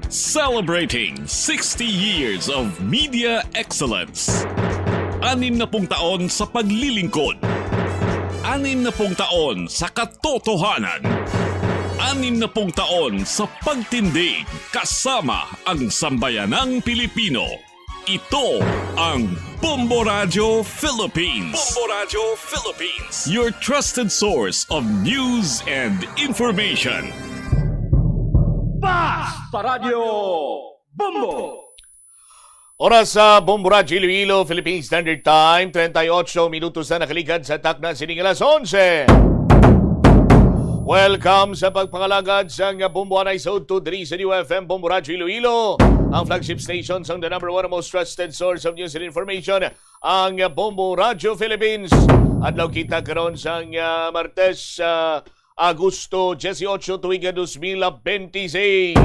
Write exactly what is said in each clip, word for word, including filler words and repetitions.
Celebrating sixty years of media excellence. Anim na pung taon sa paglilingkod. Anim na pung taon sa katotohanan. Anim na pung taon sa pagtindig kasama ang sambayanang Pilipino. Ito ang Bombo Radyo Philippines. Bombo Radyo Philippines. Your trusted source of news and information. Basta Radyo Bombo! Oras sa Bombo Radyo Iloilo, Philippine Standard Time, treinta y ocho minutos na nakaligad sa takna sining alas onse. Welcome sa pagpangalagad sang Bombo Anay sa Udto diri sa D Y F M Bombo Radyo Iloilo, ang flagship station sang the number one most trusted source of news and information, ang Bombo Radyo Philippines. Adlaw kita karon sang, ah, Martes, ah, Agosto dieciocho, tuig nga dos mil bente seis.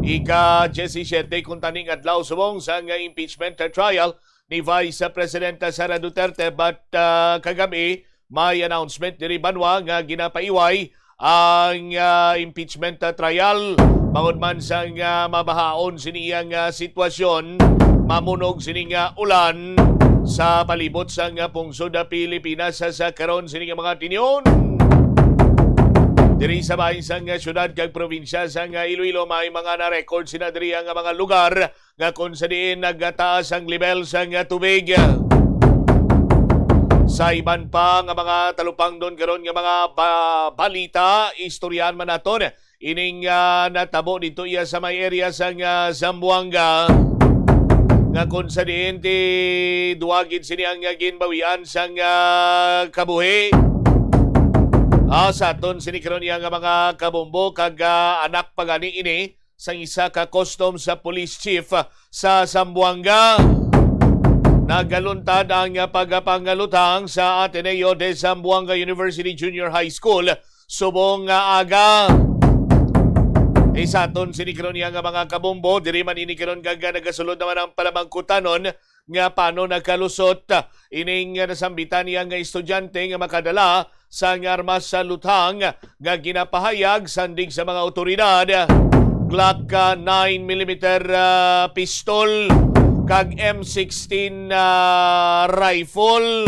Ika diecisiete kun taning adlaw subong sang impeachment trial ni Vice President Sara Duterte, but, ah, kagab-i may announcement diri banwa nga ginapaiway ang, ah, impeachment, ah, trial bangod man sang, ah, mabahaon sini iyang, ah, sitwasyon, mamunog sini nga ulan sa palibot sang, ah, pungsod, ah, Pilipinas sa, sa karon sini nga mga tinion. Diri sa bahin sang, ah, syudad kag probinsya sang, ah, Iloilo, may mga na-record sina diri nga mga lugar nga kon sa diin nagataas ang level sang tubig. Sa iban pa nga mga talupangdon karon nga mga ba- balita, istoryahan man naton ining, ah, natabo dito iya sa may area sang, ah, Zamboanga, nga kon sa diin ti duwa gid sini ang, ah, ginbawian sang, ah, kabuhi. Ah, sa aton sini karon iya nga mga kabombo kag, ah, anak pa gani ini sang isa ka customs sa police chief sa Zamboanga. Nagaluntad ang pagpangalutang sa Ateneo de Zamboanga University Junior High School subong nga aga. Isaton sini karon iya nga mga kabombo, diri man ini karon kag nagasulod naman ang palamangkutanon nga paano nagkalusot ining nasambitan niya nga estudyante nga makadala sang armas sa luthang nga ginapahayag sandig sa mga awtoridad, Glock, ah, nine millimeter, ah, pistol kag M sixteen, ah, rifle.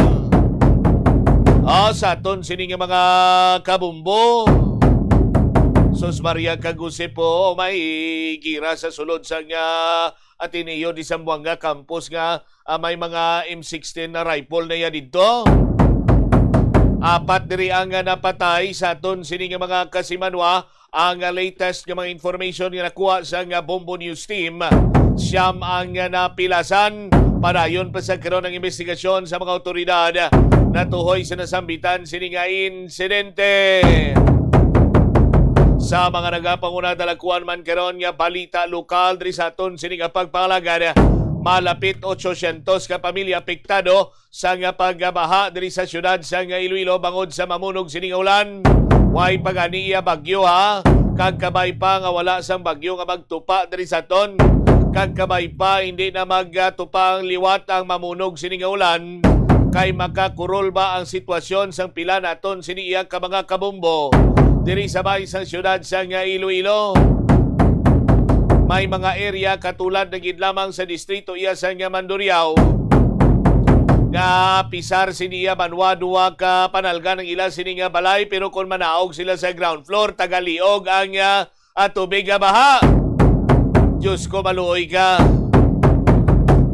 Ah, sa aton sini nga mga kabumbo. Sus Maria kag Jose po, may gira sa sulod sang, ah, Ateneo de Zamboanga campus nga, ah, may mga M sixteen na rifle na iya didto. Apat diri ang, ah, napatay sa aton sini nga mga kasimanwa. Ang, ah, latest nga mga information nga nakuha sa, ah, Bombo News Team, siyam ang, ah, napilasan. Padayon pa sa karon ang investigasyon sa mga awtoridad natuhoy sa nasambitan sini nga insidente. Sa mga nagapanguna, dalakuan man karon nga balita lokal diri sa aton sini nga pagpangalagad, malapit otsosyentos ka pamilya apektado sa nga pagbaha diri sa siyudad sa nga Iloilo bangod sa mamunog sini nga ulan. Way pa gani iya bagyo, ha, kag kabay pa nga wala sang bagyo nga magtupa diri sa aton, kag kabay pa hindi na magtupa ang liwat ang mamunog sini nga ulan, kay makakurol ba ang sitwasyon sang pila naton sini iya ka mga kabumbo diri sa bahin sang siyudad sa nga Iloilo. May mga area katulad na gid lamang sa distrito iya sa nga Mandurriao nga pisar sini iya banwa duha ka panalgan ang ila sini nga balay, pero kon manaog sila sa ground floor, tagaliog ang, ah, ah, tubig nga baha. Diyos ko, maluoy ka.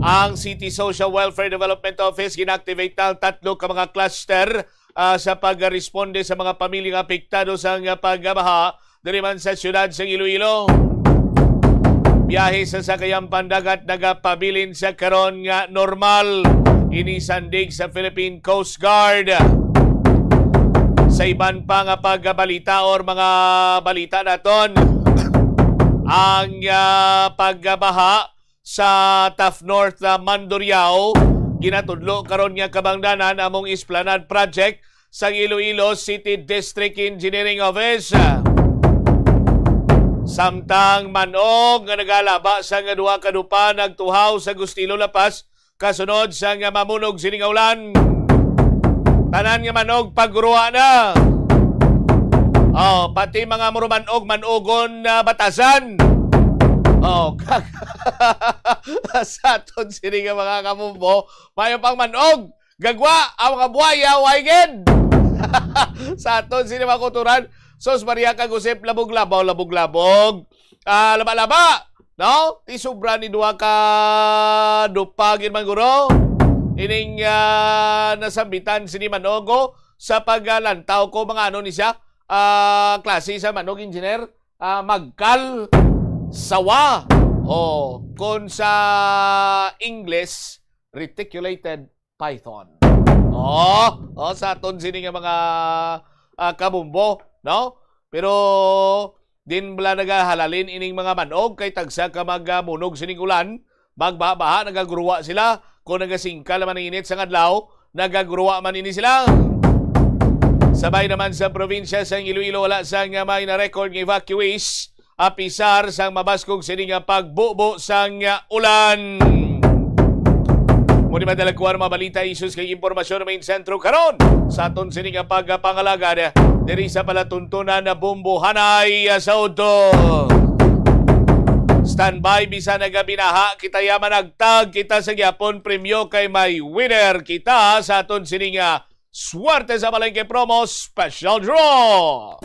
Ang City Social Welfare Development Office gina-activate na ang tatlo ka mga cluster, ah, sa pagresponde sa mga pamilya nga apektado sa nga pagbaha diri man sa siyudad sa Iloilo. Biyahe sa sakayang pandagat nagapabilin sa karon nga normal. Ini sandig sa Philippine Coast Guard. Sa iban pa nga pagbalita or mga balita naton, ang, ah, pagbaha sa Taft North, ah, Mandurriao, ginatudlo karon nga kabangdanan among Esplanade Project sang Iloilo City District Engineering Office. Samtang manog nga nagalaba sa nga duha ka dupa nagtuhaw sa Gustilo, La Paz, kasunod sa nga mamunog sini nga ulan. Tanan nga manog pagruwa na. Oh, pati mga murumanog, manugon na batasan. Oh, kag sa aton sini nga mga kabumbo, mayo pang manog. Gagwa, ang mga buhaya, way gid. Sa aton sini mga kuturan, sus, Maria kag Josep, labog-labog, labog-labog. Ah, laba-laba, no? Ti sobra ni duha ka dupa gid man guro. Ining, ah, nasambitan sini manog, oh, sa paglantaw ko, mga ano ni siya, ah, klase sa manog, engineer, ah, magkal, sawa, o kon sa English, reticulated python. Oh, oh, sa aton sini nga mga, ah, kabumbo, no? Pero din bala nagahalalin ining mga manog kay tagsa ka magamunog sining ulan, magbaha-baha, nagaguruwa sila. Kung nagasingkal naman ang init sang adlaw, nagaguruwa man ini sila. Sabay naman sa probinsya sang Iloilo, wala sang may na-record nga evacuees, apisar sang mabaskog sini nga pagbubo sang ulan. Mao ni madala kuwan ang mga balita, issues kag impormasyon sa main sentro karon sa aton sini nga pagpangalagad diri sa palatuntunan na Bombohanay, ah, sa udto. Standby, bisan nagabinaha kita, ya managtag kita sa gyapon premyo kay may winner kita sa aton sini nga Swerte sa Palengke Promo Special Draw.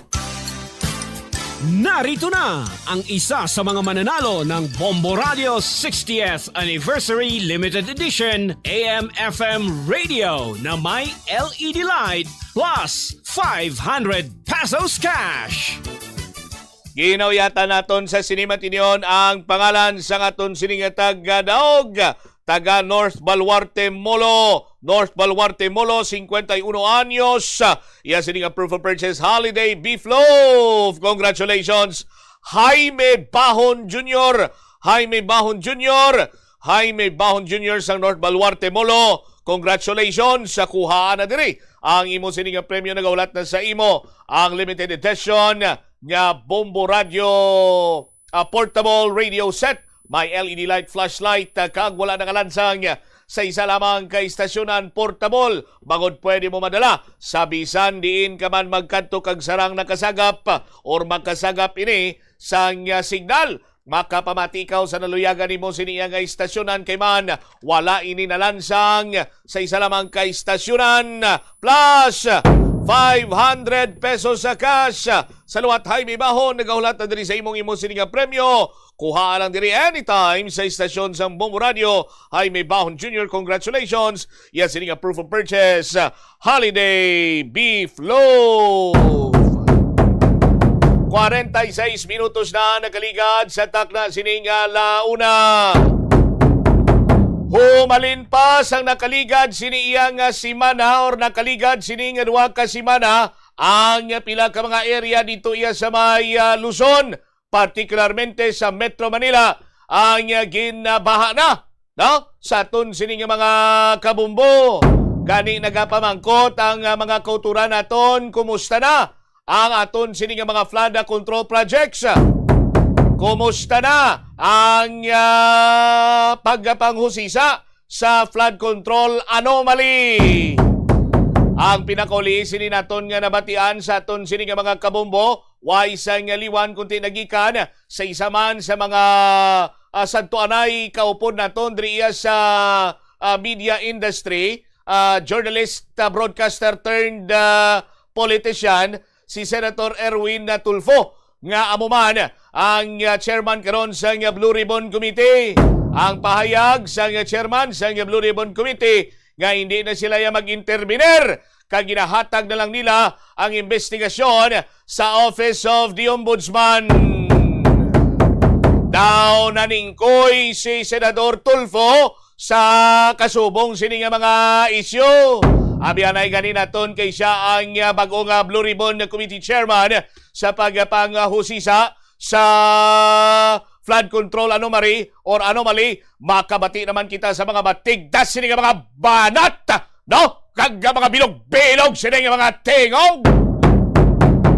Narito na ang isa sa mga mananalo ng Bombo Radio sixtieth Anniversary Limited Edition A M F M Radio na may L E D light plus five hundred pesos cash. Ginauyatan naton sa sini matinyon ang pangalan sang aton sini nga taga-daog, taga North Baluarte, Molo. North Baluarte, Molo, cincuenta y uno anyos. Iya sini nga proof of purchase, Holiday Beef Loaf. Congratulations, Jaime Bahon Junior. Jaime Bahon Junior. Jaime Bahon Junior sang North Baluarte, Molo. Congratulations, sa kuhaan na diri ang imo sini nga premyo. Nagahulat na sa imo ang limited edition nga Bombo Radio, ah, portable radio set. May L E D light, flashlight, ah, kag wala nakalansang sa isa lamang ka istasyonan portable. Bangod pwede mo madala sa bisan diin ka man magkadto kag sarang nakasagap, ah, or makasagap ini sang, ah, signal. Makapamati ikaw sa naluyagan nimo sini nga istasyonan kay man wala ini nalansang sa isa lamang ka istasyonan. Plus five hundred pesos sa cash. Sa liwat, Jaime Bahon, nagahulat na diri sa imong imo sini nga premyo. Kuha lang diri anytime sa istasyon sang Bombo Radio. Jaime Bahon Junior, congratulations. Iya sini nga proof of purchase, Holiday Beef Loaf. Kwarenta y seis minutos na nakaligad sa takna sini nga la una. Humalin pa sang nakaligad sini iya nga semana or nakaligad sini nga duha ka semana ang pila ka mga area dito iya sa may, ah, Luzon, partikularmente sa Metro Manila, ang, ah, ginabaha na, no? Sa aton sini nga mga kabumbo. Gani nagapamangkot ang, ah, mga kauturan naton, kumusta na ang aton sini nga mga flood control projects? Kumusta na ang, ah, pagpanghusisa sa flood control anomaly? Ang pinakauli sini naton nga nabatian sa aton sini nga mga kabumbo, way sang liwan kunti nagikan sa isa man sa mga, ah, santuanay kaupod naton diri iya sa, ah, media industry, ah, journalist, ah, broadcaster turned, ah, politician, si Senator Erwin, ah, Tulfo, nga amo man ang, ah, chairman karon sang, ah, Blue Ribbon Committee. Ang pahayag sang, ah, chairman sang, ah, Blue Ribbon Committee nga hindi na sila ya mag-intervenir kag ginahatag na lang nila ang investigasyon sa Office of the Ombudsman. Daw naningkoy si Senador Tulfo sa kasubong sini nga mga isyu. Abyanay gani naton kay siya ang, ah, bag-o nga Blue Ribbon Committee Chairman sa pagpanghusisa sa flood control anomaly or anomaly. Makabati naman kita sa mga batigdas sini nga mga banat, no? Kag nga mga bilog-bilog sini nga mga tingog.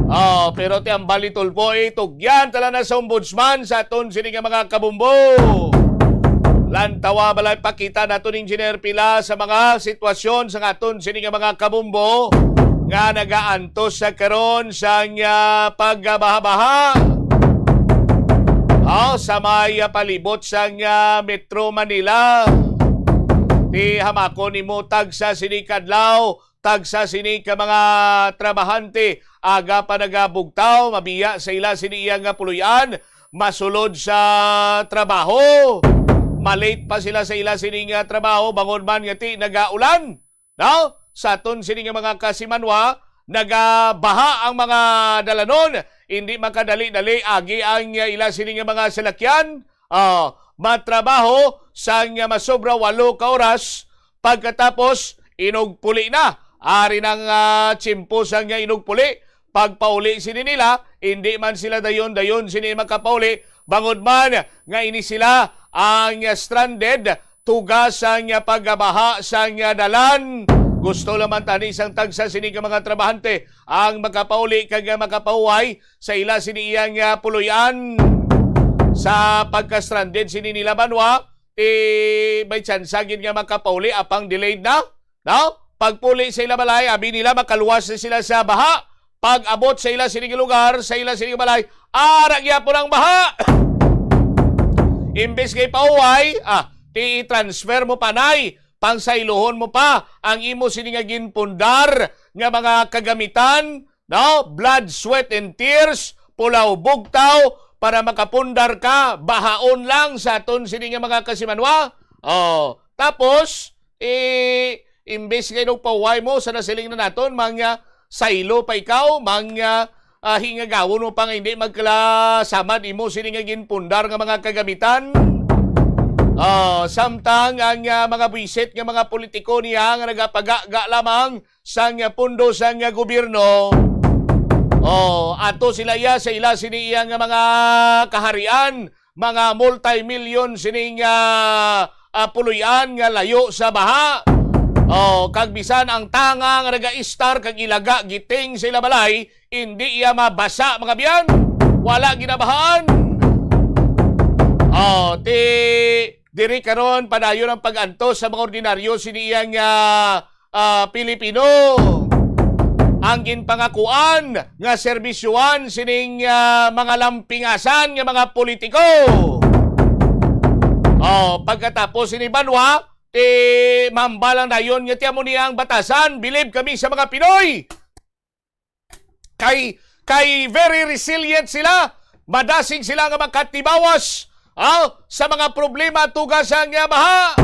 Oh, pero ti ang bali Tulfo, eh, tugyan tala na sa ombudsman sa aton sini nga mga kabumbo. Lantawa balay pakita naton, engineer, pila sa mga sitwasyon sa aton sini nga mga kabumbo. nga nagaantos sa karon sang, ah, pagbaha-baha. Oh, sa may, ah, palibot sang, ah, Metro Manila. Ti hamakon nimo tagsa sini kadlaw, tagsa sini ka mga trabahante aga pa nagabugtaw, mabiya sa ila sini iya nga puloy-an, masulod sa trabaho. Malate pa sila sa ila sini nga trabaho, bangod man nga ti nagaulan. No? Sa aton sini nga mga kasimanwa, nagabaha ang mga dalanon, hindi makadali-dali agi ang ila sini nga mga salakyan. Ah, matrabaho sang masobra walo ka oras, pagkatapos inugpuli na. Ari nang, ah, tiyempo sang inugpuli. Pagpauli sini nila, hindi man sila dayon-dayon sini makapauli, bangod man nga ini sila ang stranded tuga sang pagbaha sang dalan. Gusto naman tani sang tagsa sini ka mga trabahante ang makapauli kag makapahuway sa ila sini iyang, ah, puloy-an. Sa pagka-stranded sini nila banwa, ti may tsansa gid nga makapauli apang delayed na, no? Pagpuli sa ila balay, abi nila makaluwas na sila sa baha. Pag-abot sa ila sining lugar, sa ila sining balay, ara gyapon ang baha. Imbes kay pauway, ah, ti i-transfer mo pa, nay, pangsaylohon mo pa ang imo sini nga ginpundar nga mga kagamitan, no? Blood, sweat, and tears, pulaw, bugtaw, para makapundar ka, bahaon lang sa aton sini nga mga kasimanwa. Oh, tapos, eh, imbes nga inugpahuway mo sa nasiling na naton, mga saylo pa ikaw, mga, ah, hingagawon mo pa nga hindi magkalasamad imo sini nga ginpundar nga mga kagamitan. Ah, samtang ang, ah, mga buwisit nga mga politiko niya nga nagapagaga lamang sang pondo sang gobyerno. Oh, ato sila iya sa ila sini iya nga mga kaharian, mga multimilyon sining, ah, ah, puloy-an nga layo sa baha. Oh, kag bisan ang tanga nga nagaistar kag ilaga giting sa ila balay, indi iya mabasa, mga biyan. Wala ginabahaan. Oh, ti diri karon padayon ang pag-antos sa mga ordinaryo sini iyang, ah, ah, Pilipino. Ang ginpangakuan nga serbisyoan sining, ah, mga lampingasan nga mga politiko. Oh, pagkatapos sini banwa, ti mambal ang dayon nga ti amo ni ang batasan, bilib kami sa mga Pinoy. Kay, kay very resilient sila. Madasig sila nga makatibawas, ah, sa mga problema tuga sang baha.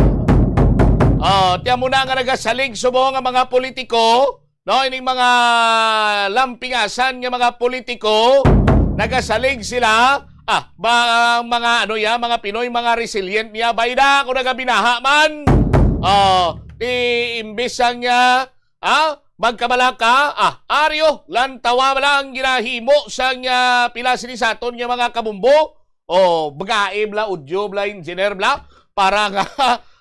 Ah, tiyan mo na nga nagasalig subong nga mga politiko, no, ining mga lampingasan nga mga politiko, nagasalig sila. Ah, ba, mga ano ya, mga Pinoy, mga resilient niya. Bayda, kung nagabinaha man. Ah, ti imbis ang, ah, Ah, magkabalaka, ah, aryo, lantawa lang ginahimo sang, ah, pila sini sa aton nga mga kabumbo. O, bagae bla, udyo bla, engineer bla, para nga,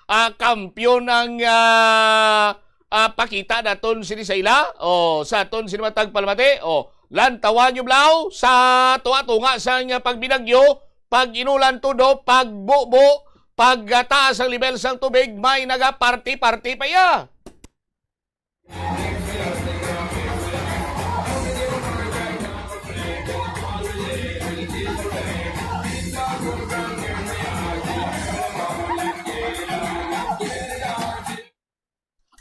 ah, kampiyon ang, ah, ah, pakita naton sini sa ila. O, sa aton sini matag palamati. O, lantawa nyo blaw sa tunga-tunga sang pagbinagyo, pag-inulan tudo, pagbubo, pagtaas ang level sang tubig, may nagaparty-party pa iya.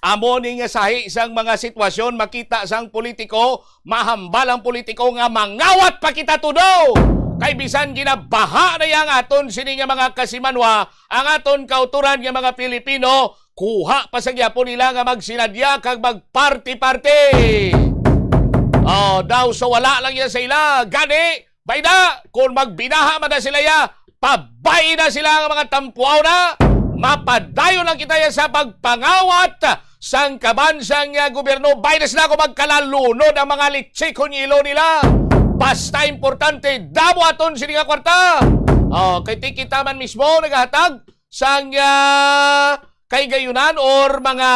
Amo ni nga sahi sang mga sitwasyon makita sang politiko, mahambal ang politiko nga mangawat pa kita tudo. Kay bisan ginabaha na yang aton sini nga mga kasimanwa, ang aton kauturan nga mga Pilipino, kuha pa sa gyapon nila nga magsinadya kag magparty-party. Oh, daw sa wala lang yan sa ila. Gani, bayda, kung magbinaha man na sila ya, pabay na sila nga mga tampuaw na. Mapadayon lang kita ya sa pagpangawat sang kaban sang, ah, gobyerno. Bay na sila kung magkalalunod ang mga litsi kon yelo nila. Basta importante, damo aton sini nga kwarta. Oh, kay ti kita man mismo nagahatag sang, ah, kahigayonan or mga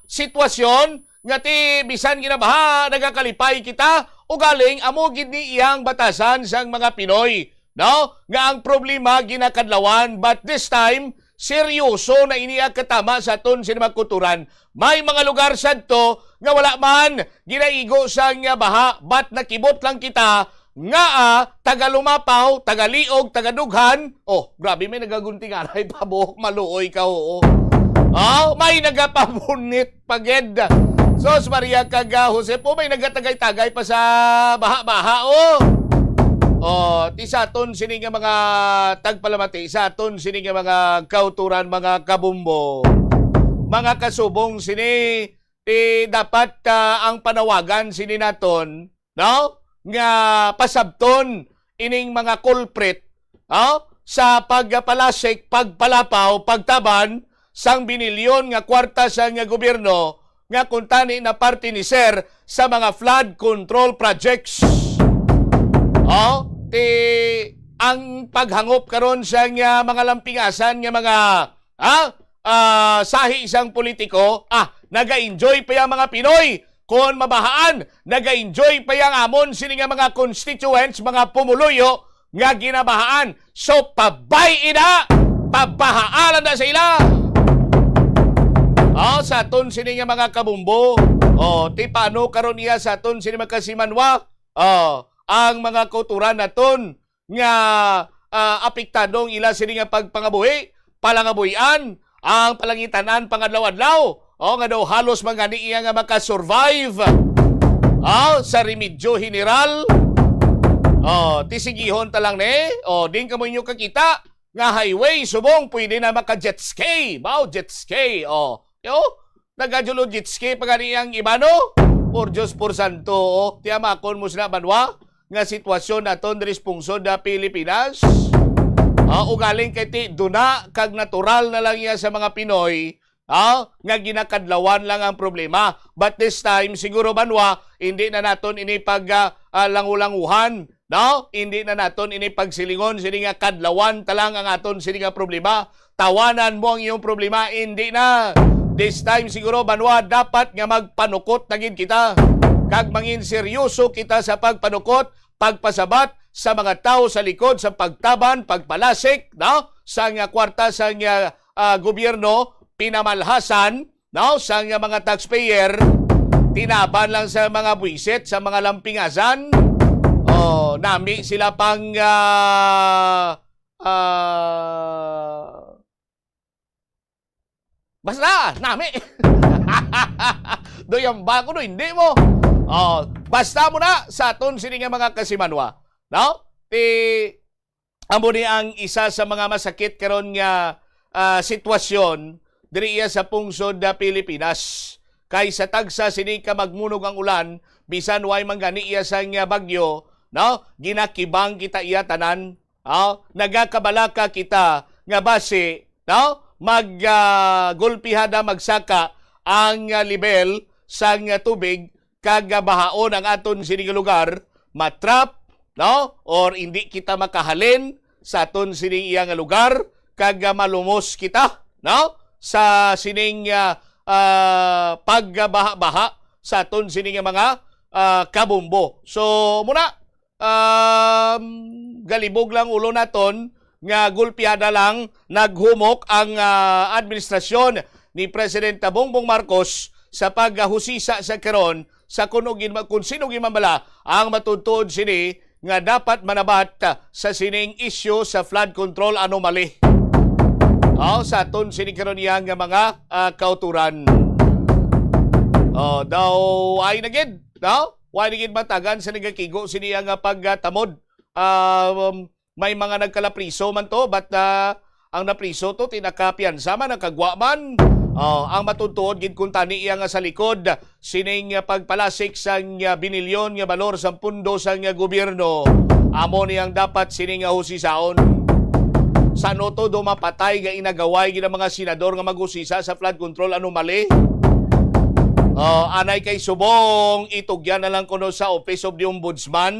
sitwasyon nga ti bisan ginabaha, nagakalipay kita, ugaling amo gid ni iyang batasan sang mga Pinoy, no? Nga ang problema ginakadlawan, but this time, seryoso na ini ang katama sa aton sini mga kulturan. May mga lugar sadto nga wala man ginaigo sang baha, but nakibot lang kita nga, ah, taga Lumapaw, taga Liog, taga Dughan. Oh, grabe, may nagaguntinganay pa, buhok maluoy ka, oo. Oh, may nagapabunit pa gid. Sos Maria kag, ah, Jose po, may nagatagay-tagay pa sa baha-baha, oh. Oh, ti sa aton sini nga mga tagpalamati, sa aton sini nga mga kauturan, mga kabumbo, mga kasubong sini, ti dapat, ah, ang panawagan sini naton, no? Nga pasabton ining mga culprit, oh, sa pagpalasik, pagpalapaw, pagtaban sang binilyon nga kwarta sang gobyerno nga kuntani na parte ni Sir sa mga flood control projects. Oh, ti ang paghangop karon sa nga mga lampingasan nga mga, ah, ah, sahi sang politiko, ah, naga-enjoy pa yang mga Pinoy. Kon mabahaan, naga-enjoy pa yang amon sini nga mga constituents, mga pumuluyo nga ginabahaan. So, pabay ina, pabahaan na sa ila. Oh, sa aton sini nga mga kabumbo. Oh, ti paano karon iya sa aton sini magkasimanwa? Oh, ang mga kauturan naton nga, ah, apektado ang ila sini nga pagpangabuhi, palangabuhian, ang palangitan-an pangadlaw-adlaw. Oh, nga daw halos man gani iya nga makasurvive. Oh, sa remedyo general. Oh, ti sigihon ta lang ni. Oh, din kamo inyo kakita nga highway subong pwede na maka jet ski. Wow, jet ski. Oh, yo, nagajulo jet ski pa gani ang iba, no? Por Diyos, por santo, oh. Tiyamakon mo sila, banwa, nga sitwasyon naton diri sa pungsod na Pilipinas. Ah, ugaling kay ti duna kag natural na lang iya sa mga Pinoy, ah, nga ginakadlawan lang ang problema. But this time, siguro, banwa, hindi na naton ini pag, ah, ah, langulanguhan, no? Hindi na naton ini pagsilingon sini nga kadlawan ta lang ang aton sini nga problema. Tawanan mo ang iyong problema, hindi na. This time siguro, banwa, dapat nga magpanukot na gid kita. Kag mangin seryoso kita sa pagpanukot, pagpasabat sa mga tawo sa likod sa pagtaban, pagpalasik, no? Sa nga kwarta sa nga, ah, gobyerno, pinamalhasan, no? Sa nga mga taxpayer, tinaban lang sa mga buwisit, sa mga lampingasan. Oh, nami sila pang, ah, ah, basta, nami. Do yan ba ko, do hindi mo? Oh, basta mo na sa aton sini nga mga kasimanwa, no? Ti, amo ni ang isa sa mga masakit karon nga, ah, sitwasyon diri iya sa pungsod na Pilipinas. Kay sa tagsa sini ka magmunog ang ulan, bisan way man gani iya sang, ah, bagyo, no? Ginakibang kita iya tanan. Oh, nagakabalaka kita nga basi, no? Mag, ah, gulpiha na magsaka ang, ah, level sang, ah, tubig kag, ah, bahaon ang aton sining lugar, matrap, no? Or hindi kita makahalin sa aton sining iya nga lugar kag, ah, malumos kita, no? Sa sining, ah, ah, pagbaha-baha sa aton sining mga, ah, kabumbo. So, muna, um, galibog lang ulo naton nga gulpiada lang naghumok ang, ah, administrasyon ni Presidente Bongbong Marcos sa paghusisa sa karon sa kun, gin-, kun sino gid man bala ang matuod-tuod sini nga dapat manabat, ah, sa sining isyu sa flood control anomaly. Oh, sa aton sini karon iya nga mga, ah, kauturan. Oh, daw ay na gid, no? Wa na gid matagan sa nagakigo sini nga pagtamod. Ah, um, may mga nagkalapriso man to, but, ah, ang napriso to, tinakapiyansa man, nakagwa man. Oh, ang matutuod gid kuntani iya nga sa likod sining, ah, pagpalasik sang, ah, binilyon nga balor sang pundo sang, ah, gobyerno, amo ni ang dapat sini nga husisaon. Sa ano to do mapatay nga inagaway gid ang mga senador nga maghusisa sa flood control anomaly? Oh, anay kay subong, itugyan na lang kuno sa Office of the Ombudsman.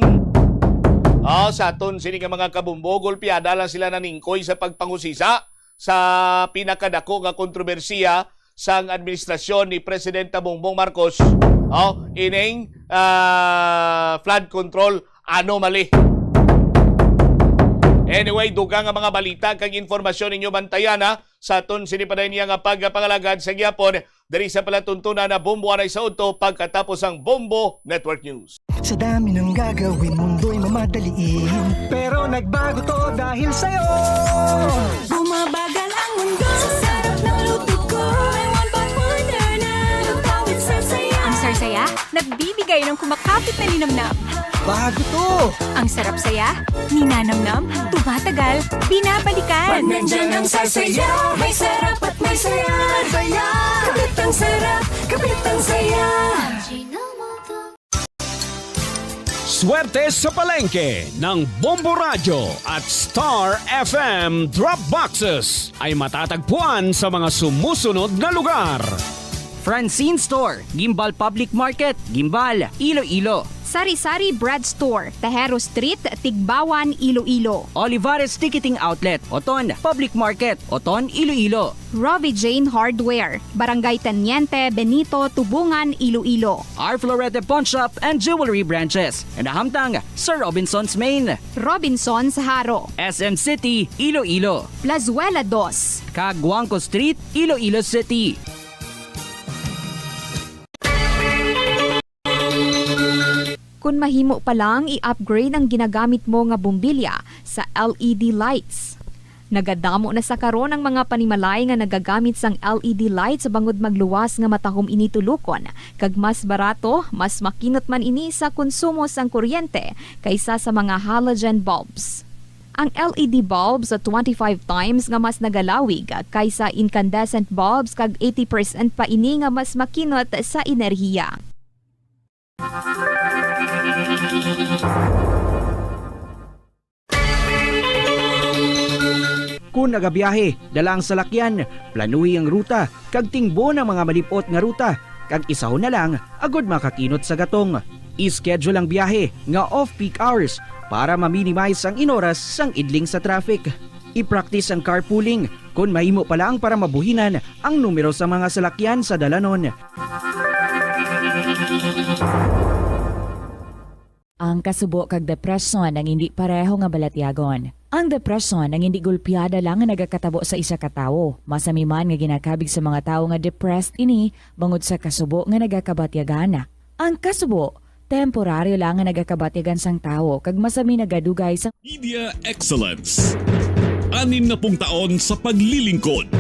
Oh, sa aton sini nga mga kabumbo, gulpiada lang sila naningkoy sa pagpangusisa sa pinakadako nga kontrobersiya sang administrasyon ni Presidente Bongbong Marcos. Oh, ining, ah, flood control anomaly. Anyway, dugang nga mga balita kag informasyon ninyo bantayan, ha, sa aton sini pa niya nga pagpangalagad sa gihapon. Diri sa palatuntunan na Bombo anay sa udto pagkatapos ang Bombo Network News. Sa dami ng gagawin, mundo'y mamadaliin. Pero nagbago to dahil sa'yo. Bumabagal ang mundo sa sarap ng luto ko. May one pot burner na lutawit sa saya. Ang sarsaya, nagbibigay ng kumakapit na linamnam. Bago to! Ang sarap saya, ninanamnam, tumatagal, binabalikan. Pag nandyan ang sarsaya, may sarap at may saya. Saya! Kapit ang sarap, kapit ang saya. Swerte sa palengke ng Bombo Radyo at Star F M Drop Boxes ay matatagpuan sa mga sumusunod na lugar. Francine Store, Guimbal Public Market, Guimbal, Iloilo. Sari-Sari Bread Store, Tejero Street, Tigbawan, Iloilo. Olivares Ticketing Outlet, Oton, Public Market, Oton, Iloilo. Robbie Jane Hardware, Barangay Teniente Benito, Tubungan, Iloilo. R Florete Pawn Shop and Jewelry Branches, nahamtang sa Robinson's Main. Robinson's Jaro. S M City, Iloilo. Plazuela dos. Kag Guangco Street, Iloilo City. Kon mahimo pa lang, i-upgrade ang ginagamit mo nga bombilya sa L E D lights. Nagadamo na sa karon ang mga panimalay nga nagagamit sang L E D lights bangod magluwas nga matahom ini tulokon, kag mas barato, mas makinot man ini sa konsumo sang kuryente kaysa sa mga halogen bulbs. Ang L E D bulbs twenty-five times nga mas nagalawig kaysa incandescent bulbs kag eighty percent pa ini nga mas makinot sa enerhiya. Kon nagabiyahe, dala ang salakyan, planuhi ang ruta, kag tingbon ang mga malip-ot nga ruta, kag isahon na lang agod makakinot sa gatong. I-schedule ang biyahe nga off-peak hours para ma-minimize ang inoras sang idling sa traffic. I-practice ang carpooling kon mahimo pa lang para mabuhinan ang numero sa mga salakyan sa dalanon. Ang kasubo kag depresyon ang indi pareho nga balatyagon. Ang depresyon ang indi gulpiada lang nga nagakatabo sa isa ka tawo. Masami man nga ginakabig sa mga tawo nga depressed ini bangod sa kasubo nga nagakabatyagan. Ang kasubo, temporaryo lang nga nagakabatyagan sang tawo kag masami nagadugay sa Media excellence. Anim na pung taon sa paglilingkod.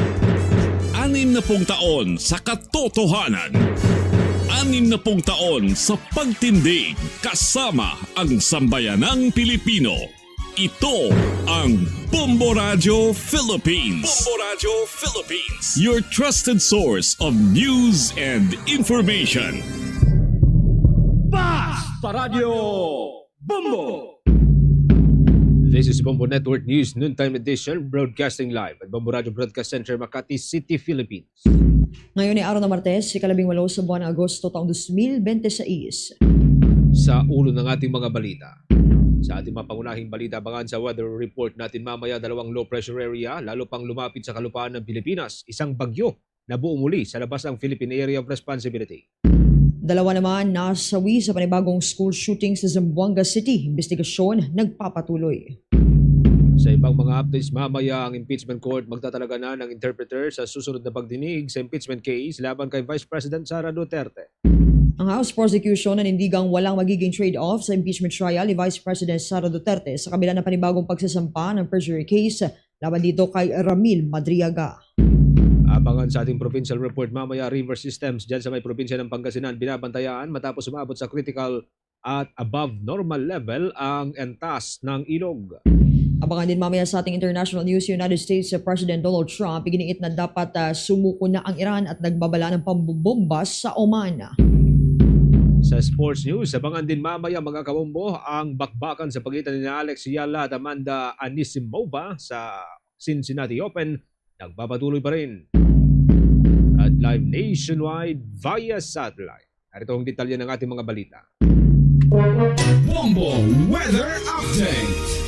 Anim na pung taon sa katotohanan. Anim na pung taon sa pagtindig kasama ang sambayanang Pilipino. Ito ang Bombo Radyo Philippines. Bombo Radyo Philippines. Your trusted source of news and information. Basta Radyo Bombo! This is Bombo Network News Noontime Edition, broadcasting live at Bombo Radyo Broadcast Center, Makati City, Philippines. Ngayon ay araw na Martes, ikalabing walo sa buwan ng Agosto, taong dos mil bente seis. Sa ulo ng ating mga balita. Sa ating mga pangunahing balita, abangan sa weather report natin mamaya, dalawang low pressure area, lalo pang lumapit sa kalupaan ng Pilipinas, isang bagyo nabuo muli sa labas ng Philippine Area of Responsibility. Dalawa naman nasawi sa panibagong school shooting sa Zamboanga City. Investigasyon nagpapatuloy. Sa ibang mga updates, mamaya ang impeachment court magtatalaga na ng interpreter sa susunod na pagdinig sa impeachment case laban kay Vice President Sara Duterte. Ang House prosecution nanindigang walang magiging trade-off sa impeachment trial ni Vice President Sara Duterte sa kabila ng panibagong pagsasampa ng perjury case laban dito kay Ramil Madriaga. Abangan sa ating provincial report mamaya, river systems dyan sa may probinsya ng Pangasinan binabantayan matapos umabot sa critical at above normal level ang entas ng ilog. Abangan din mamaya sa ating international news, United States President Donald Trump iginiit na dapat, ah, sumuko na ang Iran at nagbabala ng pambobomba sa Oman. Sa sports news, abangan din mamaya, mga kabombo, ang bakbakan sa pagitan ni Alex Yala at Amanda Anisimova sa Cincinnati Open. Nagpapatuloy pa rin. At live nationwide via satellite. Narito ang detalye ng ating mga balita. Bombo Weather Update.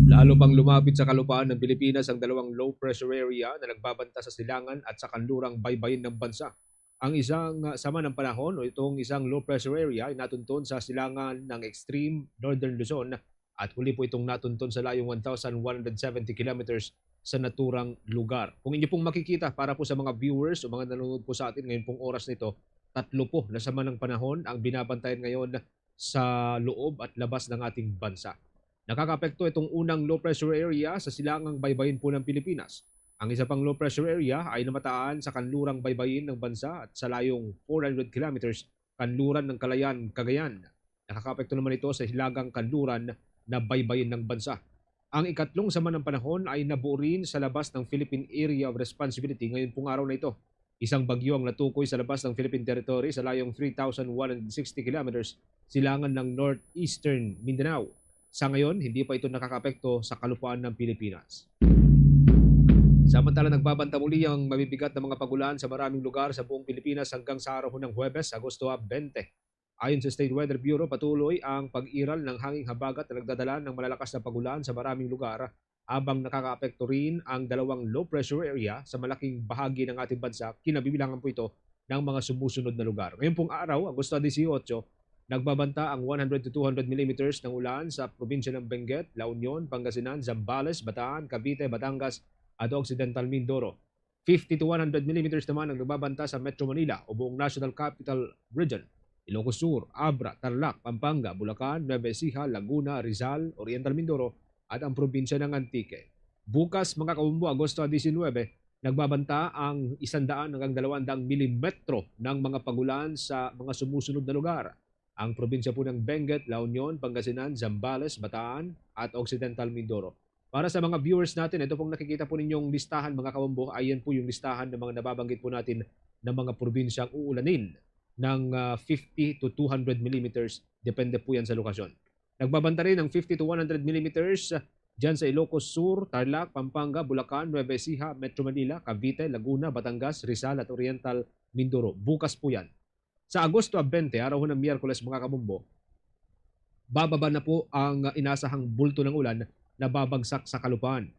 Lalo pang lumapit sa kalupaan ng Pilipinas ang dalawang low pressure area na nagbabanta sa silangan at sa kanlurang baybayin ng bansa. Ang isang, ah, sama ng panahon o itong isang low pressure area ay natunton sa silangan ng extreme northern Luzon at huli po itong natunton sa layong one thousand one hundred seventy kilometers sa naturang lugar. Kung inyo pong makikita, para po sa mga viewers o mga nanonood po sa atin ngayon pong oras nito, tatlo po na sama ng panahon ang binabantayan ngayon sa loob at labas ng ating bansa. Nakakaapekto itong unang low pressure area sa silangang baybayin po ng Pilipinas. Ang isa pang low pressure area ay namataan sa kanlurang baybayin ng bansa at sa layong four hundred kilometers kanluran ng Kalayaan, Cagayan. Nakakaapekto naman ito sa hilagang kanluran na baybayin ng bansa. Ang ikatlong sama ng panahon ay nabuo rin sa labas ng Philippine Area of Responsibility ngayon pong araw na ito. Isang bagyo ang natukoy sa labas ng Philippine territory sa layong three thousand one hundred sixty kilometers silangan ng northeastern Mindanao. Sa ngayon, hindi pa ito nakakaapekto sa kalupaan ng Pilipinas. Samantala, nagbabanta muli ang mabibigat na mga pagulan sa maraming lugar sa buong Pilipinas hanggang sa araw ng Huwebes, Agosto twenty. Ayon sa State Weather Bureau, patuloy ang pag-iral ng hanging habagat na nagdadala ng malalakas na pagulan sa maraming lugar, habang nakakaapekto rin ang dalawang low pressure area sa malaking bahagi ng ating bansa. Kinabibilangan po ito ng mga sumusunod na lugar. Ngayong pong araw, Agosto dieciocho, nagbabanta ang one hundred to two hundred millimeters ng ulan sa probinsya ng Benguet, La Union, Pangasinan, Zambales, Bataan, Cavite, Batangas, at Occidental Mindoro. Fifty to one hundred millimeters naman ang nagbabanta sa Metro Manila o buong National Capital Region, Ilocos Sur, Abra, Tarlac, Pampanga, Bulacan, Nueva Ecija, Laguna, Rizal, Oriental Mindoro, at ang probinsya ng Antique. Bukas, mga kabombo, Agosto diecinuebe, nagbabanta ang isang daan hanggang dalawang daang milimetro ng mga pagulan sa mga sumusunod na lugar. Ang probinsya po ng Benguet, La Union, Pangasinan, Zambales, Bataan, at Occidental Mindoro. Para sa mga viewers natin, ito pong nakikita po ninyong listahan, mga kabombo, ayan po yung listahan ng mga nababanggit po natin na mga probinsyang uulanin ng, ah, fifty to two hundred millimeters. Depende po yan sa lokasyon. Nagbabanta rin ng fifty to one hundred millimeters, ah, dyan sa Ilocos Sur, Tarlac, Pampanga, Bulacan, Nueva Ecija, Metro Manila, Cavite, Laguna, Batangas, Rizal, at Oriental Mindoro. Bukas po yan. Sa Agosto twenty, araw ng Miyerkules, mga kabombo, bababa na po ang inasahang bulto ng ulan na babagsak sa kalupaan.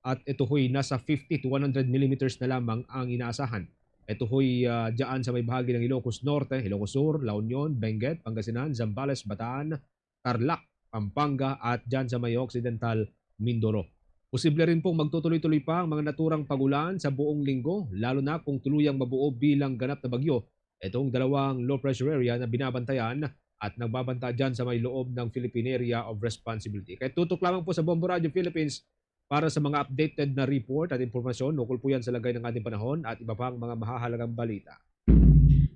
At ito ho'y nasa fifty to one hundred millimeters na lamang ang inaasahan. Ito ho'y, ah, dyan sa may bahagi ng Ilocos Norte, Ilocos Sur, La Union, Benguet, Pangasinan, Zambales, Bataan, Tarlac, Pampanga, at dyan sa may Occidental Mindoro. Posible rin pong magtutuloy-tuloy pa ang mga naturang pagulan sa buong linggo, lalo na kung tuluyang mabuo bilang ganap na bagyo itong dalawang low pressure area na binabantayan at nagbabanta dyan sa may loob ng Philippine Area of Responsibility. Kaya tutok lamang po sa Bombo Radio Philippines para sa mga updated na report at impormasyon ukol po yan sa lagay ng ating panahon at iba pang mga mahahalagang balita.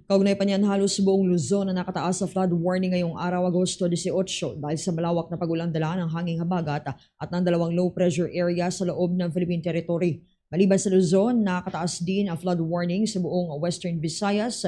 Kaugnay pa niyan, halos buong Luzon ang nakataas sa flood warning ngayong araw, Agosto dieciocho, dahil sa malawak na pag-ulang dala ng hanging habagat at ng dalawang low pressure area sa loob ng Philippine Territory. Maliban sa Luzon, nakataas din ang flood warning sa buong Western Visayas,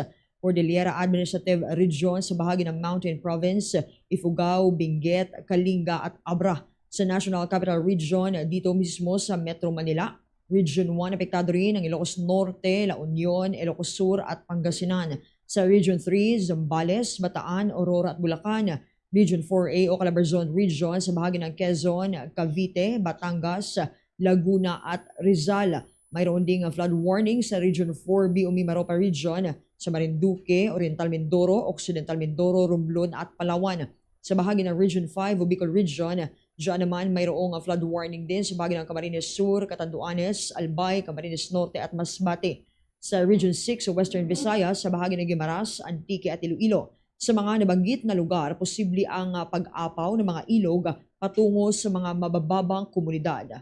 Cordillera Administrative Region, sa bahagi ng Mountain Province, Ifugao, Benguet, Kalinga, at Abra. Sa National Capital Region, dito mismo sa Metro Manila, Region one, apektado rin ang Ilocos Norte, La Union, Ilocos Sur, at Pangasinan. Sa Region three, Zambales, Bataan, Aurora, at Bulacan. Region four A o Calabarzon Region sa bahagi ng Quezon, Cavite, Batangas, Laguna, at Rizal. Mayroon ding flood warning sa Region four B o Mimaropa Region, sa Marinduque, Oriental Mindoro, Occidental Mindoro, Romblon, at Palawan. Sa bahagi ng Region five o Bicol Region, diyan naman mayroong flood warning din sa bahagi ng Camarines Sur, Catanduanes, Albay, Camarines Norte, at Masbate. Sa Region six o Western Visayas, sa bahagi ng Guimaras, Antique, at Iloilo. Sa mga nabanggit na lugar, posible ang, ah, pag-apaw ng mga ilog patungo sa mga mabababang komunidad.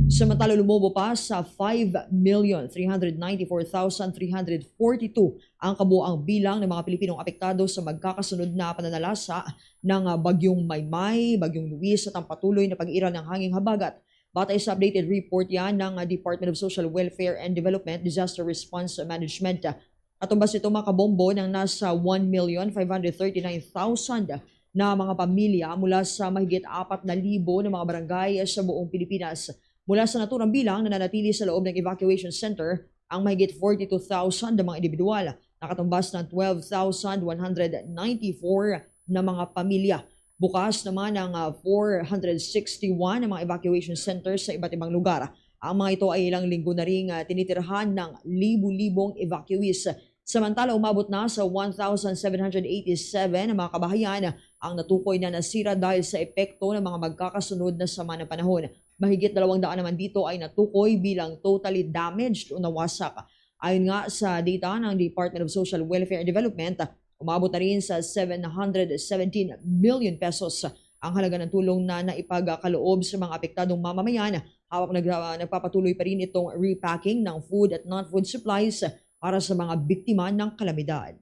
Samantala, lumobo pa sa five million three hundred ninety-four thousand three hundred forty-two ang kabuoang bilang ng mga Pilipinong apektado sa magkakasunod na pananalasa ng, ah, Bagyong Maymay, Bagyong Luis, at ang patuloy na pag-iral ng hanging habagat. Batay sa updated report yan ng, ah, Department of Social Welfare and Development Disaster Response Management. Katumbas nito, mga kabombo, ng nasa one million five hundred thirty-nine thousand na mga pamilya mula sa mahigit apat na libo na mga barangay sa buong Pilipinas. Mula sa naturang bilang, nananatili sa loob ng evacuation center ang mahigit forty-two thousand na mga individual, nakatumbas ng twelve thousand one hundred ninety-four na mga pamilya. Bukas naman ang, ah, four hundred sixty-one na mga evacuation centers sa iba't ibang lugar. Ang mga ito ay ilang linggo na ring, ah, tinitirhan ng libu-libong evacuees. Samantala, umabot na sa one thousand seven hundred eighty-seven ang mga kabahayan ang natukoy na nasira dahil sa epekto ng mga magkakasunod na sama ng panahon. Mahigit dalawang daan naman dito ay natukoy bilang totally damaged o nawasak. Ayon nga sa data ng Department of Social Welfare and Development, umabot na rin sa seven hundred seventeen million pesos ang halaga ng tulong na naipagkaloob sa mga apektadong mamamayan, habang nag-, nagpapatuloy pa rin itong repacking ng food at non-food supplies para sa mga biktima ng kalamidad.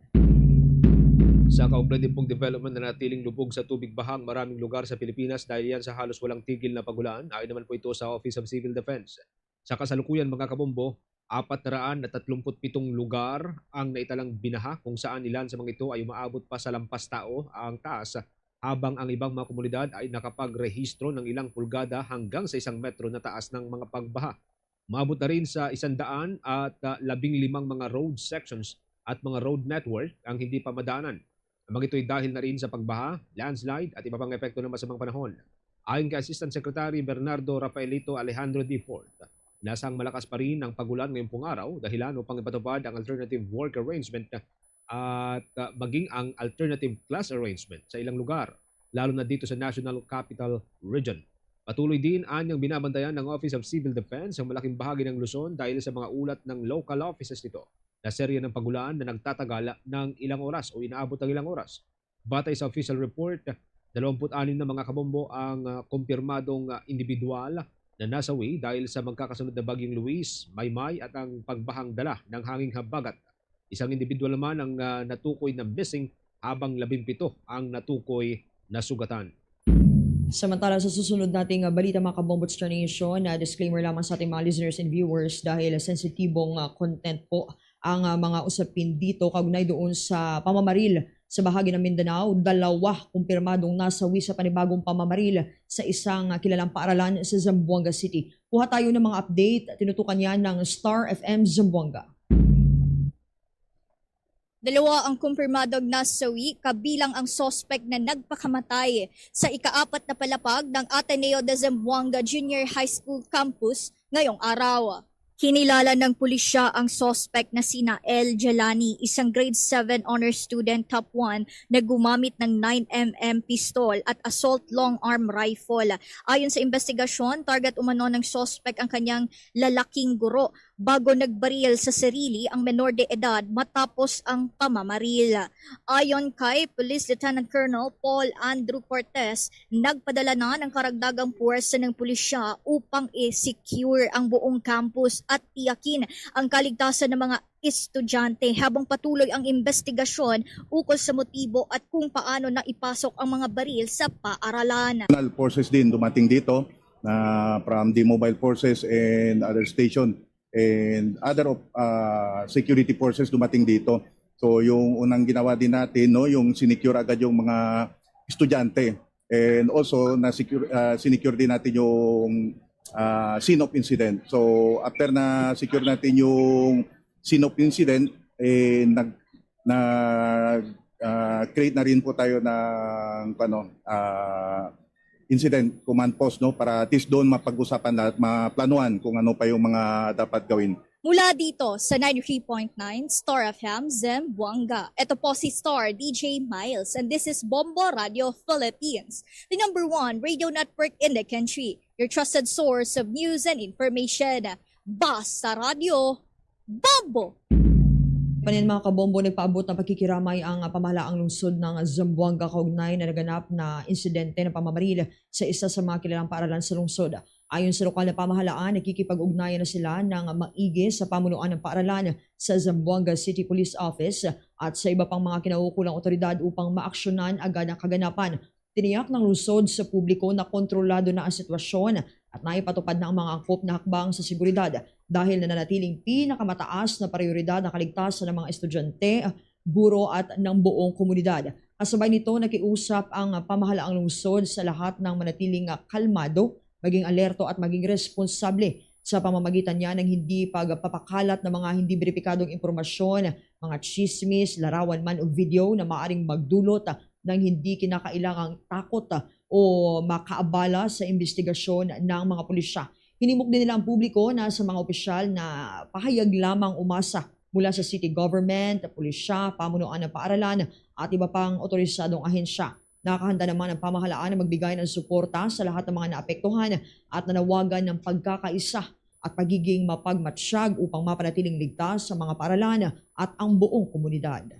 Sa kaugnay din pong development, nanatiling lubog sa tubig baha ang maraming lugar sa Pilipinas dahil yan sa halos walang tigil na pagulan. Ayon naman po ito sa Office of Civil Defense. Sa kasalukuyan, mga kabombo, apat na raan na tatlumpu't pitong lugar ang naitalang binaha, kung saan ilan sa mga ito ay umaabot pa sa lampas tao ang taas, habang ang ibang mga komunidad ay nakapagrehistro ng ilang pulgada hanggang sa isang metro na taas ng mga pagbaha. Umabot na rin sa isandaan at, ah, labing limang mga road sections at mga road network ang hindi pa madaanan. Ang mga ito'y dahil na rin sa pagbaha, landslide at iba pang epekto ng masamang panahon. Ayon kay Assistant Secretary Bernardo Rafaelito Alejandro D. Fort, nasa ang malakas pa rin ang pagulan ngayong pong araw, dahilan upang ipatupad ang alternative work arrangement at, ah, maging ang alternative class arrangement sa ilang lugar, lalo na dito sa National Capital Region. Patuloy din anyang binabantayan ng Office of Civil Defense ang malaking bahagi ng Luzon dahil sa mga ulat ng local offices nito na serya ng pagulan na nagtatagal ng ilang oras o inaabot ng ilang oras. Batay sa official report, dalawampu't anim na mga kabombo ang, ah, kumpirmadong, ah, individual na nasawi dahil sa magkakasunod na Bagyong Luis, Maymay at ang pagbahang dala ng hanging habagat. Isang individual naman ang, ah, natukoy na missing, habang labimpito ang natukoy na sugatan. Samantala, sa susunod nating, ah, balita, mga kabombo, Star Nation, ah, disclaimer lamang sa ating mga listeners and viewers dahil sensitibong, ah, content po ang, ah, mga usapin dito kaugnay doon sa pamamaril sa bahagi ng Mindanao. Dalawa kumpirmadong nasawi sa panibagong pamamaril sa isang, ah, kilalang paaralan sa Zamboanga City. Kuha tayo ng mga update. Tinutukan yan ng Star F M Zamboanga. Dalawa ang kumpirmadong nasawi, kabilang ang suspect na nagpakamatay sa ikaapat na palapag ng Ateneo de Zamboanga Junior High School Campus ngayong araw. Kinilala ng pulisya ang suspect na sina El Jelani, isang grade seven honor student, top one, na gumamit ng nine M M pistol at assault long arm rifle. Ayon sa investigasyon, target umano ng suspect ang kanyang lalaking guro bago nagbaril sa sarili ang menor de edad matapos ang pamamaril. Ayon kay Police Lieutenant Colonel Paul Andrew Cortez, nagpadala na ng karagdagang puwersa ng pulisya upang i-secure ang buong campus at tiyakin ang kaligtasan ng mga estudyante, habang patuloy ang investigasyon ukol sa motibo at kung paano naipasok ang mga baril sa paaralan. National forces din dumating dito na from the mobile forces and other station and other of, ah, security forces dumating dito. So yung unang ginawa din natin, no, yung sinecure agad yung mga estudyante. And also na secure, ah, sinecure din natin yung, ah, scene of incident. So after na secure natin yung scene of incident, eh, nag nag, ah, create na rin po tayo ng, ano, ah, incident command post, no, para at least doon mapag-usapan at maplanuhan kung ano pa yung mga dapat gawin. Mula dito sa ninety-three point nine Star F M Zamboanga, ito po si Star D J Miles, and this is Bombo Radio Philippines, the number one radio network in the country, your trusted source of news and information. Basta Radyo, Bombo! Panin, mga kabombo, nagpaabot ng pakikiramay ang, ah, pamahalaang lungsod ng Zamboanga kaugnay na naganap na insidente ng pamamaril sa isa sa mga kilalang paaralan sa lungsod. Ayon sa lokal na pamahalaan, nakikipag-ugnayan na sila ng maigi sa pamunuan ng paaralan, sa Zamboanga City Police Office at sa iba pang mga kinaukulang otoridad upang maaksyonan agad ang kaganapan. Tiniyak ng lungsod sa publiko na kontrolado na ang sitwasyon at naipatupad na ang mga angkop na hakbang sa seguridad, dahil nananatiling pinakamataas na prioridad ang kaligtasan ng mga estudyante, guro at ng buong komunidad. Kasabay nito, nakiusap ang pamahalaang lungsod sa lahat ng manatiling kalmado, maging alerto at maging responsable sa pamamagitan niya ng hindi pagpapakalat ng mga hindi beripikadong impormasyon, mga tsismis, larawan man o video na maaring magdulot ng hindi kinakailangang takot o makaabala sa imbestigasyon ng mga pulisya. Hinimok din nila ang publiko na sa mga opisyal na pahayag lamang umasa mula sa city government, pulisya, pamunuan ng paaralan at iba pang otorisadong ahensya. Nakahanda naman ang pamahalaan na magbigay ng suporta sa lahat ng mga naapektuhan at nanawagan ng pagkakaisa at pagiging mapagmatsyag upang mapanatiling ligtas sa mga paaralan at ang buong komunidad.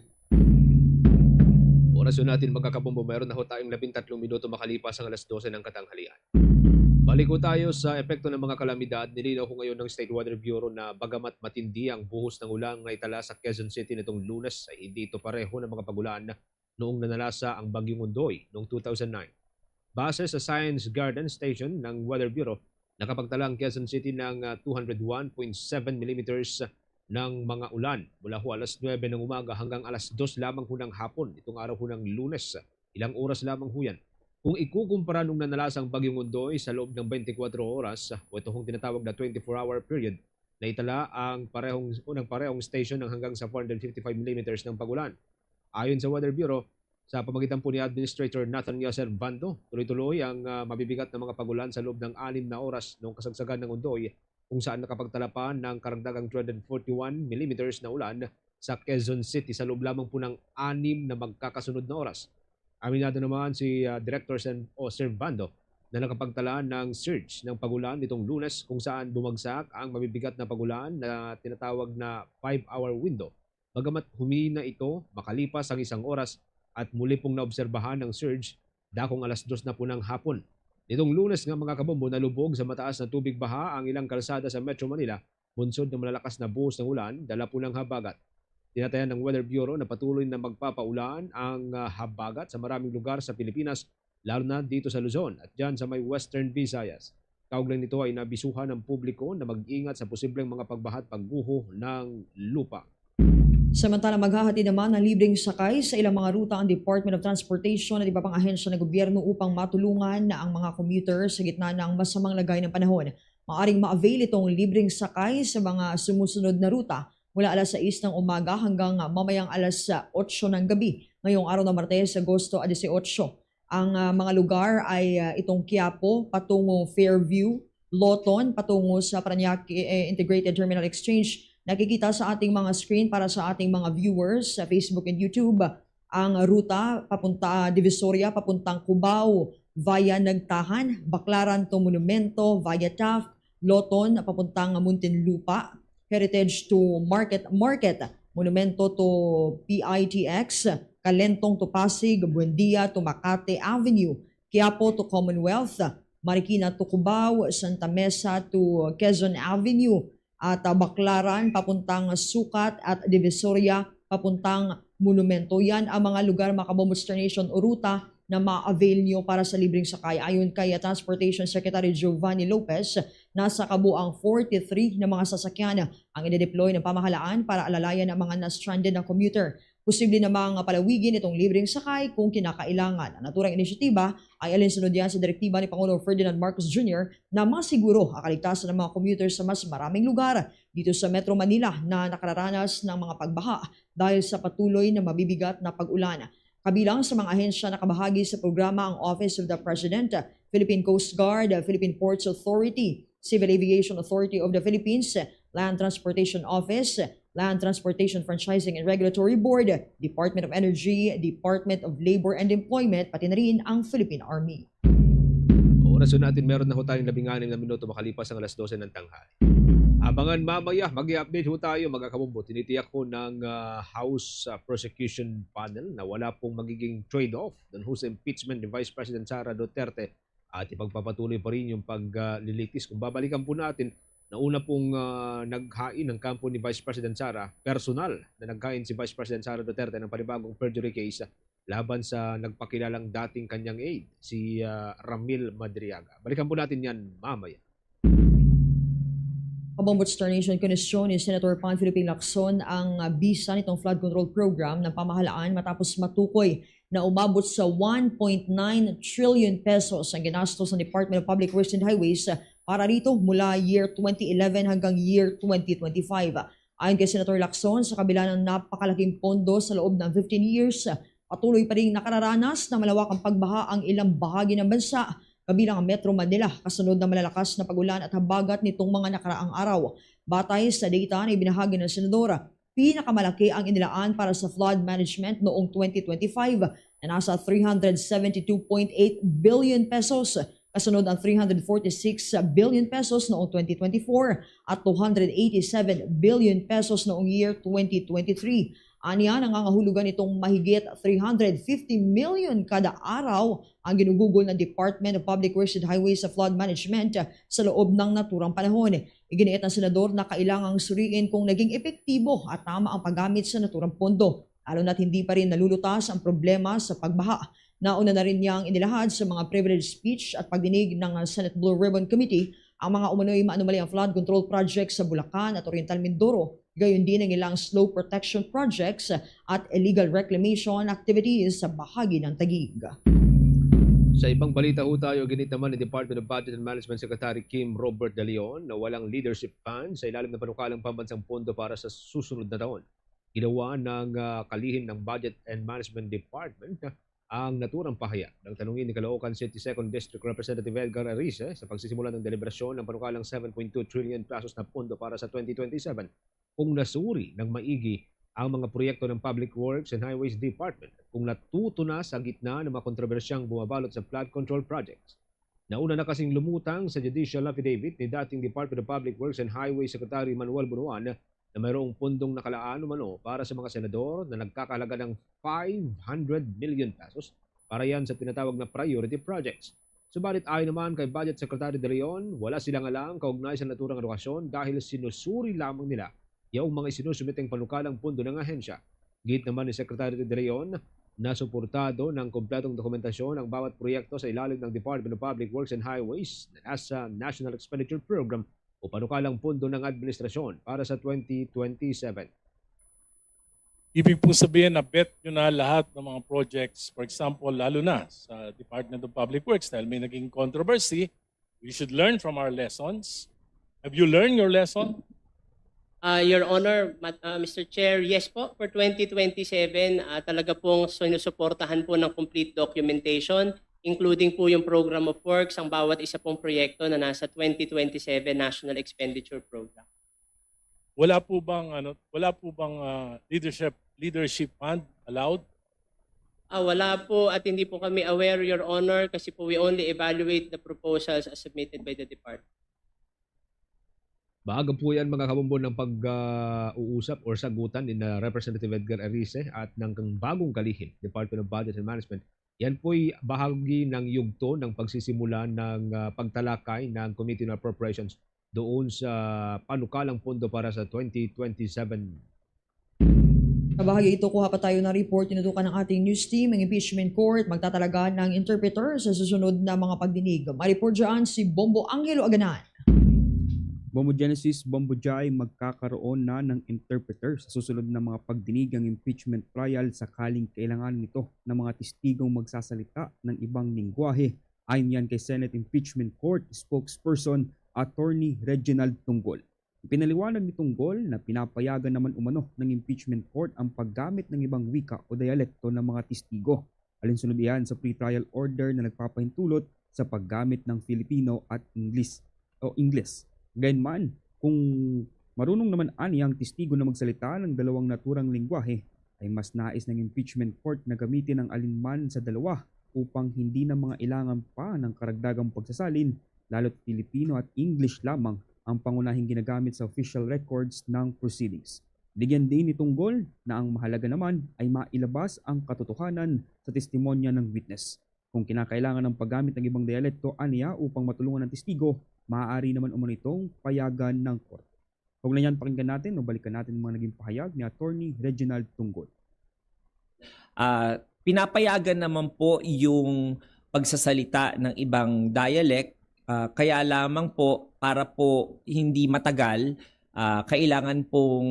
Oras yun natin, mga kabombo, mayroon na ho tayong labing tatlong minuto makalipas ang alas dose ng katanghalian. Balik ho tayo sa epekto ng mga kalamidad. Nilinaw ho ngayon ng State Weather Bureau na bagamat matindi ang buhos ng ulan nga itala sa Quezon City nitong Lunes, ay hindi ito pareho ng mga pagulan noong nanalasa ang Bagyong Ondoy noong two thousand nine. Base sa Science Garden Station ng Weather Bureau, nakapagtala ang Quezon City ng ah, two hundred one point seven millimeters ng mga ulan mula ho alas nuebe ng umaga hanggang alas dos lamang ho ng hapon nitong araw ho ng Lunes. Ilang oras lamang ho yan. Kung ikukumpara nung nanalasa ang Bagyong Ondoy sa loob ng twenty-four oras, o ito hong tinatawag na twenty-four hour period, naitala ang parehong, unang parehong station ng hanggang sa four hundred fifty-five millimeters ng pagulan. Ayon sa Weather Bureau, sa pamagitan po ni Administrator Nathan Servando, tuloy-tuloy ang ah, mabibigat na mga pagulan sa loob ng anim na oras noong kasagsagan ng Ondoy, kung saan nakapagtala pa ng karagdagang two hundred forty-one millimeters na ulan sa Quezon City sa loob lamang po ng anim na magkakasunod na oras. Aminado naman si ah, Director Sen- o Servando na nakapagtala ng surge ng pagulan nitong Lunes, kung saan bumagsak ang mabibigat na pagulan na tinatawag na five-hour window. Bagamat humina ito makalipas ang isang oras at muli pong naobserbahan ng surge dakong alas dos na po ng hapon. Nitong Lunes nga, mga kabombo, nalubog sa mataas na tubig baha ang ilang kalsada sa Metro Manila, bunsod ng malalakas na buhos ng ulan, dala po ng habagat. Tinatayan ng Weather Bureau na patuloy na magpapaulan ang ah, habagat sa maraming lugar sa Pilipinas, lalo na dito sa Luzon at dyan sa may Western Visayas. Kaugnay nito ay nabisuhan ang publiko na mag-ingat sa posibleng mga pagbaha at pagguho ng lupa. Samantala, maghahatid naman ng libreng sakay sa ilang mga ruta ang Department of Transportation at iba pang ahensya ng gobyerno upang matulungan na ang mga commuter sa gitna ng masamang lagay ng panahon. Maaring ma-avail itong libreng sakay sa mga sumusunod na ruta mula alas sais ng umaga hanggang mamayang alas otso ng gabi ngayong araw na Martes, Agosto dieciocho. Ang ah, mga lugar ay ah, itong Quiapo patungo Fairview, Loton patungo sa Parañaque eh, Integrated Terminal Exchange. Nakikita sa ating mga screen para sa ating mga viewers sa Facebook and YouTube ang ruta papunta Divisoria papuntang Cubao via Nagtahan, Baclaran to Monumento via Taft, Loton papuntang Muntinlupa, Heritage to Market Market, Monumento to P I T X, Calentong to Pasig, Buendia to Makate Avenue, Quiapo to Commonwealth, Marikina to Cubao, Santa Mesa to Quezon Avenue, at ah, Baclaran papuntang Sukat at Divisoria papuntang Monumento. Yan ang mga lugar, mga kabombo, destination o ruta na ma-avail nyo para sa libreng sakay. Ayon kay ah, Transportation Secretary Giovanni Lopez, nasa kabuang forty-three na mga sasakyan ang i-deploy ng pamahalaan para alalayan ang mga na-stranded na commuter. Posible namang palawigin itong libreng sakay kung kinakailangan. Ang naturang inisyatiba ay alinsunod yan sa direktiba ni Pangulo Ferdinand Marcos Junior na masiguro ang kaligtasan ng mga commuter sa mas maraming lugar dito sa Metro Manila na nakararanas ng mga pagbaha dahil sa patuloy na mabibigat na pag-ulan. Kabilang sa mga ahensya na kabahagi sa programa ang Office of the President, Philippine Coast Guard, Philippine Ports Authority, Civil Aviation Authority of the Philippines, Land Transportation Office, Land Transportation Franchising and Regulatory Board, Department of Energy, Department of Labor and Employment, pati na rin ang Philippine Army. Oras yun natin, meron na ho tayong labing anim na minuto makalipas ang alas dose ng tanghali. Abangan mamaya, mag-update ho tayo, mga kabombo. Tinitiyak ho ng ah, House ah, Prosecution Panel na wala pong magiging trade-off doon ho sa impeachment ni Vice President Sara Duterte at ipagpapatuloy pa rin yung paglilitis. Kung babalikan po natin, nauna pong ah, naghain ng kampo ni Vice President Sara, personal na naghain si Vice President Sara Duterte ng panibagong perjury case laban sa nagpakilalang dating kanyang aide, si ah, Ramil Madriaga. Balikan po natin yan mamaya. Kabombo, Star Nation, kinuestiyon ni Senator Panfilo P. Lacson ang ah, bisa nitong flood control program ng pamahalaan matapos matukoy na umabot sa one point nine trillion pesos ang ginastos ng Department of Public Works and Highways para rito mula year twenty eleven hanggang year twenty twenty-five. Ayon kay Senator Lacson, sa kabila ng napakalaking pondo sa loob ng fifteen years, patuloy pa rin nakararanas ng malawakang pagbaha ang ilang bahagi ng bansa, kabilang ang Metro Manila, kasunod ng malalakas na pag-ulan at habagat nitong mga nakaraang araw. Batay sa data na ibinahagi ng Senador, pinakamalaki ang inilaan para sa flood management noong twenty twenty-five na nasa three hundred seventy two point eight billion pesos, kasunod ang three hundred forty six billion pesos noong twenty twenty four at two hundred eighty seven billion pesos noong year twenty twenty three. Ania, nangangahulugan itong mahigit three hundred fifty million kada araw ang ginugugol ng Department of Public Works and Highways sa flood management sa loob ng naturang panahon. Iginiit ng senador na kailangang suriin kung naging epektibo at tama ang paggamit sa naturang pondo, lalo na't hindi pa rin nalulutas ang problema sa pagbaha. Nauna na rin niyang inilahad sa mga privilege speech at pagdinig ng Senate Blue Ribbon Committee ang mga umano'y maanumaliang flood control project sa Bulacan at Oriental Mindoro, gayon din ang ilang slope protection projects at illegal reclamation activities sa bahagi ng Taguig. Sa ibang balita ho tayo, ginit naman ni Department of Budget and Management Secretary Kim Robert De Leon na walang leadership fund sa ilalim ng panukalang pambansang pondo para sa susunod na taon. Ginawa ng ah, kalihim ng Budget and Management Department ang naturang pahayag. Nagtanungin ni Caloocan City Second District Representative Edgar Arice sa pagsisimula ng deliberasyon ng panukalang seven point two trillion pesos na pondo para sa twenty twenty-seven kung nasuri ng maigi ang mga proyekto ng Public Works and Highways Department at kung natuto na sa gitna ng mga kontrobersyang bumabalot sa flood control projects. Nauna na kasing lumutang sa judicial affidavit ni dating Department of Public Works and Highways Secretary Manuel Bunuan na mayroong pundong nakalaan umano para sa mga senador na nagkakahalaga ng five hundred million pesos para yan sa tinatawag na priority projects. Subalit ayon naman kay Budget Secretary De Leon, wala silang alam kaugnay sa naturang alokasyon dahil sinusuri lamang nila yaong mga isinusumiteng panukalang pondo ng ahensya. Git naman ni Secretary De Leon na suportado ng kompletong dokumentasyon ang bawat proyekto sa ilalim ng Department of Public Works and Highways na nasa National Expenditure Program o panukalang pondo ng administrasyon para sa twenty twenty-seven. Ibig pong sabihin na bet nyo na lahat ng mga projects, for example, lalo na sa Department of Public Works dahil may naging controversy, we should learn from our lessons. Have you learned your lesson? Uh, Your Honor, Mat- uh, Mister Chair, yes po, for twenty twenty-seven, uh, talaga pong sinusuportahan po ng complete documentation, including po yung Program of Works, ang bawat isa pong proyekto na nasa twenty twenty-seven National Expenditure Program. Wala po bang ano, wala po bang ah, leadership leadership fund allowed? Ah, wala po at hindi po kami aware, Your Honor, kasi po we only evaluate the proposals as submitted by the department. Maaga po yan, mga kabumbon, ng pag-uusap or sagutan ni na Representative Edgar Arice at ng kang bagong kalihim, Department of Budget and Management. Yan po'y bahagi ng yugto ng pagsisimula ng ah, pagtalakay ng Committee on Appropriations doon sa panukalang pondo para sa twenty twenty-seven. Kabahagi ito, kuha pa tayo ng report, tinutukan ng ating news team ang impeachment court magtatalaga ng interpreter sa susunod na mga pagdinig. May report dyan si Bombo Angelo Aganan. Bombo Genesis, Bombo Jai, magkakaroon na ng interpreter sa susunod na mga pagdinig ang impeachment trial sakaling kailangan nito ng mga testigong magsasalita ng ibang lingwahe. Ayon yan kay Senate Impeachment Court spokesperson Attorney Reginald Tunggol. Pinaliwanag ni Tunggol na pinapayagan naman umano ng impeachment court ang paggamit ng ibang wika o dialekto ng mga testigo. Alinsunod iyan sa pretrial order na nagpapahintulot sa paggamit ng Filipino at English o Ingles. Gayunman, kung marunong naman ani ang testigo na magsalita ng dalawang naturang lengguwahe, ay mas nais ng impeachment court na gamitin ang alinman sa dalawa upang hindi na mangailangan pa ng karagdagang pagsasalin, lalo't Filipino at English lamang ang pangunahing ginagamit sa official records ng proceedings. Bigyan din ni Tunggol na ang mahalaga naman ay mailabas ang katotohanan sa testimonya ng witness. Kung kinakailangan ng paggamit ng ibang dialekto aniya upang matulungan ang testigo, maaari naman umano itong payagan ng korte. Kaugnay niyan, pakinggan natin o balikan natin ang mga naging pahayag ni Attorney Reginald Tunggol. Ah, pinapayagan naman po yung pagsasalita ng ibang dialect, ah, kaya lamang po para po hindi matagal, ah, kailangan pong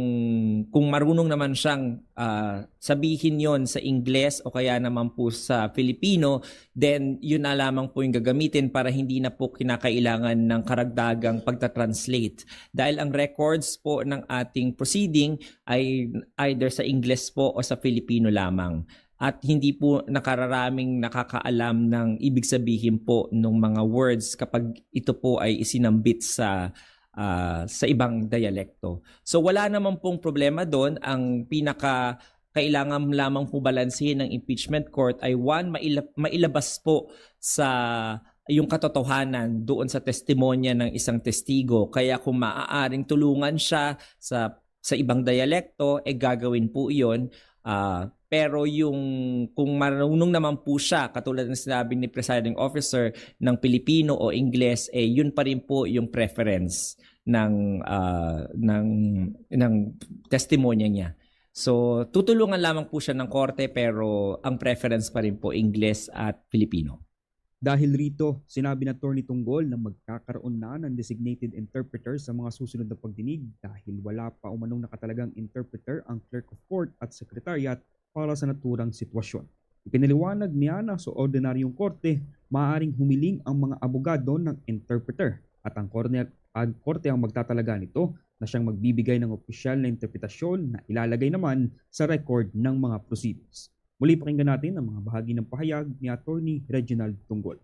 kung marunong naman siyang ah, sabihin yon sa Ingles o kaya naman po sa Filipino, then yun na lamang po yung gagamitin para hindi na po kinakailangan ng karagdagang pagta-translate. Dahil ang records po ng ating proceeding ay either sa Ingles po o sa Filipino lamang. At hindi po nakararaming nakakaalam ng ibig sabihin po ng mga words kapag ito po ay isinambit sa ah, sa ibang dialekto. So wala naman pong problema doon. Ang pinaka kailangan lamang po balansehin ng impeachment court ay, one, maila-, mailabas po sa yung katotohanan doon sa testimonya ng isang testigo. Kaya kung maaaring tulungan siya sa sa ibang dialekto, eh, gagawin po iyon. Ah, pero yung kung marunong naman po siya, katulad ng sinabi ni presiding officer, ng Pilipino o Ingles, eh, yun pa rin po yung preference ng, ah, ng, ng testimonya niya. So, tutulungan lamang po siya ng korte, pero ang preference pa rin po Ingles at Filipino. Dahil rito, sinabi ni Attorney Tunggol na magkakaroon na ng designated interpreter sa mga susunod na pagdinig dahil wala pa umanong nakatalagang interpreter ang Clerk of Court at Secretariat para sa naturang sitwasyon. Ipinaliwanag niya na sa ordinaryong korte, maaaring humiling ang mga abogado ng interpreter at ang korte, ang korte ang magtatalaga nito na siyang magbibigay ng opisyal na interpretasyon na ilalagay naman sa record ng mga proceedings. Muli, pakinggan natin ang mga bahagi ng pahayag ni Attorney Reginald Tunggol.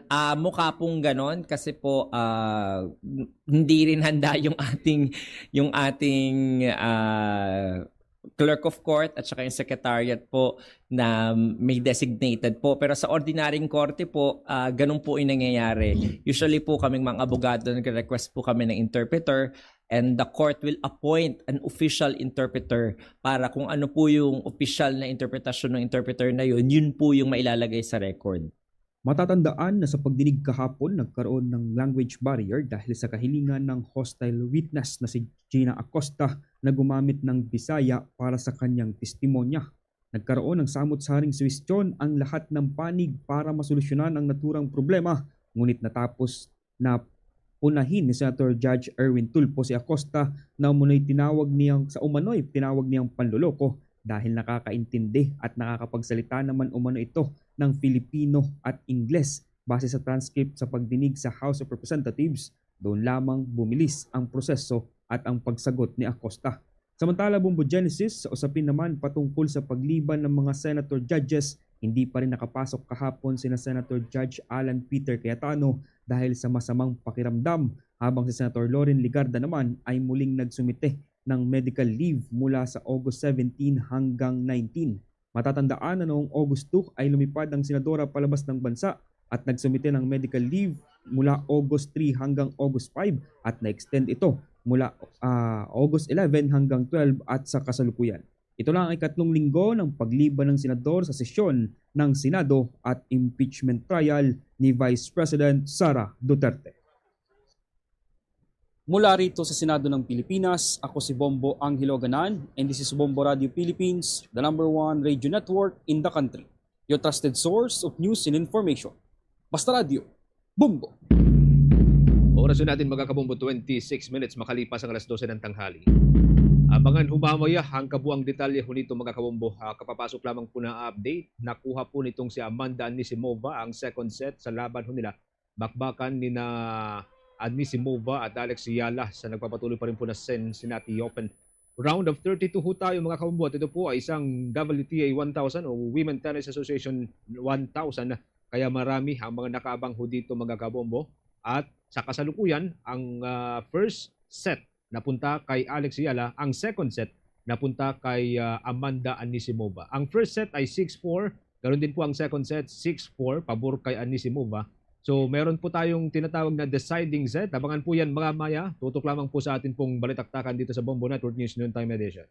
Ah, mukha pong ganon kasi po, ah, n-, hindi rin handa yung ating, yung ating, ah, clerk of court at saka yung secretariat po na may designated po. Pero sa ordinaryong korte po, ah, ganun po yung nangyayari. Usually po, kaming mga abogado, nagre-request po kami ng interpreter, and the court will appoint an official interpreter para kung ano po yung opisyal na interpretasyon ng interpreter na yun, yun po yung mailalagay sa record. Matatandaan na sa pagdinig kahapon, nagkaroon ng language barrier dahil sa kahilingan ng hostile witness na si Gina Acosta na gumamit ng Bisaya para sa kanyang testimonya. Nagkaroon ng samot-saring suwestyon ang lahat ng panig para masolusyonan ang naturang problema, ngunit natapos na unahin ni Senator Judge Erwin Tulfo si Acosta na umano'y tinawag niyang, sa umano'y tinawag niyang panloloko dahil nakakaintindi at nakakapagsalita naman umano ito ng Filipino at Ingles. Base sa transcript sa pagdinig sa House of Representatives, doon lamang bumilis ang proseso at ang pagsagot ni Acosta. Samantala, Bombo Genesis, sa usapin naman patungkol sa pagliban ng mga senator judges, hindi pa rin nakapasok kahapon sina Senator Judge Alan Peter Cayetano dahil sa masamang pakiramdam, habang si Senator Loren Legarda naman ay muling nagsumite ng medical leave mula sa August seventeen hanggang nineteen. Matatandaan na noong August two ay lumipad ang senadora palabas ng bansa at nagsumite ng medical leave mula August three hanggang August five at na-extend ito mula, ah, August eleven hanggang twelve at sa kasalukuyan. Ito na ang ikatlong linggo ng pagliban ng senador sa sesyon ng Senado at impeachment trial ni Vice President Sara Duterte. Mula rito sa Senado ng Pilipinas, ako si Bombo Angelo Ganan, and this is Bombo Radio Philippines, the number one radio network in the country. Your trusted source of news and information. Basta Radio, Bombo! Oras na natin, mga kabombo, twenty-six minutes makalipas ang alas dose ng tanghali. Abangan ho mamaya ang kabuang detalye ho nito, mga kabombo. Ah, kapapasok lamang po na update, nakuha po nitong si Amanda Anisimova ang second set sa laban ho nila bakbakan ni na Anisimova at Alex Yala sa nagpapatuloy pa rin po na Cincinnati Open. Round of thirty-two ho tayo, mga kabombo, at ito po ay isang W T A one thousand o Women Tennis Association one thousand, kaya marami ang mga nakaabang ho dito, mga kabombo. At sa kasalukuyan, ang, ah, first set napunta kay Alex Yala, ang second set napunta kay, ah, Amanda Anisimova. Ang first set ay six four, ganoon din po ang second set, six four, pabor kay Anisimova. So, meron po tayong tinatawag na deciding set. Abangan po yan mamaya. Tutok lamang po sa atin pong balitaktakan dito sa Bombo Network News Noontime Edition.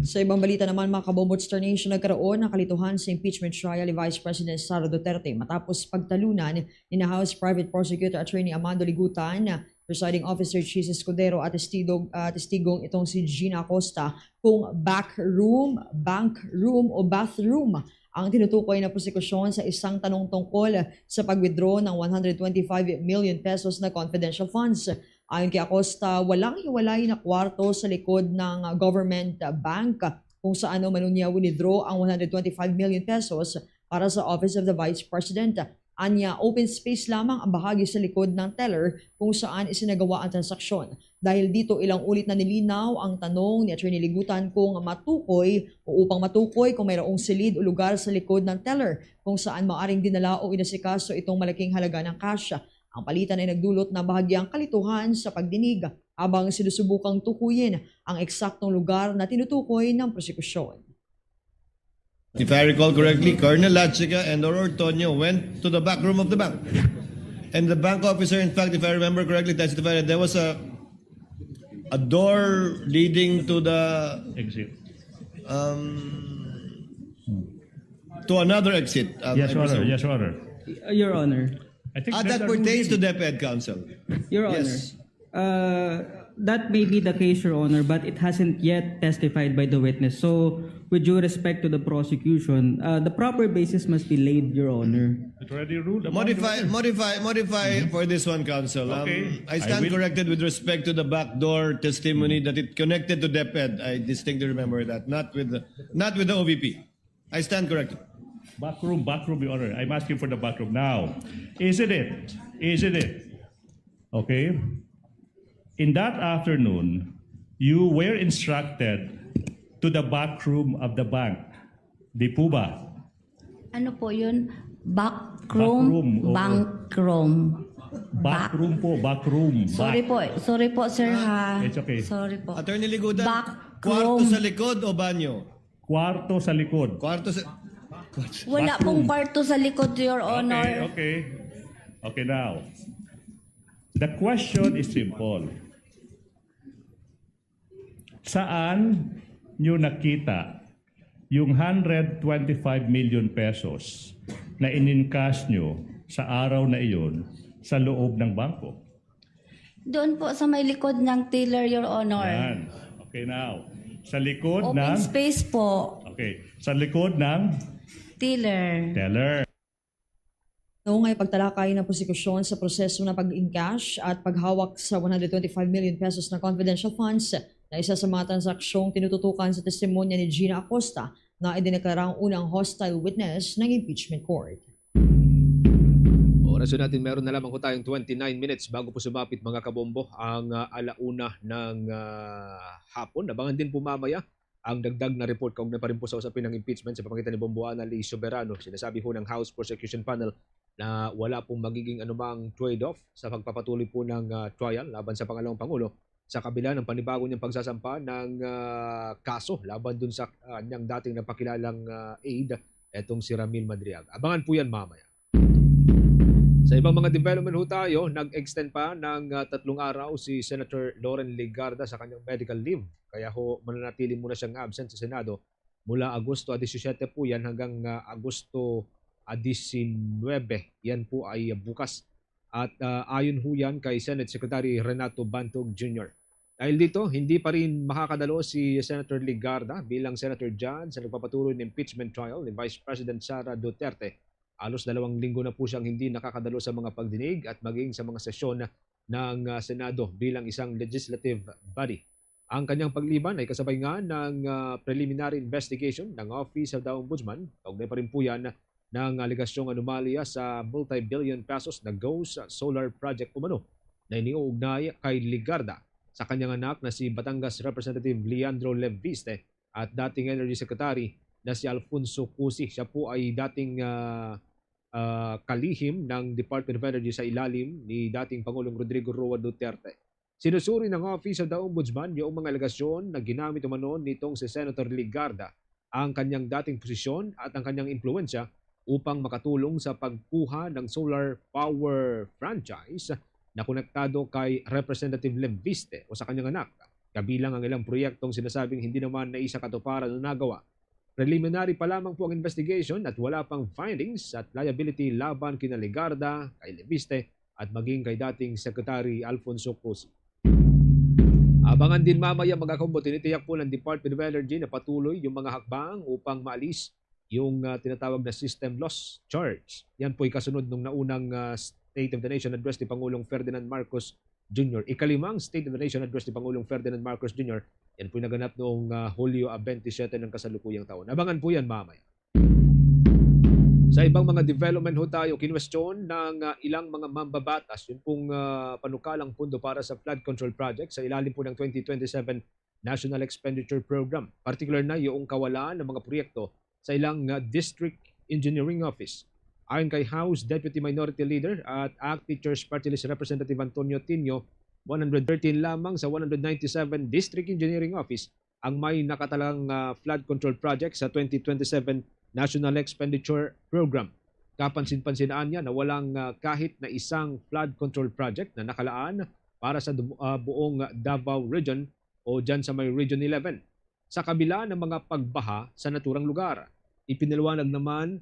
Sa ibang balita naman, mga kabombo, Star Nation, nagkaroon ng kalituhan sa impeachment trial ni Vice President Sara Duterte matapos pagtalunan ni na House Private Prosecutor Attorney Amando Ligutan, Presiding Officer Chiz Escudero at testigo, ah, testigong itong si Gina Acosta kung back room, bank room o bathroom ang tinutukoy na prosekusyon sa isang tanong tungkol sa pag-withdraw ng one hundred twenty-five million pesos na confidential funds. Ayon kay Acosta, walang hiwalay na kwarto sa likod ng government bank kung saan umano niya winidraw ang one hundred twenty-five million pesos para sa Office of the Vice President. Anya, open space lamang ang bahagi sa likod ng teller kung saan isinagawa ang transaksyon. Dahil dito, ilang ulit na nilinaw ang tanong ni Attorney Ligutan kung matukoy o upang matukoy kung mayroong silid o lugar sa likod ng teller kung saan maaring dinala o inasikaso itong malaking halaga ng cash. Ang palitan ay nagdulot ng bahagyang kalituhan sa pagdinig, habang sinusubukang tukuyin ang eksaktong lugar na tinutukoy ng prosekusyon. If I recall correctly, Colonel Lachiga and Aurora Tonyo went to the back room of the bank. And the bank officer, in fact, if I remember correctly, testified that there was a, a door leading to the, Exit. um, to another exit. Um, Yes, I Your Honor. presume. Yes, Your Honor. Your Honor. I think Ah, that pertains to DepEd, Counsel. Your Honor, Yes. uh, that may be the case, Your Honor, but it hasn't yet testified by the witness. So, with due respect to the prosecution, uh, the proper basis must be laid, Your Honor. It already ruled upon the Modify, witness. modify, modify Mm-hmm. for this one, Counsel. Um, Okay. I I stand will corrected with respect to the backdoor testimony Mm-hmm. that it connected to DepEd. I distinctly remember that. Not with the, not with the O V P. I stand corrected. Backroom, backroom, Your Honor. I'm asking for the backroom now. Isn't it? Isn't it? Okay. In that afternoon, you were instructed to the backroom of the bank. Di po ba? Ano po yun? Backroom, Backroom, oo. bankroom. Backroom po, backroom. Sorry Back. po, sorry po, sir, ha? It's okay. Sorry po. Attorney Ligudan, Backroom. kwarto sa likod o banyo? Kwarto sa likod. Kwarto sa... Wala Bathroom. pong kwarto sa likod, Your Honor. Okay, okay. Okay, now. The question is simple. Saan nyo nakita yung hundred twenty-five million pesos na in-encash nyo sa araw na iyon sa loob ng bangko? Doon po sa may likod ng teller, Your Honor. Yan. Okay, now. Sa likod Open ng space po. Okay. Sa likod ng Teller. teller. Naungay pagtalakay ng prosekusyon sa proseso ng pag-encash at paghawak sa one hundred twenty-five million pesos na confidential funds na isa sa mga transaksyong tinututukan sa testimonya ni Gina Acosta, na idineklarang unang hostile witness ng impeachment court. Oras natin, meron na lamang ko tayong twenty-nine minutes bago po sumapit, mga kabombo, ang, ah, alauna ng, ah, hapon. Abangan din po mamaya ang dagdag na report kaugnay pa rin po sa usapin ng impeachment sa pamamagitan ni Bombo Anal Soberano. Sinasabi ho ng House Prosecution Panel na wala pong magiging anumang trade-off sa pagpapatuloy po ng, ah, trial laban sa pangalawang pangulo sa kabila ng panibago niyang pagsasampa ng, ah, kaso laban dun sa, ah, niyang dating napakilalang, ah, aide, etong si Ramil Madriaga. Abangan po yan mamaya. Sa ibang mga development ho tayo, nag-extend pa ng, ah, tatlong araw si Senator Loren Legarda sa kanyang medical leave. Kaya ho, mananatili muna siyang absent sa Senado mula Agosto a disisyete po yan hanggang, ah, Agosto a disinwebe. Yan po ay, ah, bukas. At, ah, ayon ho yan kay Senate Secretary Renato Bantog Junior. Dahil dito, hindi pa rin makakadalo si Senator Legarda bilang Senator dyan sa nagpapatuloy na impeachment trial ni Vice President Sara Duterte. Halos dalawang linggo na po siyang hindi nakakadalo sa mga pagdinig at maging sa mga sesyon ng, ah, Senado bilang isang legislative body. Ang kanyang pagliban ay kasabay nga ng, ah, preliminary investigation ng Office of the Ombudsman. Kaugnay pa rin po yan ng alegasyong anomalya sa multi-billion pesos na ghost solar project umano na iniuugnay kay Legarda sa kanyang anak na si Batangas Representative Leandro Leviste at dating Energy Secretary na si Alfonso Cusi. Siya po ay dating, ah, ah, kalihim ng Department of Energy sa ilalim ni dating Pangulong Rodrigo Roa Duterte. Sinusuri ng Office of the Ombudsman yung mga alegasyon na ginamit umano nitong si Senator Legarda ang kanyang dating posisyon at ang kanyang impluwensya upang makatulong sa pagkuha ng solar power franchise na konektado kay Representative Leviste o sa kanyang anak, kabilang ang ilang proyektong sinasabing hindi naman naisakatuparan o nagawa. Preliminary pa lamang po ang investigation at wala pang findings at liability laban kina Legarda, kay Leviste at maging kay dating Secretary Alfonso Cusi. Abangan din mamaya, mga kabombo, tinitiyak po ng Department of Energy na patuloy yung mga hakbang upang maalis yung, ah, tinatawag na system loss charge. Yan po'y kasunod nung naunang, ah, State of the Nation Address ni Pangulong Ferdinand Marcos Junior. Ikalimang State of the Nation Address ni Pangulong Ferdinand Marcos Junior. Yan po'y naganap noong, ah, Hulyo, ah, twenty-seven ng kasalukuyang taon. Abangan po yan mamaya. Sa ibang mga development ho tayo, kinwestiyon ng, ah, ilang mga mambabatas yung pong, ah, panukalang pondo para sa flood control project sa ilalim po ng twenty twenty-seven National Expenditure Program. Partikular na yung kawalan ng mga proyekto sa ilang, ah, District Engineering Office. Ayon kay House Deputy Minority Leader at ACT Teachers Party List Representative Antonio Tinio, one hundred thirteen lamang sa one hundred ninety-seven District Engineering Office ang may nakatalang, ah, flood control project sa twenty twenty-seven National Expenditure Program. Kapansin-pansinan niya na walang, ah, kahit na isang flood control project na nakalaan para sa du-, ah, buong Davao Region o dyan sa may Region eleven. Sa kabila ng mga pagbaha sa naturang lugar, ipinaliwanag naman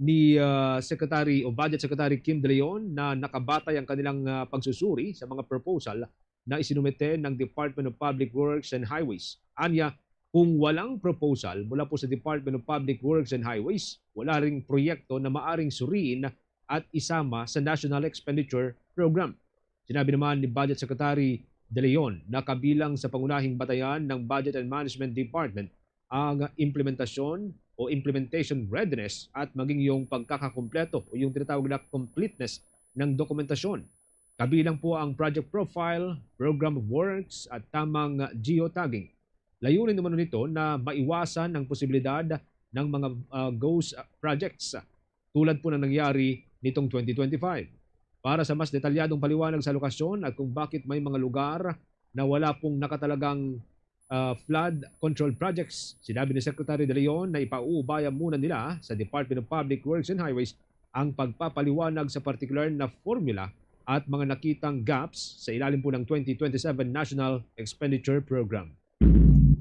ni, ah, Secretary o Budget Secretary Kim De Leon na nakabatay ang kanilang, ah, pagsusuri sa mga proposal na isinumite ng Department of Public Works and Highways. Anya, kung walang proposal mula po sa Department of Public Works and Highways, wala ring proyekto na maaring suriin at isama sa National Expenditure Program. Sinabi naman ni Budget Secretary De Leon na kabilang sa pangunahing batayan ng Budget and Management Department ang implementasyon o implementation readiness at maging yung pagkakakumpleto o yung tinatawag na completeness ng dokumentasyon. Kabilang po ang project profile, program of works at tamang geotagging. Layunin naman nito na maiwasan ang posibilidad ng mga, ah, ghost projects tulad po ng nangyari nitong twenty twenty-five. Para sa mas detalyadong paliwanag sa lokasyon at kung bakit may mga lugar na wala pong nakatalagang, ah, flood control projects, sinabi ni Secretary De Leon na ipauubaya muna nila sa Department of Public Works and Highways ang pagpapaliwanag sa partikular na formula at mga nakitang gaps sa ilalim po ng twenty twenty-seven National Expenditure Program.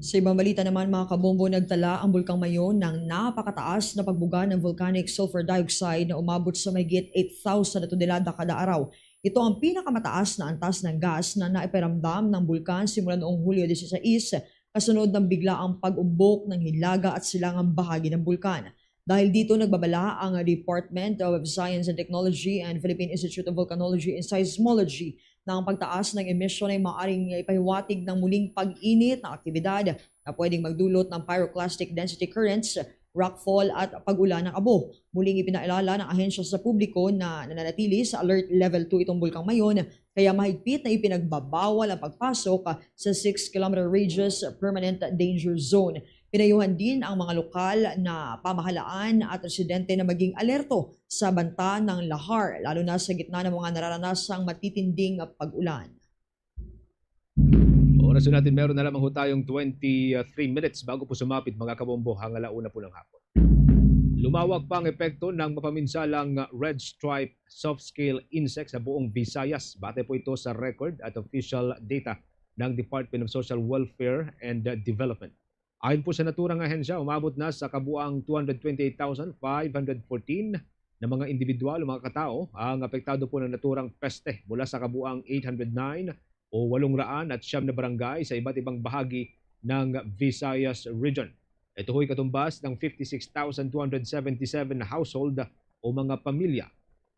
Sa ibang balita naman, mga kabombo, nagtala ang Bulkang Mayon ng napakataas na pagbuga ng volcanic sulfur dioxide na umabot sa mahigit eight thousand na tonelada kada araw. Ito ang pinakamataas na antas ng gas na naiparamdam ng bulkan simula noong Hulyo dieciséis, kasunod ng biglaang pag-umbok ng hilaga at silangang bahagi ng bulkan. Dahil dito, nagbabala ang Department of Science and Technology and Philippine Institute of Volcanology and Seismology na ang pagtaas ng emisyon ay maaaring ipahiwatig ng muling pag-init na aktibidad na pwedeng magdulot ng pyroclastic density currents, rockfall at pag-ulan ng abo. Muling ipinaalala ng ahensya sa publiko na nananatili sa Alert Level two itong Bulkang Mayon, kaya mahigpit na ipinagbabawal ang pagpasok sa six kilometer radius permanent danger zone. Pinayuhan din ang mga lokal na pamahalaan at residente na maging alerto sa banta ng lahar, lalo na sa gitna ng mga nararanasang matitinding pag-ulan. Oras natin, meron na lamang ho tayong twenty-three minutes bago po sumapit, mga kabombo, ang ala-una po ng hapon. Lumawak pa ang epekto ng mapaminsalang red stripe soft scale insect sa buong Visayas. Base po ito sa record at official data ng Department of Social Welfare and Development. Ayon po sa naturang ahensya, umabot na sa kabuang two hundred twenty-eight thousand five hundred fourteen na mga individual o mga katao ang apektado po ng naturang peste mula sa kabuang eight hundred nine o walong raan at siyam na barangay sa iba't ibang bahagi ng Visayas Region. Ito ho'y katumbas ng fifty-six thousand two hundred seventy-seven na household o mga pamilya.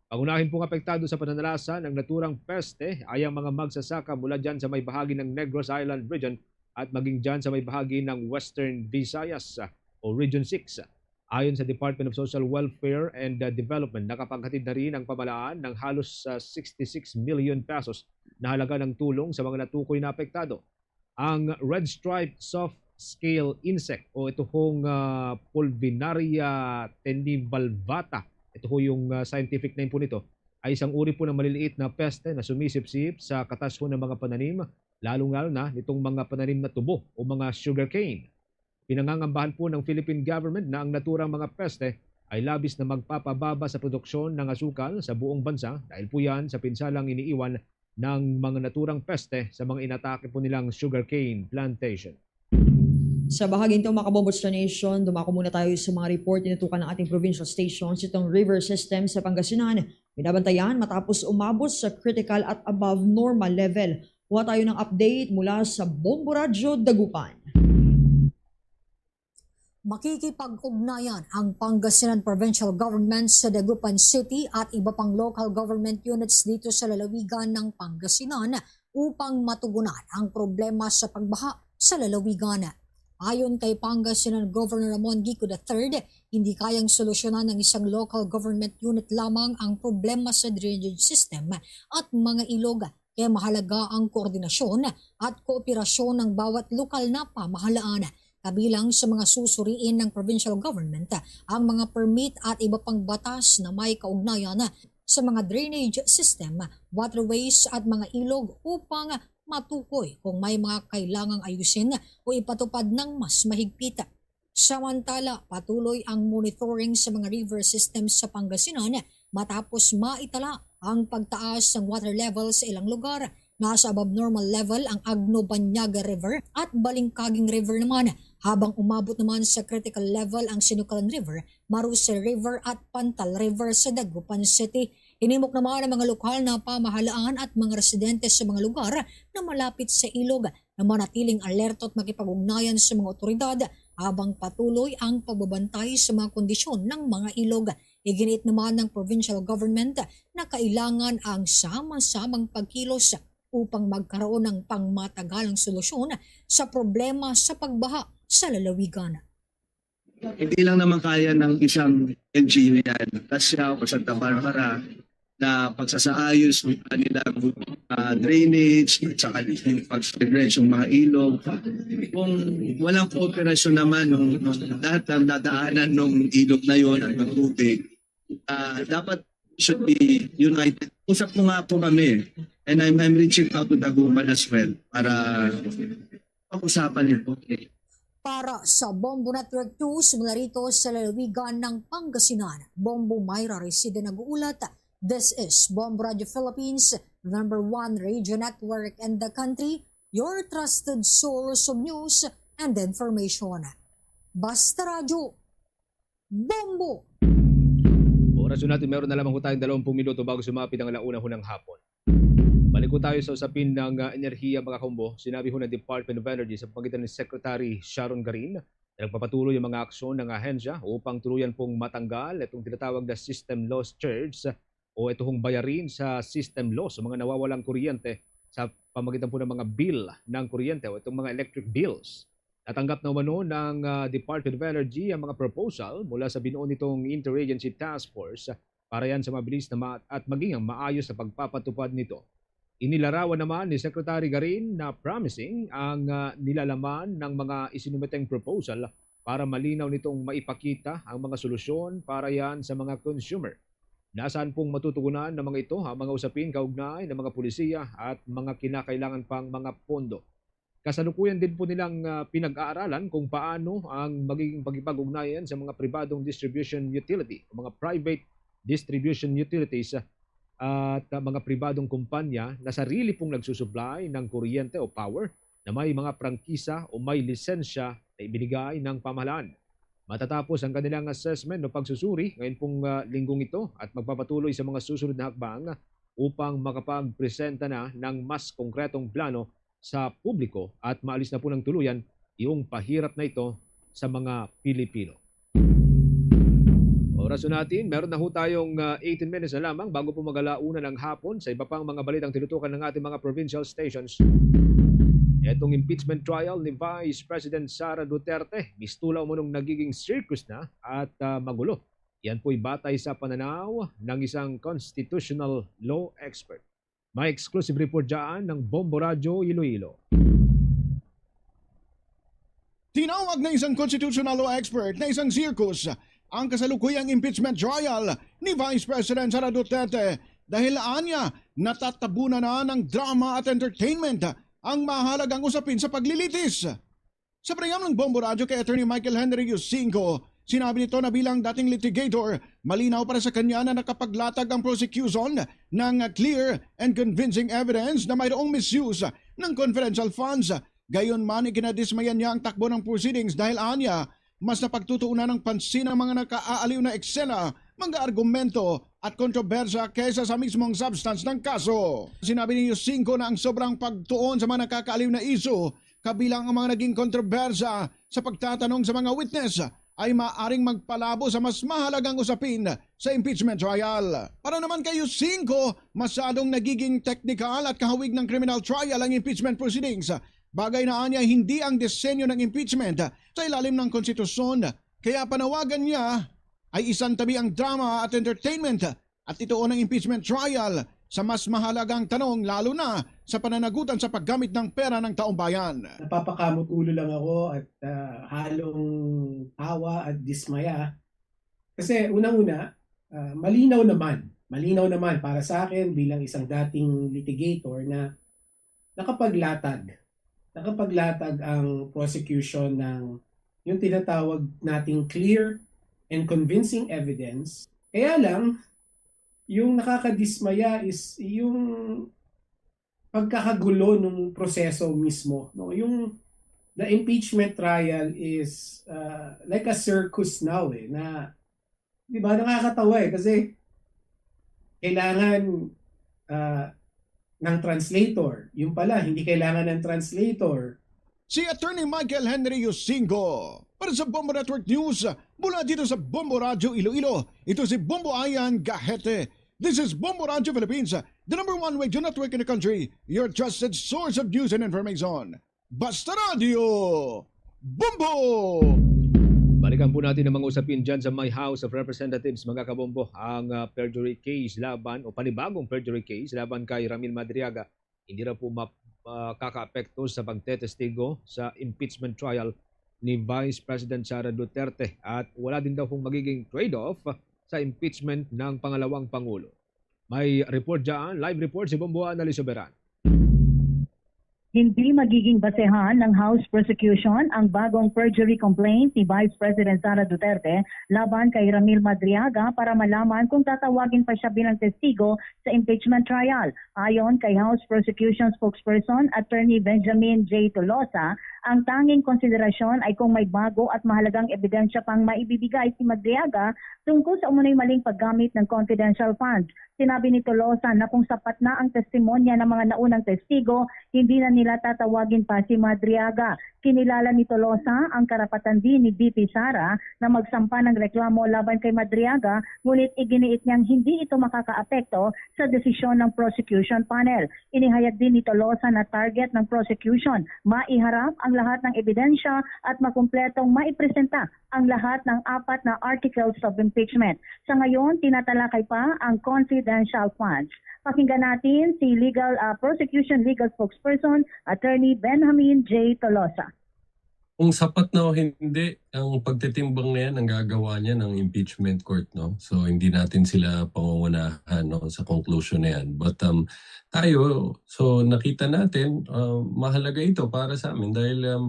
Pangunahin pong apektado sa pananalasa ng naturang peste ay ang mga magsasaka mula dyan sa may bahagi ng Negros Island Region at maging dyan sa may bahagi ng Western Visayas, ah, o Region six. Ayon sa Department of Social Welfare and, ah, Development, nakapaghatid na rin ang pamahalaan ng halos, ah, sixty-six million pesos na halaga ng tulong sa mga natukoy na apektado. Ang red stripe soft scale insect o ito hong, ah, Pulvinaria tenuivalvata, ito ho yung, ah, scientific name po nito, ay isang uri po ng maliliit na peste na sumisipsip sa katas ho ng mga pananim, lalong-lalo na nitong mga pananim na tubo o mga sugarcane. Pinangangambahan po ng Philippine government na ang naturang mga peste ay labis na magpapababa sa produksyon ng asukal sa buong bansa dahil po yan sa pinsalang iniiwan ng mga naturang peste sa mga inatake po nilang sugarcane plantation. Sa bahaging ito, mga kabombo sa nation, dumako muna tayo sa mga report na tutukan ng ating provincial stations. Itong river system sa Pangasinan, binabantayan matapos umabot sa critical at above normal level. Kuha tayo ng update mula sa Bombo Radyo Dagupan. Makikipag-ugnayan ang Pangasinan Provincial Government sa Dagupan City at iba pang local government units dito sa lalawigan ng Pangasinan upang matugunan ang problema sa pagbaha sa lalawigan. Ayon kay Pangasinan Governor Ramon Kiko the third, hindi kayang solusyonan ng isang local government unit lamang ang problema sa drainage system at mga ilog, kaya mahalaga ang koordinasyon at kooperasyon ng bawat lokal na pamahalaan. Kabilang sa mga susuriin ng provincial government ang mga permit at iba pang batas na may kaugnayan sa mga drainage system, waterways at mga ilog upang matukoy kung may mga kailangang ayusin o ipatupad ng mas mahigpit. Samantala, patuloy ang monitoring sa mga river system sa Pangasinan matapos maitala ang pagtaas ng water level sa ilang lugar. Nasa above normal level ang Agno Banyaga River at Balingkaging River naman, habang umabot naman sa critical level ang Sinukalan River, Maruse River at Pantal River sa Dagupan City. Hinimok naman ang mga lokal na pamahalaan at mga residente sa mga lugar na malapit sa ilog na manatiling alerto at makipag-ugnayan sa mga otoridad habang patuloy ang pagbabantay sa mga kondisyon ng mga ilog. Iginiit naman ng provincial government na kailangan ang sama-samang pagkilos upang magkaroon ng pangmatagalang solusyon sa problema sa pagbaha sa lalawigan. Hindi lang naman kaya ng isang L G U yan, Cassia o Santa Barbara, na pagsasaayos ng kanilang, ah, drainage at saka yung pag-dredge ng mga ilog. Kung walang kooperasyon naman ng, ng lahat ng dadaanan ng ilog na yon at ng tubig, ah, dapat should be united. Usap ko nga po kami, and I'm, I'm reaching out to Dagupan as well para pag-usapan ito. Para sa Bombo Network News, mula rito sa lalawigan ng Pangasinan, Bombo Myra Reside nag-uulat. This is Bombo Radio Philippines, number one radio network in the country, your trusted source of news and information. Basta Radyo, Bombo! Oras na natin, meron na lamang ho tayong dalawang minuto bago sumapit ang alauna ho ng hapon. Balik ko tayo sa usapin ng, ah, enerhiya, mga kaumbo. Sinabi ho ng Department of Energy sa pamamagitan ni Secretary Sharon Garin na nagpapatuloy ang mga aksyon ng ahensya upang tuluyan pong matanggal itong tinatawag na system loss charge o ito hong bayarin sa system loss sa mga nawawalang kuryente sa pamamagitan po ng mga bill ng kuryente o itong mga electric bills. Natanggap na umano ng, ah, Department of Energy ang mga proposal mula sa binuo nitong Interagency Task Force para yan sa mabilis na ma-, at maging ang maayos na pagpapatupad nito. Inilarawan naman ni Secretary Garin na promising ang, ah, nilalaman ng mga isinumiteng proposal para malinaw nitong maipakita ang mga solusyon para yan sa mga consumer. Nasaan pong matutugunan ng mga ito ang mga usapin kaugnay ng mga polisiya at mga kinakailangan pang mga pondo? Kasalukuyan din po nilang, ah, pinag-aaralan kung paano ang magiging pakikipag-ugnayan sa mga pribadong distribution utility o mga private distribution utilities, ah, at, ah, mga pribadong kumpanya na sarili pong nagsusupply ng kuryente o power na may mga prangkisa o may lisensya na ibinigay ng pamahalaan. Matatapos ang kanilang assessment o pagsusuri ngayon pong, ah, linggong ito at magpapatuloy sa mga susunod na hakbang upang makapagpresenta na ng mas konkretong plano sa publiko at maalis na po ng tuluyan yung pahirap na ito sa mga Pilipino. Oras na natin, meron na ho tayong, ah, eighteen minutes na lamang bago po mag-alauna ng hapon. Sa iba pang mga balitang tinutukan ng ating mga provincial stations, itong impeachment trial ni Vice President Sara Duterte, mistula umunong nagiging circus na at, ah, magulo. Yan po'y batay sa pananaw ng isang constitutional law expert. May exclusive report dyan ng Bombo Radyo Iloilo. Tinawag ng isang constitutional law expert na isang circus ang kasalukuyang impeachment trial ni Vice President Sara Duterte dahil anya natatabunan na ng drama at entertainment ang mahalagang usapin sa paglilitis. Sa panayam ng Bombo Radyo kay Attorney Michael Henry Yusinco, sinabi nito na bilang dating litigator, malinaw para sa kanya na nakapaglatag ang prosecution ng clear and convincing evidence na mayroong misuse ng confidential funds. Gayunman, ikinadismaya niya ang takbo ng proceedings dahil anya, mas napagtutuunan ng pansin ang mga nakaaaliw na eksena, mga argumento at kontrobersya kaysa sa mismong substance ng kaso. Sinabi ni Yusinco na ang sobrang pagtuon sa mga nakakaaliw na isyu, kabilang ang mga naging kontrobersya sa pagtatanong sa mga witness, ay maaring magpalabo sa mas mahalagang usapin sa impeachment trial. Para naman kay Yusinco, masyadong nagiging teknikal at kahawig ng criminal trial ang impeachment proceedings. Bagay na anya hindi ang disenyo ng impeachment sa ilalim ng konstitusyon, kaya panawagan niya ay isantabi ang drama at entertainment at ituon ang impeachment trial sa mas mahalagang tanong, lalo na sa pananagutan sa paggamit ng pera ng taong bayan. Napapakamot ulo lang ako at ah, halong tawa at dismaya. Kasi unang-una, ah, malinaw naman, malinaw naman para sa akin bilang isang dating litigator na nakapaglatag, nakapaglatag ang prosecution ng yung tinatawag nating clear and convincing evidence. Kaya lang, yung nakakadismaya is yung pagkakagulo ng proseso mismo, no? Yung the impeachment trial is uh, like a circus now eh, na, di ba, nakakatawa eh, kasi kailangan uh, ng translator. Yung pala, hindi kailangan ng translator. Si Attorney Michael Henry Yusingo para sa Bombo Network News mula dito sa Bombo Radyo Iloilo. Ito si Bombo Ayan Gahete. This is Bombo Radyo Philippines, the number one radio network in the country, your trusted source of news and information. Basta Radio, Bombo! Balikan po natin ang mga usapin dyan sa may House of Representatives, mga kabombo. Ang ah, perjury case laban o panibagong perjury case laban kay Ramil Madriaga hindi raw po makakaapekto sa pagtetestigo sa impeachment trial ni Vice President Sara Duterte at wala din daw pong magiging trade-off sa impeachment ng pangalawang pangulo. May report dyan, live report si Bombo Annalyn Soberan. Hindi magiging basehan ng House prosecution ang bagong perjury complaint ni Vice President Sara Duterte laban kay Ramil Madriaga para malaman kung tatawagin pa siya bilang testigo sa impeachment trial. Ayon kay House Prosecution Spokesperson Attorney Benjamin J. Tolosa, ang tanging konsiderasyon ay kung may bago at mahalagang ebidensya pang maibibigay si Madriaga tungkol sa umunoy maling paggamit ng confidential funds. Sinabi ni Tolosa na kung sapat na ang testimonya ng mga naunang testigo, hindi na nila tatawagin pa si Madriaga. Kinilala ni Tolosa ang karapatan din ni V P Sara na magsampa ng reklamo laban kay Madriaga, ngunit iginiit niyang hindi ito makakaapekto sa desisyon ng prosecution panel. Inihayag din ni Tolosa na target ng prosecution maiharap ang lahat ng ebidensya at makumpletong maipresenta ang lahat ng apat na articles of impeachment. Sa ngayon, tinatalakay pa ang confidential funds. Pakinggan natin si legal uh, prosecution legal spokesperson Attorney Benjamin J. Tolosa. Kung sapat na o hindi ang pagtitimbang na yan, ang gagawa niya ng impeachment court, no? So hindi natin sila pangungunahan, no, sa conclusion na yan. But um, tayo, so nakita natin, uh, mahalaga ito para sa amin dahil um,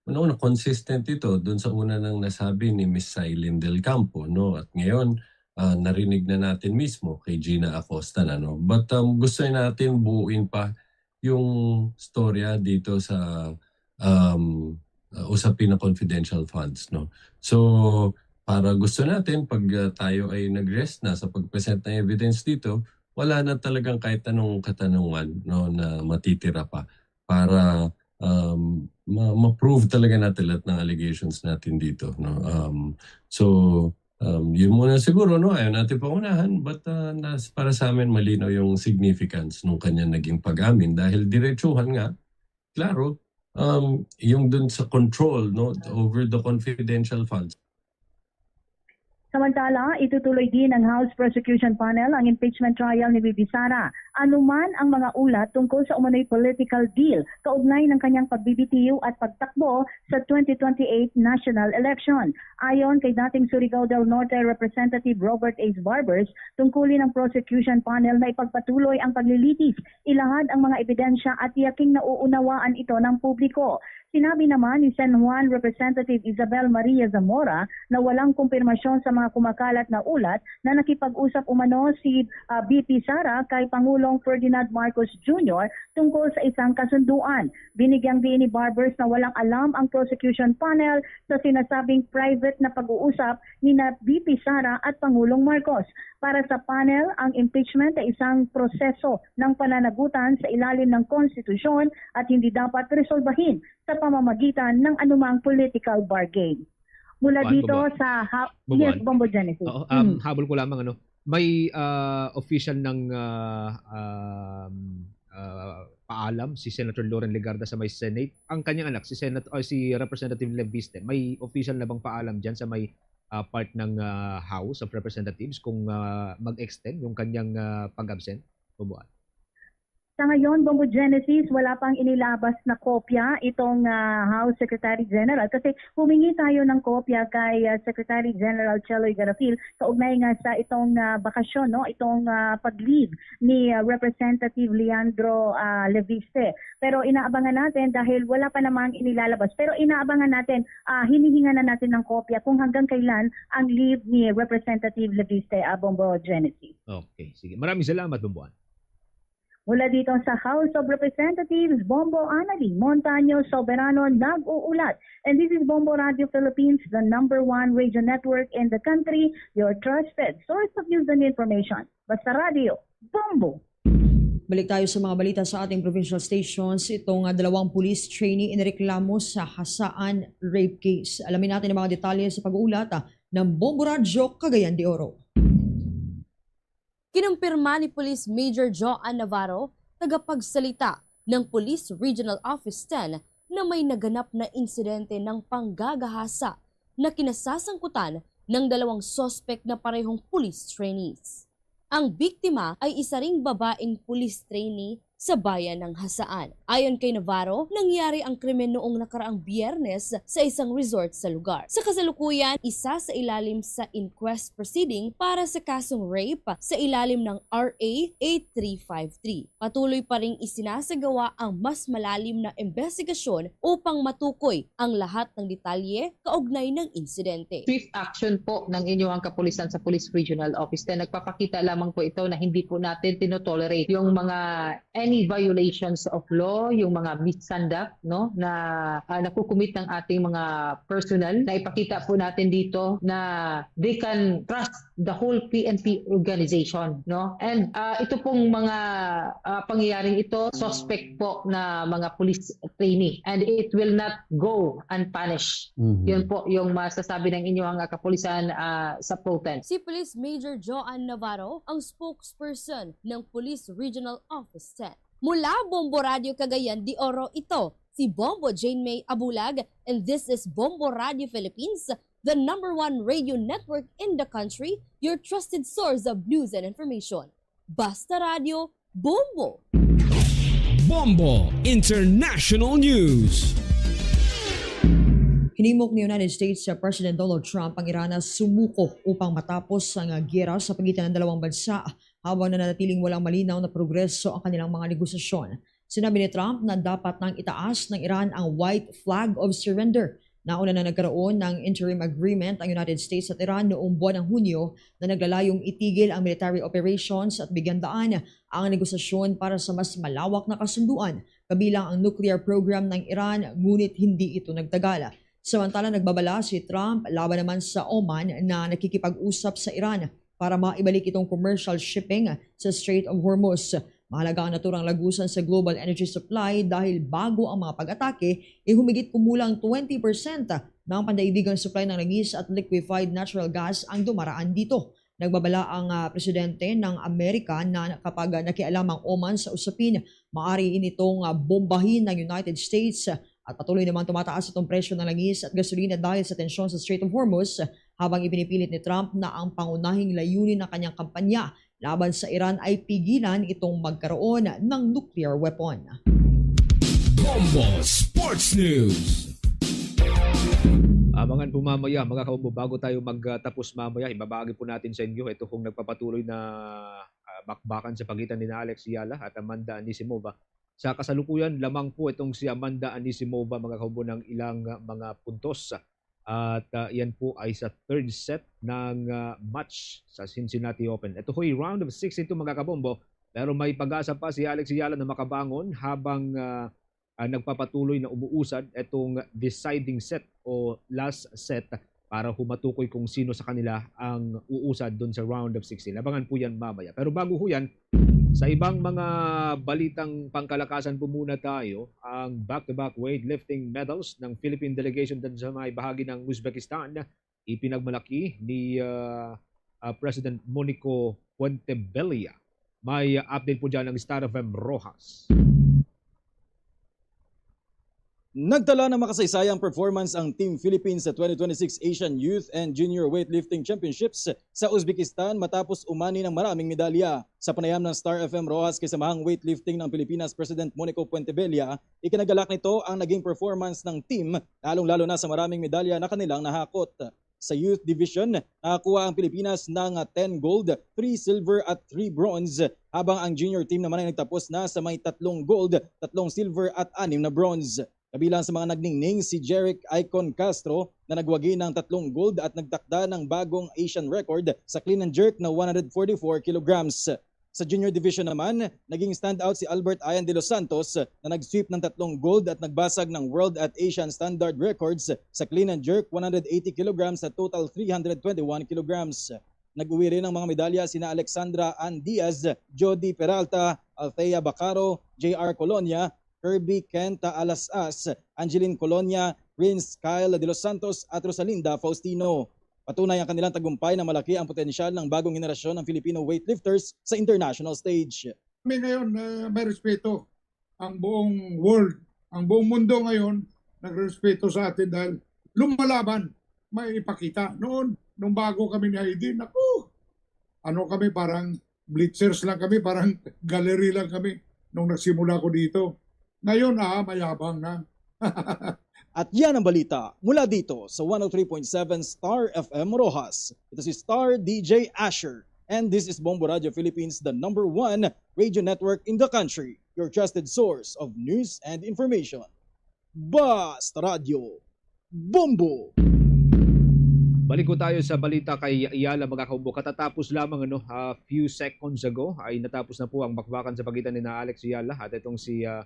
ano, consistent ito dun sa una nang nasabi ni Miss Silene Del Campo, no? At ngayon, uh, narinig na natin mismo kay Gina Acosta na, no? But um, gusto natin buuin pa yung storya dito sa um, uh, usapin na confidential funds, no? So para gusto natin pag uh, tayo ay nag-rest na sa pag-present ng evidence dito, wala na talagang kahit anong katanungan, no, na matitira pa para um, ma- ma-prove talaga natin lahat ng allegations natin dito, no? Um, so um, yun muna siguro, no? Ayaw natin pangunahan, but uh, nas, para sa amin malinaw yung significance ng kanyang naging pag-amin dahil diretsuhan nga, klaro, um, yung dun sa control, no, over the confidential funds. Samantala, itutuloy din ng House Prosecution Panel ang impeachment trial ni Bibi Sara. Anuman ang mga ulat tungkol sa umano'y political deal kaugnay ng kanyang pagbibitiw at pagtakbo sa twenty twenty-eight national election. Ayon kay dating Surigao del Norte Representative Robert Ace Barbers, tungkulin ng prosecution panel na ipagpatuloy ang paglilitis, ilahad ang mga ebidensya at tiyaking nauunawaan ito ng publiko. Sinabi naman ni San Juan Representative Isabel Maria Zamora na walang kumpirmasyon sa mga kumakalat na ulat na nakipag-usap umano si uh, ah, V P Sara kay Pangulong Ferdinand Marcos Junior tungkol sa isang kasunduan. Binigyang diin ni Barbers na walang alam ang prosecution panel sa sinasabing private na pag-uusap ni na V P Sara at Pangulong Marcos. Para sa panel, ang impeachment ay isang proseso ng pananagutan sa ilalim ng konstitusyon at hindi dapat resolbahin sa pamamagitan ng anumang political bargain. Mula dito sa ha- yes, Bombo Genesis. Oo, um, mm. Habol ko lamang, ano, may uh, official ng uh, um, uh, paalam si Senator Loren Legarda sa may Senate. Ang kanyang anak, si Senator, uh, si Representative Leviste, may official na bang paalam diyan sa may uh, part ng uh, House of Representatives kung uh, mag-extend yung kanyang uh, pag-absent? Bubuan. Sa ngayon, Bombo Genesis, wala pang inilabas na kopya itong, ah, House Secretary General kasi humingi tayo ng kopya kay, ah, Secretary General Cheloy Garafil kaugnay nga sa itong, ah, bakasyon, no, itong, ah, pag-leave ni, ah, Representative Leandro, ah, Leviste. Pero inaabangan natin dahil wala pa namang inilalabas. Pero inaabangan natin, ah, hinihingan na natin ng kopya kung hanggang kailan ang leave ni Representative Leviste, ah, Bombo Genesis. Okay, sige. Maraming salamat, Bomboan. Mula dito sa House of Representatives, Bombo Annalie Montaño Soberano nag-uulat. And this is Bombo Radio Philippines, the number one radio network in the country, your trusted source of news and information. Basta Radio, Bombo! Balik tayo sa mga balita sa ating provincial stations. Itong, ah, dalawang police trainee inireklamo sa Hasaan rape case. Alamin natin ang mga detalye sa pag-uulat, ah, ng Bombo Radyo Cagayan de Oro. Kinumpirma ni Police Major Joan Navarro, tagapagsalita ng Police Regional Office ten, na may naganap na insidente ng panggagahasa na kinasasangkutan ng dalawang suspek na parehong police trainees. Ang biktima ay isa ring babaeng police trainee sa bayan ng Hasaan. Ayon kay Navarro, nangyari ang krimen noong nakaraang Biyernes sa isang resort sa lugar. Sa kasalukuyan, isa sa ilalim sa inquest proceeding para sa kasong rape sa ilalim ng R A eight three five three. Patuloy pa ring isinasagawa ang mas malalim na imbestigasyon upang matukoy ang lahat ng detalye kaugnay ng insidente. Swift action po ng inyong kapulisan sa Police Regional Office ten. Nagpapakita lamang po ito na hindi po natin tinotolerate yung mga any violations of law, yung mga misconduct, no, na, ah, nakukumit ng ating mga personnel. Na ipakita po natin dito na they can trust the whole P N P organization, no? And, ah, ito pong mga, ah, pangyayaring ito, suspect po na mga police trainee, and it will not go unpunished. Mhm. Yun po yung masasabi ng inyong kapulisan, ah, sa Pro Tem. Si Police Major Joan Navarro ang spokesperson ng Police Regional Office ten. Mula Bombo Radio Cagayan de Oro ito, si Bombo Jane May Abulag, and this is Bombo Radio Philippines, the number one radio network in the country, your trusted source of news and information. Basta Radio, Bombo! Bombo International News. Hinimok ni United States President Donald Trump ang Iran na sumuko upang matapos ang giyera sa pagitan ng dalawang bansa, habang nananatiling walang malinaw na progreso ang kanilang mga negosasyon. Sinabi ni Trump na dapat nang itaas ng Iran ang white flag of surrender. Nauna na nagkaroon ng interim agreement ang United States at Iran noong buwan ng Hunyo na naglalayong itigil ang military operations at bigyan daan ang negosasyon para sa mas malawak na kasunduan, kabilang ang nuclear program ng Iran, ngunit hindi ito nagtagal. Samantala, nagbabala si Trump laban naman sa Oman na nakikipag-usap sa Iran para maibalik itong commercial shipping sa Strait of Hormuz. Mahalaga ang naturang lagusan sa global energy supply dahil bago ang mga pag-atake, ihumigit kumulang twenty percent ng pandaibigang supply ng langis at liquefied natural gas ang dumaraan dito. Nagbabala ang, ah, presidente ng Amerika na kapag nakialam ang Oman sa usapin, maaari initong, ah, bombahin ng United States. At patuloy namang tumataas itong presyo ng langis at gasolina dahil sa tensyon sa Strait of Hormuz, habang ipinipilit ni Trump na ang pangunahing layunin ng kanyang kampanya laban sa Iran ay pigilan itong magkaroon ng nuclear weapon. Bombo Sports News. Abangan po mamaya, mga kaumbo, bago tayo magtapos mamaya, ibabahagi po natin sa inyo ito kung nagpapatuloy na, ah, bakbakan sa pagitan ni Alex Yala at Amanda Anisimova. Sa kasalukuyan lamang po itong si Amanda Anisimova, mga kaumbo, ng ilang, ah, mga puntos. At, ah, yan po ay sa third set ng, ah, match sa Cincinnati Open. Ito ho'y round of sixty-two, mga kabombo, pero may pag-asa pa si Alex Yala na makabangon habang, ah, ah, nagpapatuloy na umuusad itong deciding set o last set para humatukoy kung sino sa kanila ang uusad dun sa round of sixteen. Abangan po yan mamaya. Pero bago ho yan, sa ibang mga balitang pangkalakasan po muna tayo, ang back-to-back weightlifting medals ng Philippine delegation dun sa may bahagi ng Uzbekistan, ipinagmalaki ni, ah, ah, President Monico Puentebella. May, ah, update po dyan ng Star F M Rojas. Nagtala ng makasaysayang performance ang Team Philippines sa twenty twenty-six Asian Youth and Junior Weightlifting Championships sa Uzbekistan matapos umani ng maraming medalya. Sa panayam ng Star F M Roxas kay Samahang Weightlifting ng Pilipinas President Monico Puentebella, ikinagalak nito ang naging performance ng team, lalong-lalo na sa maraming medalya na kanilang nahakot. Sa youth division, nakakuha ang Pilipinas ng ten gold, three silver at three bronze, habang ang junior team naman ay nagtapos na sa may tatlong gold, tatlong silver at anim na bronze. Kabilang sa mga nagningning si Jeric Icon Castro na nagwagi ng tatlong gold at nagtakda ng bagong Asian record sa clean and jerk na one hundred forty-four kilograms. Sa junior division naman, naging standout si Albert Ian De Los Santos na nag-sweep ng tatlong gold at nagbasag ng world at Asian standard records sa clean and jerk one hundred eighty kilograms sa total three hundred twenty-one kilograms. Nag-uwi rin ang mga medalya sina Alexandra Ann Diaz, Jody Peralta, Althea Bacaro, J R Colonia, Kirby Kenta Alasas, Angeline Colonia, Prince Kyle De Los Santos at Rosalinda Faustino. Patunay ang kanilang tagumpay na malaki ang potensyal ng bagong henerasyon ng Filipino weightlifters sa international stage. Kami ngayon, eh, may respeto. Ang buong world, ang buong mundo ngayon, nagrespeto sa atin dahil lumalaban, may ipakita. Noon, nung bago kami ni Heidi, naku, ano kami, parang bleachers lang kami, parang gallery lang kami nung nagsimula ko dito. Ngayon, ah, mayabang na. At yan ang balita mula dito sa one oh three point seven Star F M Roxas. Ito si Star D J Asher. And this is Bombo Radio Philippines, the number one radio network in the country. Your trusted source of news and information. Basta Radio, Bombo! Balik ko tayo sa balita kay Ayala, mga kaumbo. Katatapos lamang, ano, a few seconds ago, ay natapos na po ang bakbakan sa pagitan ni na Alex Ayala at itong si, ah,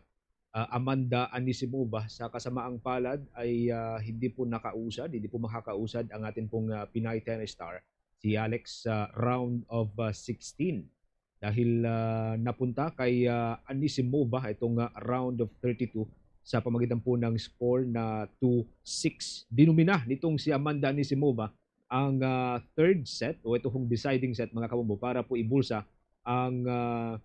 ah, Amanda Anisimova. Sa kasamaang palad ay, ah, hindi po nakausad, hindi po makakausad ang atin pong, ah, Pinay tennis star, si Alex, sa round of, ah, sixteen. Dahil, ah, napunta kay, ah, Anisimova itong, ah, round of thirty-two sa pamagitan po ng score na two six. Dinumina nitong si Amanda Anisimova ang, ah, third set o ito pong deciding set, mga kabombo, para po ibulsa ang, ah,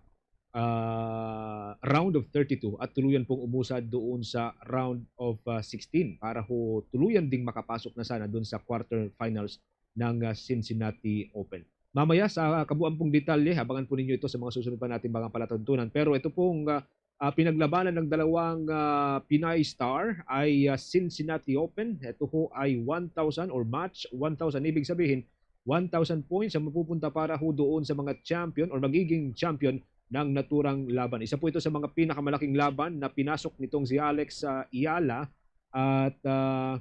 ah, round of thirty-two at tuluyan pong umusad doon sa round of, ah, sixteen para ho tuluyan ding makapasok na sana doon sa quarterfinals ng, ah, Cincinnati Open. Mamaya sa kabuuan pong detalye, abangan po ninyo ito sa mga susunod pa nating mga palatuntunan. Pero ito pong, ah, ah, pinaglabanan ng dalawang, ah, Pinay star ay, ah, Cincinnati Open. Ito ho ay one thousand or match one thousand. Ibig sabihin, one thousand points ang mapupunta para ho doon sa mga champion or magiging champion ng naturang laban. Isa po ito sa mga pinakamalaking laban na pinasok nitong si Alex, ah, Ayala at, ah,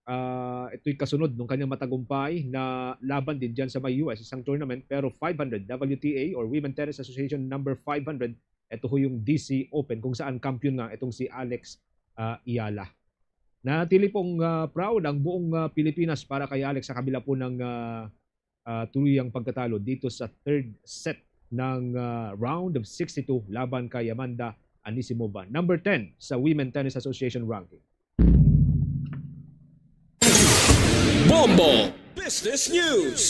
ah, ito'y kasunod nung kanyang matagumpay na laban din dyan sa may U S, isang tournament, pero five hundred, W T A or Women Tennis Association number five hundred, ito ho yung D C Open kung saan kampiyon nga itong si Alex, ah, Ayala. Natili pong, ah, proud ang buong, ah, Pilipinas para kay Alex sa kabila po ng, ah, ah, tuluyang pagkatalo dito sa third set ng, ah, round of sixty-two laban kay Amanda Anisimova, number ten sa Women Tennis Association ranking. Bombo Business News.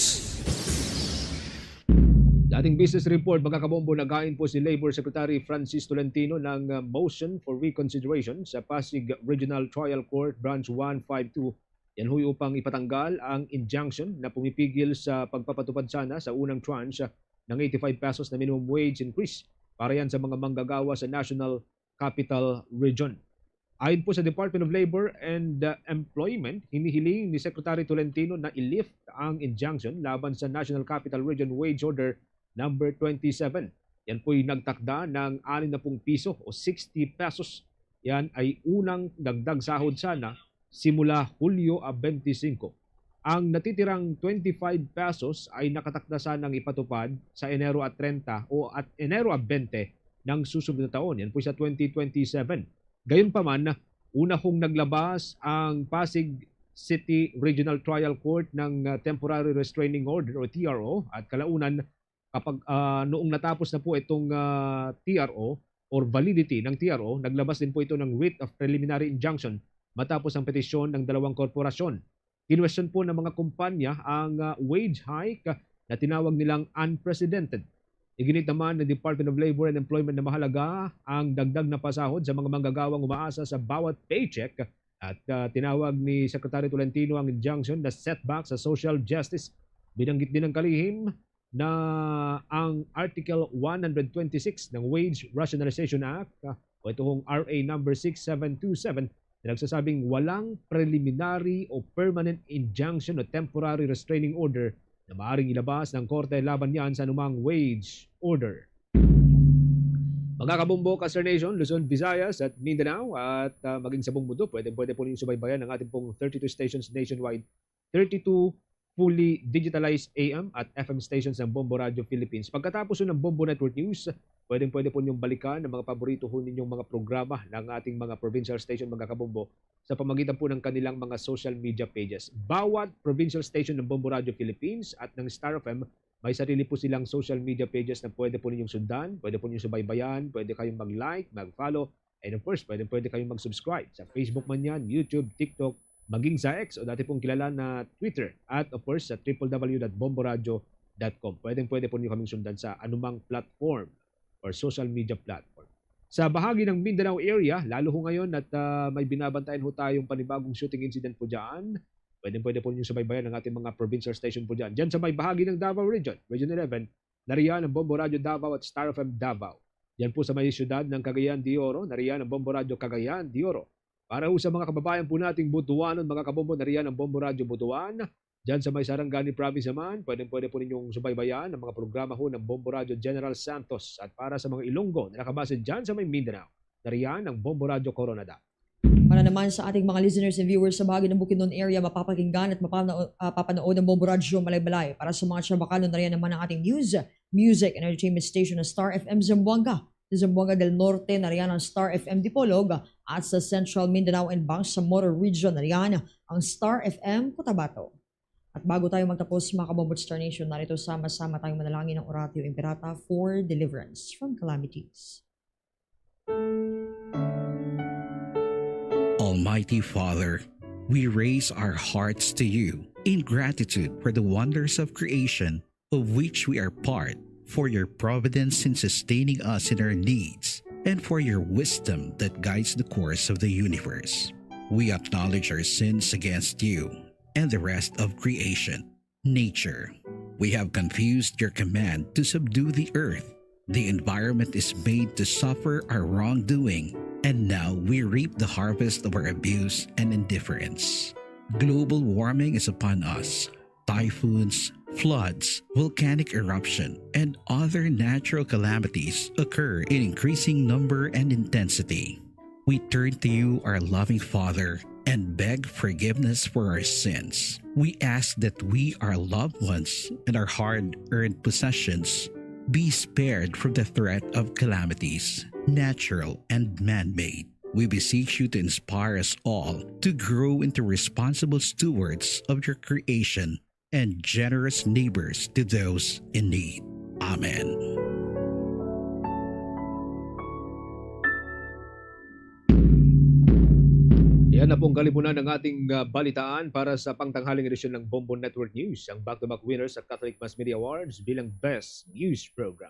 Dating business report, mga kabombo, nagain po si Labor Secretary Francis Tolentino ng, ah, motion for reconsideration sa Pasig Regional Trial Court Branch one five two. Yan ho'y upang ipatanggal ang injunction na pumipigil sa pagpapatupad sana sa unang tranche ng eighty-five pesos na minimum wage increase para yan sa mga manggagawa sa National Capital Region. Ayon po sa Department of Labor and, uh, Employment, hinihiling ni Secretary Tolentino na i-lift ang injunction laban sa National Capital Region Wage Order number twenty-seven. Yan po'y nagtakda ng anim na pung piso o sixty pesos. Yan ay unang dagdag sahod sana simula Hulyo, ah, twenty-five. Ang natitirang twenty-five pesos ay nakatakda sanang ipatupad sa Enero at treinta o at Enero at twenty ng susunod na taon. Yan po sa twenty twenty-seven. Gayunpaman, una hong naglabas ang Pasig City Regional Trial Court ng, ah, Temporary Restraining Order o T R O at kalaunan kapag, ah, noong natapos na po itong, ah, T R O or validity ng T R O, naglabas din po ito ng writ of preliminary injunction matapos ang petisyon ng dalawang korporasyon. Kinwestiyon po ng mga kumpanya ang, ah, wage hike na tinawag nilang unprecedented. Iginit naman ng Department of Labor and Employment na mahalaga ang dagdag na pasahod sa mga manggagawang umaasa sa bawat paycheck at, ah, tinawag ni Secretary Tolentino ang injunction na setback sa social justice. Binanggit din ng kalihim na ang Article one hundred twenty-six ng Wage Rationalization Act, ah, o ito hong R A number six seven two seven, na nagsasabing walang preliminary o permanent injunction o temporary restraining order na maaaring ilabas ng korte laban niyan sa anumang wage order. Mga kabombo, Kastar Nation, Luzon, Visayas, at Mindanao, at, ah, maging sa buong mundo, pwede, pwede po ninyong subaybayan ang ating pong thirty-two stations nationwide, thirty-two fully digitalized A M at F M stations ng Bombo Radio Philippines. Pagkatapos ng Bombo Network News, pwedeng-pwede po ninyong balikan ang mga paborito ho ninyong mga programa ng ating mga provincial station, mga kabombo, sa pamagitan po ng kanilang mga social media pages. Bawat provincial station ng Bombo Radio Philippines at ng Star F M, may sarili po silang social media pages na pwede po ninyong sundan, pwede po ninyong subaybayan, pwede kayong mag-like, mag-follow, and of course, pwede, pwede kayong mag-subscribe sa Facebook man yan, YouTube, TikTok, maging sa X o dati pong kilala na Twitter, at of course sa triple W dot bomboradio dot com. Pwedeng pwede po niyo kaming sundan sa anumang platform or social media platform. Sa bahagi ng Mindanao area, lalo ho ngayon at, ah, may binabantayan ho tayong panibagong shooting incident po dyan, pwedeng pwede po niyo subaybayan ang ating mga provincial station po dyan. Dyan sa may bahagi ng Davao Region, Region eleven, nariyan ang Bombo Radio Davao at Star F M Davao. Yan po sa may siyudad ng Cagayan de Oro, nariyan ang Bombo Radio Cagayan de Oro. Para ho sa mga kababayan po nating Butuanon, mga kabombo, nariyan ang Bombo Radio Butuan. Diyan sa may Sarangani Province naman, pwedeng-pwede po ninyong subaybayan ang mga programa ho ng Bombo Radio General Santos. At para sa mga Ilonggo na nakabase diyan sa may Mindanao, nariyan ang Bombo Radio Coronadal. Para naman sa ating mga listeners and viewers sa bahagi ng Bukidnon area, mapapakinggan at mapana-, ah, papanood ang Bombo Radio Malaybalay. Para sa mga Chavacano, nariyan naman ang ating news, music, and entertainment station na Star F M Zamboanga. Sa Zamboanga del Norte, nariyan ang Star F M Dipolog, at sa Central Mindanao and Bangsamoro Region, nariyan ang Star F M Cotabato. At bago tayo magtapos, mga kabombo, Star Nation, narito sama-sama tayong manalangin ng Oratio Imperata for deliverance from calamities. Almighty Father, we raise our hearts to you in gratitude for the wonders of creation of which we are part, for your providence in sustaining us in our needs, and for your wisdom that guides the course of the universe. We acknowledge our sins against you and the rest of creation, nature. We have confused your command to subdue the earth. The environment is made to suffer our wrongdoing, and now we reap the harvest of our abuse and indifference. Global warming is upon us. Typhoons, floods, volcanic eruption, and other natural calamities occur in increasing number and intensity. We turn to you, our loving Father, and beg forgiveness for our sins. We ask that we, our loved ones, and our hard-earned possessions be spared from the threat of calamities, natural and man-made. We beseech you to inspire us all to grow into responsible stewards of your creation and generous neighbors to those in need. Amen. Yan na pong kalipunan ng ating, ah, balitaan para sa pangtanghaling edisyon ng Bombo Network News, ang back-to-back winners sa Catholic Mass Media Awards bilang Best News Program.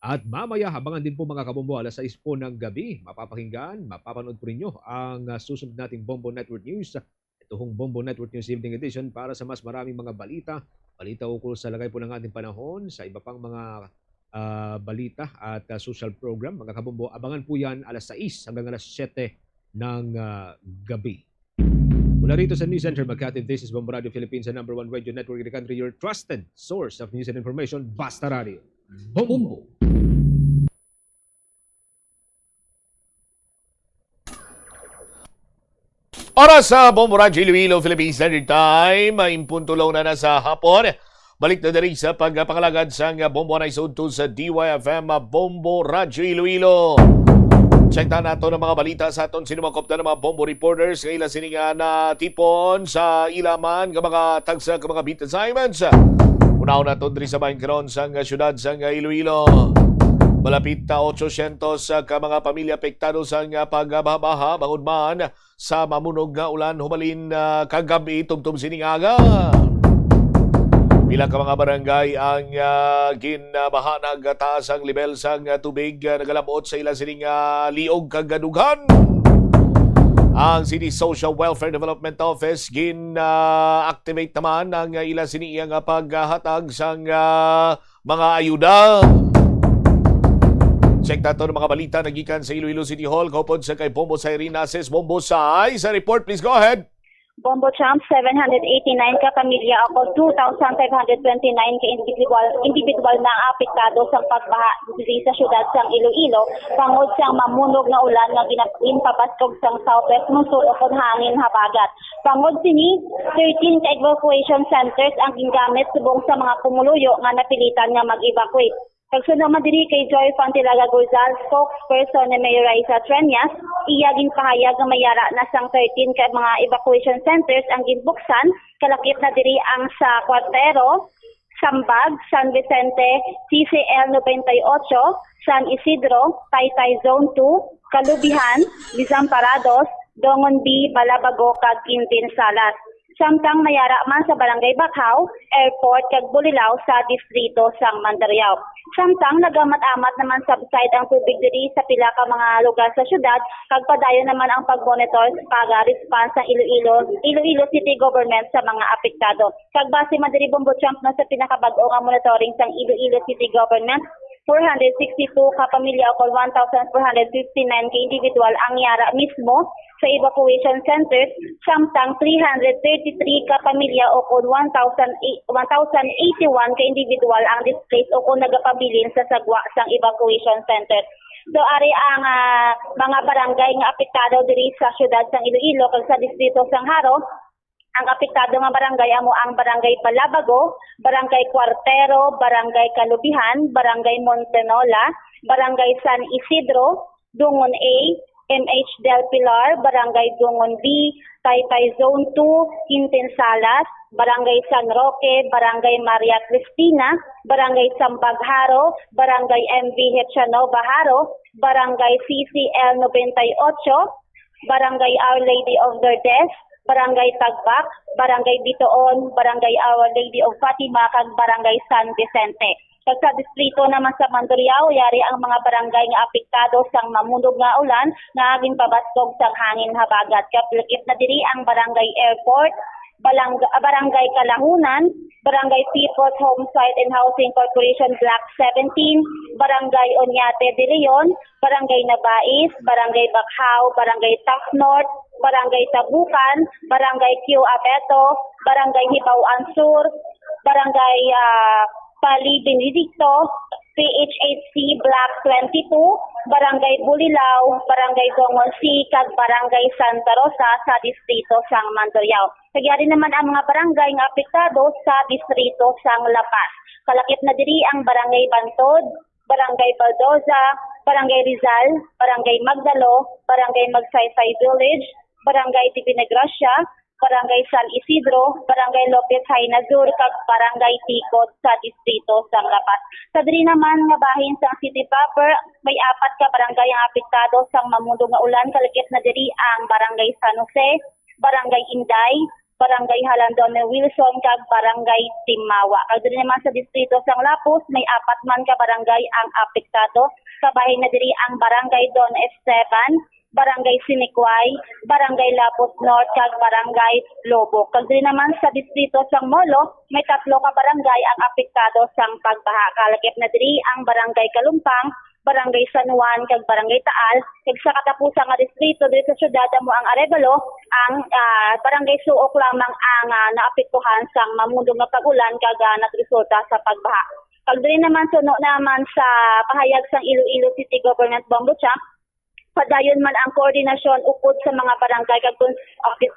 At mamaya, abangan din po, mga kabombo, alas sais po ng gabi, mapapakinggan, mapapanood po ninyo ang, ah, susunod nating Bombo Network News. Ito hong Bombo Network News Evening Edition para sa mas maraming mga balita. Balita ukol sa lagay po ng ating panahon, sa iba pang mga, ah, balita at, ah, social program. Mga kabombo, abangan po yan alas sais hanggang alas siyete ng, ah, gabi. Mula rito sa News Center Makati, this is Bombo Radio Philippines, the number one radio network in the country, your trusted source of news and information, Basta Radio. Bombo! Oras sa Bombo Radyo Iloilo, Philippine Standard Time, in punto la una na sa hapon. Balik na diri sa pagpangalagad sang Bombo Anay sa udto sa D Y F M Bombo Radyo Iloilo. Check ta nato ang mga balita sa aton sinumakop na mga Bombo reporters nga ila sini nga natipon sa ila man nga mga tagsa ka mga beat assignments. Unahon nato diri sa bahin karon sang siyudad sang Iloilo. Malapit na otsosyentos ka mga pamilya apektado sang pagbaha-baha bangod man sa mamunog nga ulan hubalin, ah, kagab-i tubtob sining aga. P Pila ka mga barangay ang, ah, ginabaha, nagtaas ang level sang, ah, tubig, ah, nagalabot sa ila sining, ah, liog kag dughan. Ang City Social Welfare Development Office gin, ah, activate naman ang, ah, ila sini iya nga paghatag sang, ah, mga ayuda. Check nato ang mga balita nagikan sa Iloilo City Hall. Kaupod sa kay Bombo Irene Ases. Bombo Sai, sa report, please go ahead. Bombo Champ, seven hundred eighty-nine ka pamilya o two thousand five hundred twenty-nine ka individual individual na ang apektado sang pagbaha diri sa siyudad sang Iloilo bangod sang mamunog nga ulan nga ginapin pabaskog sang southwest monsoon o kon hangin habagat. Bangod sini, thirteen ka evacuation centers ang gingamit subong sa mga pumuluyo nga napilitan nga mag-evacuate. Pagsuno man diri kay Joy Fantilaga Gozal, spokesperson ni Mayor Raisa Treñas, iya ginpahayag nga mayara na sang thirteen ka mga evacuation centers ang ginbuksan, kalakip na diri ang sa Cuartero, Sambag, San Vicente, C C L ninety-eight, San Isidro, Taytay Zone two, Kalubihan, Desamparados, Dongon B, Balabago, kag Quintin Salas. Samtang mayara man sa Barangay Bakhaw, Airport, kag Bulilao sa distrito sang Mandurriao. Samtang nagamat-amat naman subside ang tubig diri sa pila ka mga lugar sa syudad, kag padayon naman ang pag-monitor sa pag-response sang Iloilo, Iloilo City Government sa mga apektado. Kag base man diri, Bombo Champ, no, sa pinakabag-o nga monitoring sang Iloilo City Government, four hundred sixty-two ka pamilya o kon one thousand four hundred fifty-nine ka individual ang yara mismo sa evacuation centers, samtang three hundred thirty-three ka pamilya o kon one thousand, one thousand eighty-one ka individual ang displaced o kon nagapabilin sa sagwa sang evacuation center. So, ari ang, ah, mga barangay nga apektado diri sa siyudad sang Iloilo kag sa distrito sang Jaro. Ang apektado nga barangay amo ang Barangay Balabago, Barangay Cuartero, Barangay Kalubihan, Barangay Montenola, Barangay San Isidro, Dungon A, M H Del Pilar, Barangay Dungon B, Taytay Zone two, Quintin Salas, Barangay San Roque, Barangay Maria Cristina, Barangay Sambag Jaro, Barangay M V Hechanova Jaro, Barangay C C L ninety-eight, Barangay Our Lady of Lourdes, Barangay Tagbak, Barangay Bitoon, Barangay Our Lady of Fatima, kag Barangay San Vicente. Kag sa distrito naman sa Mandurriao, yari ang mga barangay nga apektado sang mamunog nga ulan nga ginpabaskog sang hangin habagat. Kalakip na diri ang Barangay Airport, Balang-, Barangay Kalahunan, Barangay People's Home Site and Housing Corporation Block seventeen, Barangay Oñate de Leon, Barangay Nabais, Barangay Bakhaw, Barangay Taft North, Barangay Tabukan, Barangay Q Abeto, Barangay Hibaw-an Sur, Barangay, ah, Pali Benedicto, P H H C Block twenty-two, Barangay Bulilao, Barangay Dongon C, kag Barangay Santa Rosa sa distrito sang Mandurriao. Kag yari naman ang mga barangay nga apektado sa distrito sang La Paz. Kalakip na diri ang Barangay Bantod, Barangay Baldoza, Barangay Rizal, Barangay Magdalo, Barangay Magsaysay Village, Barangay Divina Gracia, Barangay San Isidro, Barangay Lopez Jaena Sur, kag Barangay Ticod sa distrito sang La Paz. Sa diri naman nga bahin sang city proper, may apat ka barangay ang apektado sang mamunog nga ulan. Kalakip na diri ang Barangay San Jose, Barangay Inday, Barangay Jalandon ni Wilson, kag Barangay Timawa. Kag diri naman sa distrito sang La Paz, may apat man ka barangay ang apektado. Kabahin na diri ang Barangay Don Esteban, Barangay Siniquay, Barangay La Paz North, kag Barangay Lobo. Kag diri naman sa distrito sang Molo, may tatlo ka barangay ang apektado sang pagbaha. Kalakip na diri ang Barangay Kalumpang, Barangay San Juan, kag Barangay Taal. Kag sa katapusan nga distrito diri sa syudad amo ang Arevalo, ang, ah, Barangay Suok lamang ang, ah, naapektuhan sang mamunog nga pag-ulan kag, ah, nagresulta sa pagbaha. Kag diri naman, suno naman sa pahayag sang Iloilo City Government, Bombo Champ, padayon man ang koordinasyon upod sa mga barangay kag konsehal office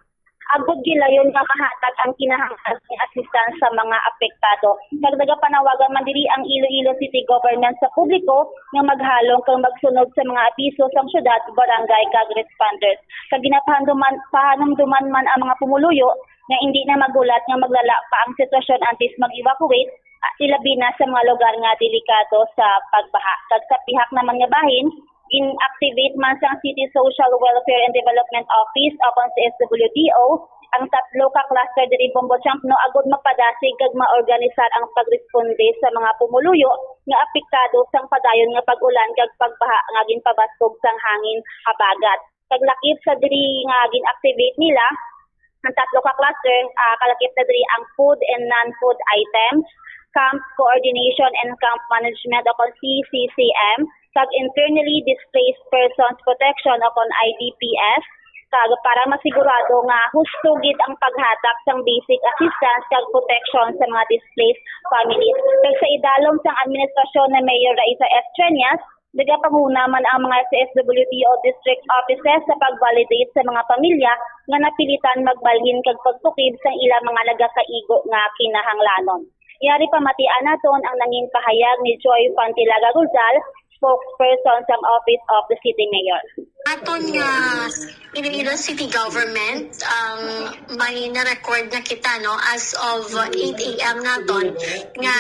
agud gilayon nga mahatag ang kinahanglan nga assistance sa mga apektado. Kag nagapanawagan man diri ang Iloilo City Government sa publiko nga maghalong kag magsunod sa mga abiso sang syudad, barangay, kag responders. Kag ginapahanduman-, pahanumduman man ang mga pumuluyo nga indi na magulat nga maglala pa ang sitwasyon antes mag-evacuate, ah, ilabi na sa mga lugar nga delikado sa pagbaha. Kag sa pihak naman nga bahin, Gin-activate man sang City Social Welfare and Development Office o kon C S W D O ang tatlo ka cluster diri Bombo Champ, no, agud mapadasig kag maorganisar ang pagresponde sa mga pumuluyo nga apektado sang padayon nga pag-ulan kag pagbaha nga ginpabaskog sang hangin habagat. Kag lakip sa diri nga gin-activate nila, ang tatlo ka cluster, ah, kalakip na diri ang food and non-food items, camp coordination and camp management o kon C C C M, kag internally displaced persons protection o kon I D P S, kag para masigurado nga husto gid ang paghatag sang basic assistance kag protection sa mga displaced families. Kag sa idalom sang administrasyon ni Mayor Raisa Estrenias, nagapanguna man ang mga C S W D O district offices sa pag-validate sa mga pamilya nga napilitan magbalhin kag pagtukid sa ilang mga nagakaigo nga kinahanglanon. Yari pamatian naton ang nangin pahayag ni Joy Fantilaga Guzal, spokesperson sang Office of the City Mayor. Aton nga Iloilo City Government, ang may na-record na kita, no, as of eight a m naton nga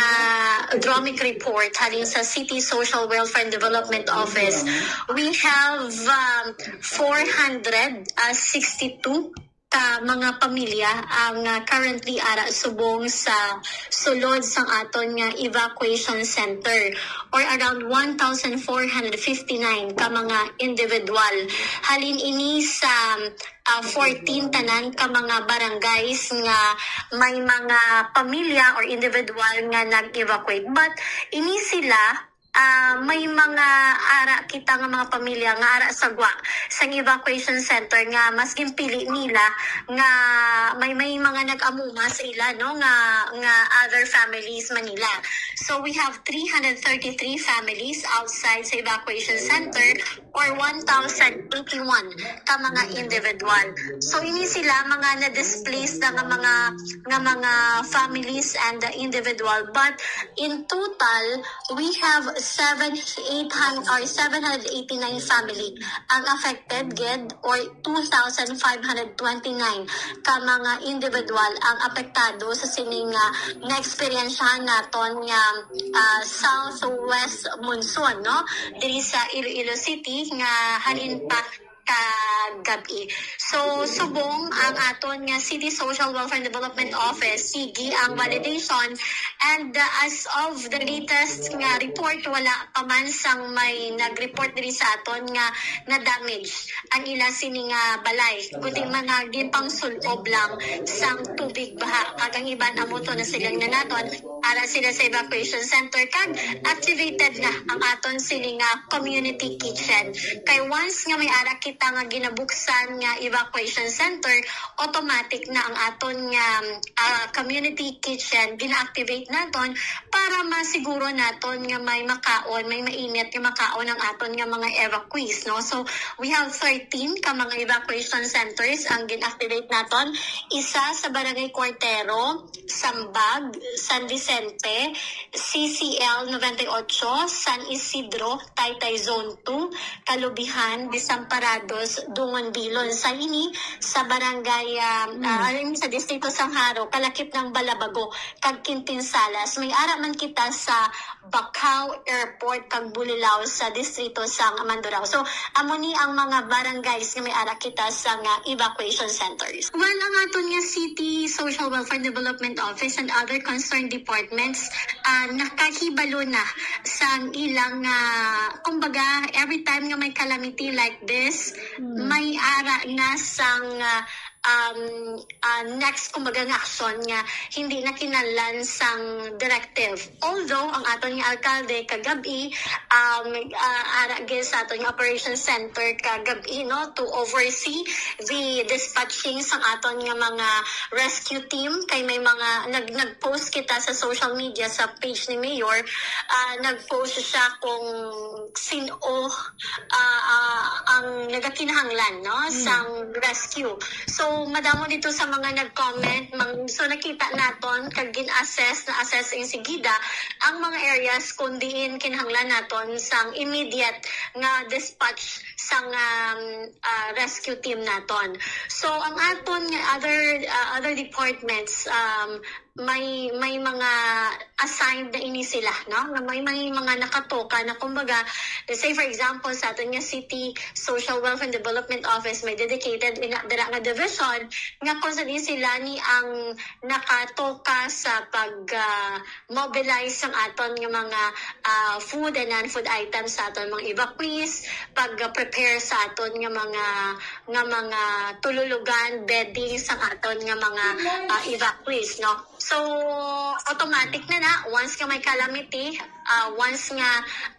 DROMIC report halin sa City Social Welfare and Development Office. We have, um, four hundred sixty-two ka mga pamilya ang, ah, currently ara subong sa sulod sang aton nga evacuation center, or around one thousand four hundred fifty-nine ka mga individual. Halin ini sa, ah, fourteen tanan ka mga barangays nga may mga pamilya or individual nga nag-evacuate. But ini sila, ah, may mga ara kita nga mga pamilya nga ara sa gwa sang evacuation center nga mas ginpili nila nga may, may mga nag-amuma sa ila, no, nga, nga other families man nila. So we have three hundred thirty-three families outside sa evacuation center, or one thousand eighty-one ka mga individual. So ini sila mga na-displaced na nga mga, nga mga families and the individual. But in total, we have seven, eight hundred or seven hundred eighty-nine family ang affected gid, or two thousand five hundred twenty-nine ka mga individual ang apektado sa sini nga na-eksperyensyahan naton nga, ah, southwest monsoon, no, diri sa Iloilo City nga halin pa kagab-i. So, subong ang aton nga City Social Welfare and Development Office, sige ang validation. And, uh, as of the latest nga report, wala pa man sang may nag-report diri sa aton nga na-damage ang ila sini nga balay, kundi man nga ginpangsul-ob lang sang tubig baha. Kag ang iban amo to na silang nanaton, ara sila sa evacuation center, kag activated na ang aton sini nga community kitchen. Kay once nga may ara kita nga ginabuksan nga evacuation center, automatic na ang aton nga, ah, community kitchen gina-activate naton para masiguro naton nga may makaon, may mainit nga makaon ang aton nga mga evacuees, no? So, we have thirteen ka mga evacuation centers ang gin-activate naton. Isa sa Barangay Cuartero, Sambag, San Vicente, C C L ninety-eight, San Isidro, Taytay Zone two, Kalubihan, Desamparados, Dungon Bilon. Sa ini, sa barangay, ah, ah, ano ini, sa distrito sang Jaro, kalakip ng Balabago, kag Quintinsalas. May ara man kita sa Bacau Airport kag Bulilao sa distrito sang Mandurao. So, amo ni ang mga barangays nga may ara kita sa nga evacuation centers. Well, ang aton nga City Social Welfare Development Office and other concerned departments, ah, nakahibalo na sang ilang, ah, kumbaga, every time nga may calamity like this, may ara na sang, ah, um, ah, next, kumbaga, nga aksyon nga hindi na kinahanglan sang directive. Although ang aton nga alkalde kagab-i, um, ah, ara gid sa aton nga operation center kagab-i, no, to oversee the dispatching sang aton nga mga rescue team, kay may mga nag-, nag-post kita sa social media, sa page ni Mayor, ah, nag-post siya kung sin-o, ah, ah, ang nagakinahanglan, no, sang rescue. So, madamo dito sa mga nag-comment, mang-, so nakita naton kag gin-assess, na-assess insigida ang mga areas kung diin kinahanglan naton sang immediate nga dispatch sang, um, ah, rescue team naton. So, ang aton nga other, ah, other departments, um, may may mga assigned na ini sila, no? Nga may may mga nakatoka na, kumbaga, let's say for example, sa aton nga City Social Welfare and Development Office, may dedicated ina dira nga division nga kung sa diin sila ni ang nakatoka sa pag ah, mobilize sang aton nga mga ah, food and non-food items sa aton mga evacuees, pag-prepare sa aton nga mga nga mga tululugan, bedding sang aton nga mga ah, evacuees, no? So, automatic na na, once nga may calamity, ah, once nga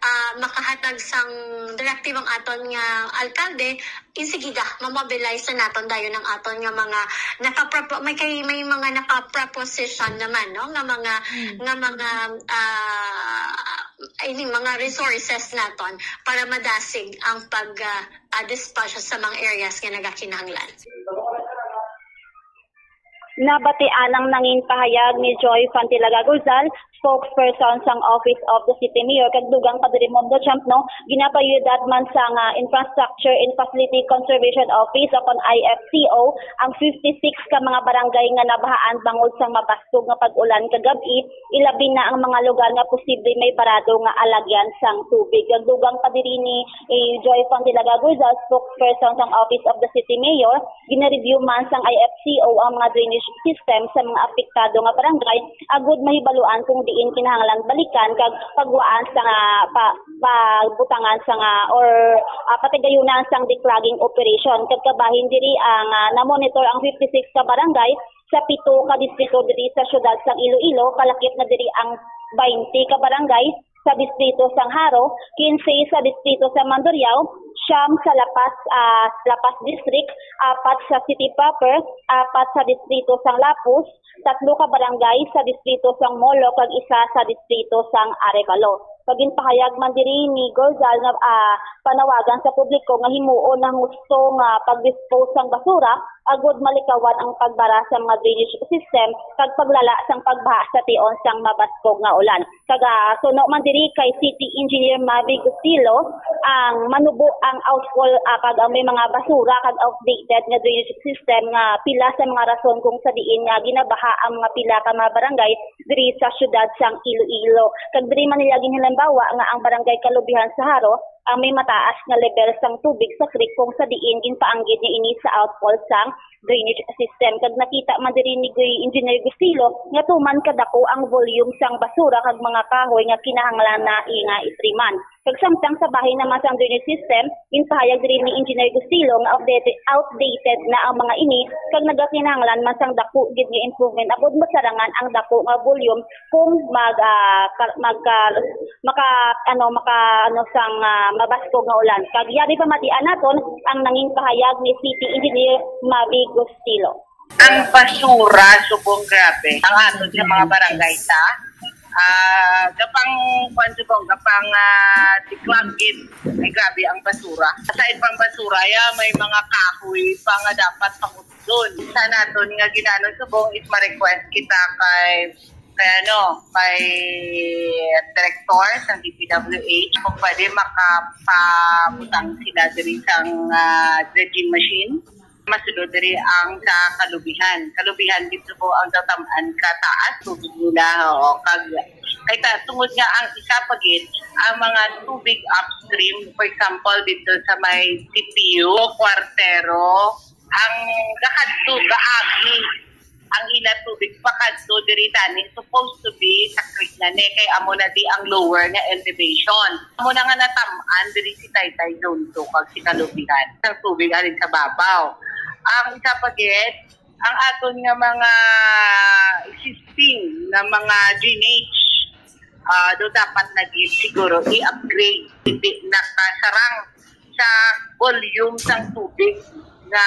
ah, makahatag sang directive ang aton nga alkalde, insigida mamobilize na naton dayon ang aton nga mga nakapropo may kay may mga nakaproposition naman, no, nga mga nga mga ah, ini mga resources naton para madasig ang pag ah, ah, dispatch sa mga areas nga nagakinahanglan. Nabatian ang nangin pahayag ni Joy Fantilaga Guzal, spokesperson sang Office of the City Mayor, kag dugang pa diri, Ma'am Champ, no, ginapayudad man sang ah, Infrastructure and Facility Conservation Office o kon I F C O ang fifty-six ka mga barangay nga nabahaan bangod sang mabaskog nga pag-ulan kagab-i, ilabi na ang mga lugar nga posible may barado nga alagyan sang tubig. Kag dugang pa diri ni eh, Joy Fantilaga Guzal, spokesperson sang Office of the City Mayor, gina-review man sang I F C O ang mga drainage system sa mga apektado nga barangay agud mahibaluan kung diin kinahanglan balikan kag pagwaan sa nga pa, pagbutangan sa nga or ah, patigayunan sang declogging operation kag kabahin diri ang ah, na-monitor ang fifty-six ka barangay sa pito ka distrito diri sa siyudad sang Iloilo, kalakip na diri ang twenty ka barangay sa distrito sang Jaro, quince sa distrito sa Mandurriao, siyam sa La Paz, ah, La Paz District, apat sa city proper, apat sa distrito sang Lapuz, tatlo ka barangay sa distrito sang Molo, kag isa sa distrito sang Arevalo. Kag ginpahayag man diri ni Gozal nga ah, panawagan sa publiko nga himuon ang husto nga pag-dispose sang basura agud malikawan ang pagbara sa mga drainage system kag paglala sang pagbaha sa tion sang mabaskog nga ulan. Kag ah, suno man diri kay City Engineer Mavi Gustilo, ang manubo ang outfall ah, kag ang may mga basura kag outdated nga drainage system nga pila sa mga rason kung sa diin nga ginabaha ang mga pila ka mga barangay diri sa siyudad sang Iloilo. Kag diri man nila ginhalimbawa nga ang barangay Kalubihan sa Jaro ang may mataas nga lebel sang tubig sa creek kung sa diin ginpaanggid niya ini sa outfall sang drainage system. Kag nakita man diri ni Gu-, Engineer Gustilo nga tuman kadako ang volume sang basura kag mga kahoy nga kinahanglan na nga itriman. Kag samtang sa bahin naman sang drainage system, ginpahayag diri ni Engineer Gustilo nga outdated, outdated na ang mga ini kag nagakinahanglan man sang dako gid nga improvement agud masarangan ang dako nga volume kung mag ah, ka- magka maka ano maka ano sang ah, mabaskog nga ulan. Kag yari pamatian naton ang nangin pahayag ni City Engineer Mavi Gustilo. Ang basura, subong, grabe. Ang aton sa mga barangay ta, ah, gapang, kwan, subong, gapang ah, tiklagit. Ay, grabe ang basura. Aside pang basura, ya, may mga kahoy pa nga dapat pangutdon. Sa naton nga ginanon, subong, is ma-request kita kay kay ano, kay director sa D P W H kung pwede makapabutang sila diri sang ah, dredging machine. Masulod diri ang sa Kalubihan. Kalubihan dito po ang tatam-an ka taas tubig nila. Oo, kag kay ta, tungod nga ang isa pa gid ang mga tubig upstream, for example, dito sa may C P U, Kwartero, ang gakadto gaagi ang ila tubig pakadto diri tani supposed to be sa creek na ni kay amo na di ang lower nga elevation. Amo na nga natam-an diri si Taytay Zone two kag si Kalubihan sang tubig halin sa babaw. Ang isa pa gid, ang aton nga mga existing nga mga drainage, ah, do dapat na gid siguro i-upgrade, hindi nakasarang sa volume sang tubig nga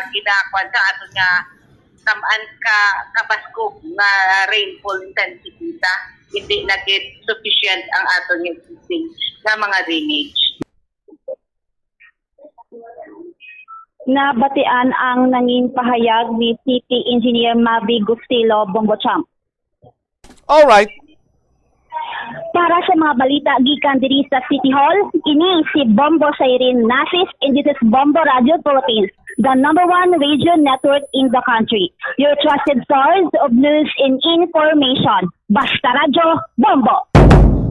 ginakuan sa aton nga tam-an ka kabaskog nga rainfall intensity ta, hindi na gid sufficient ang aton nga existing nga mga drainage. Nabatian ang nangin pahayag ni City Engineer Mavi Gustilo Bongo Champ. Alright. Para sa mga balita gikan diri sa City Hall, ini si Bombo Siren Nasis and this is Bombo Radio Philippines. The number one radio network in the country. Your trusted source of news and information. Basta Radyo, Bombo!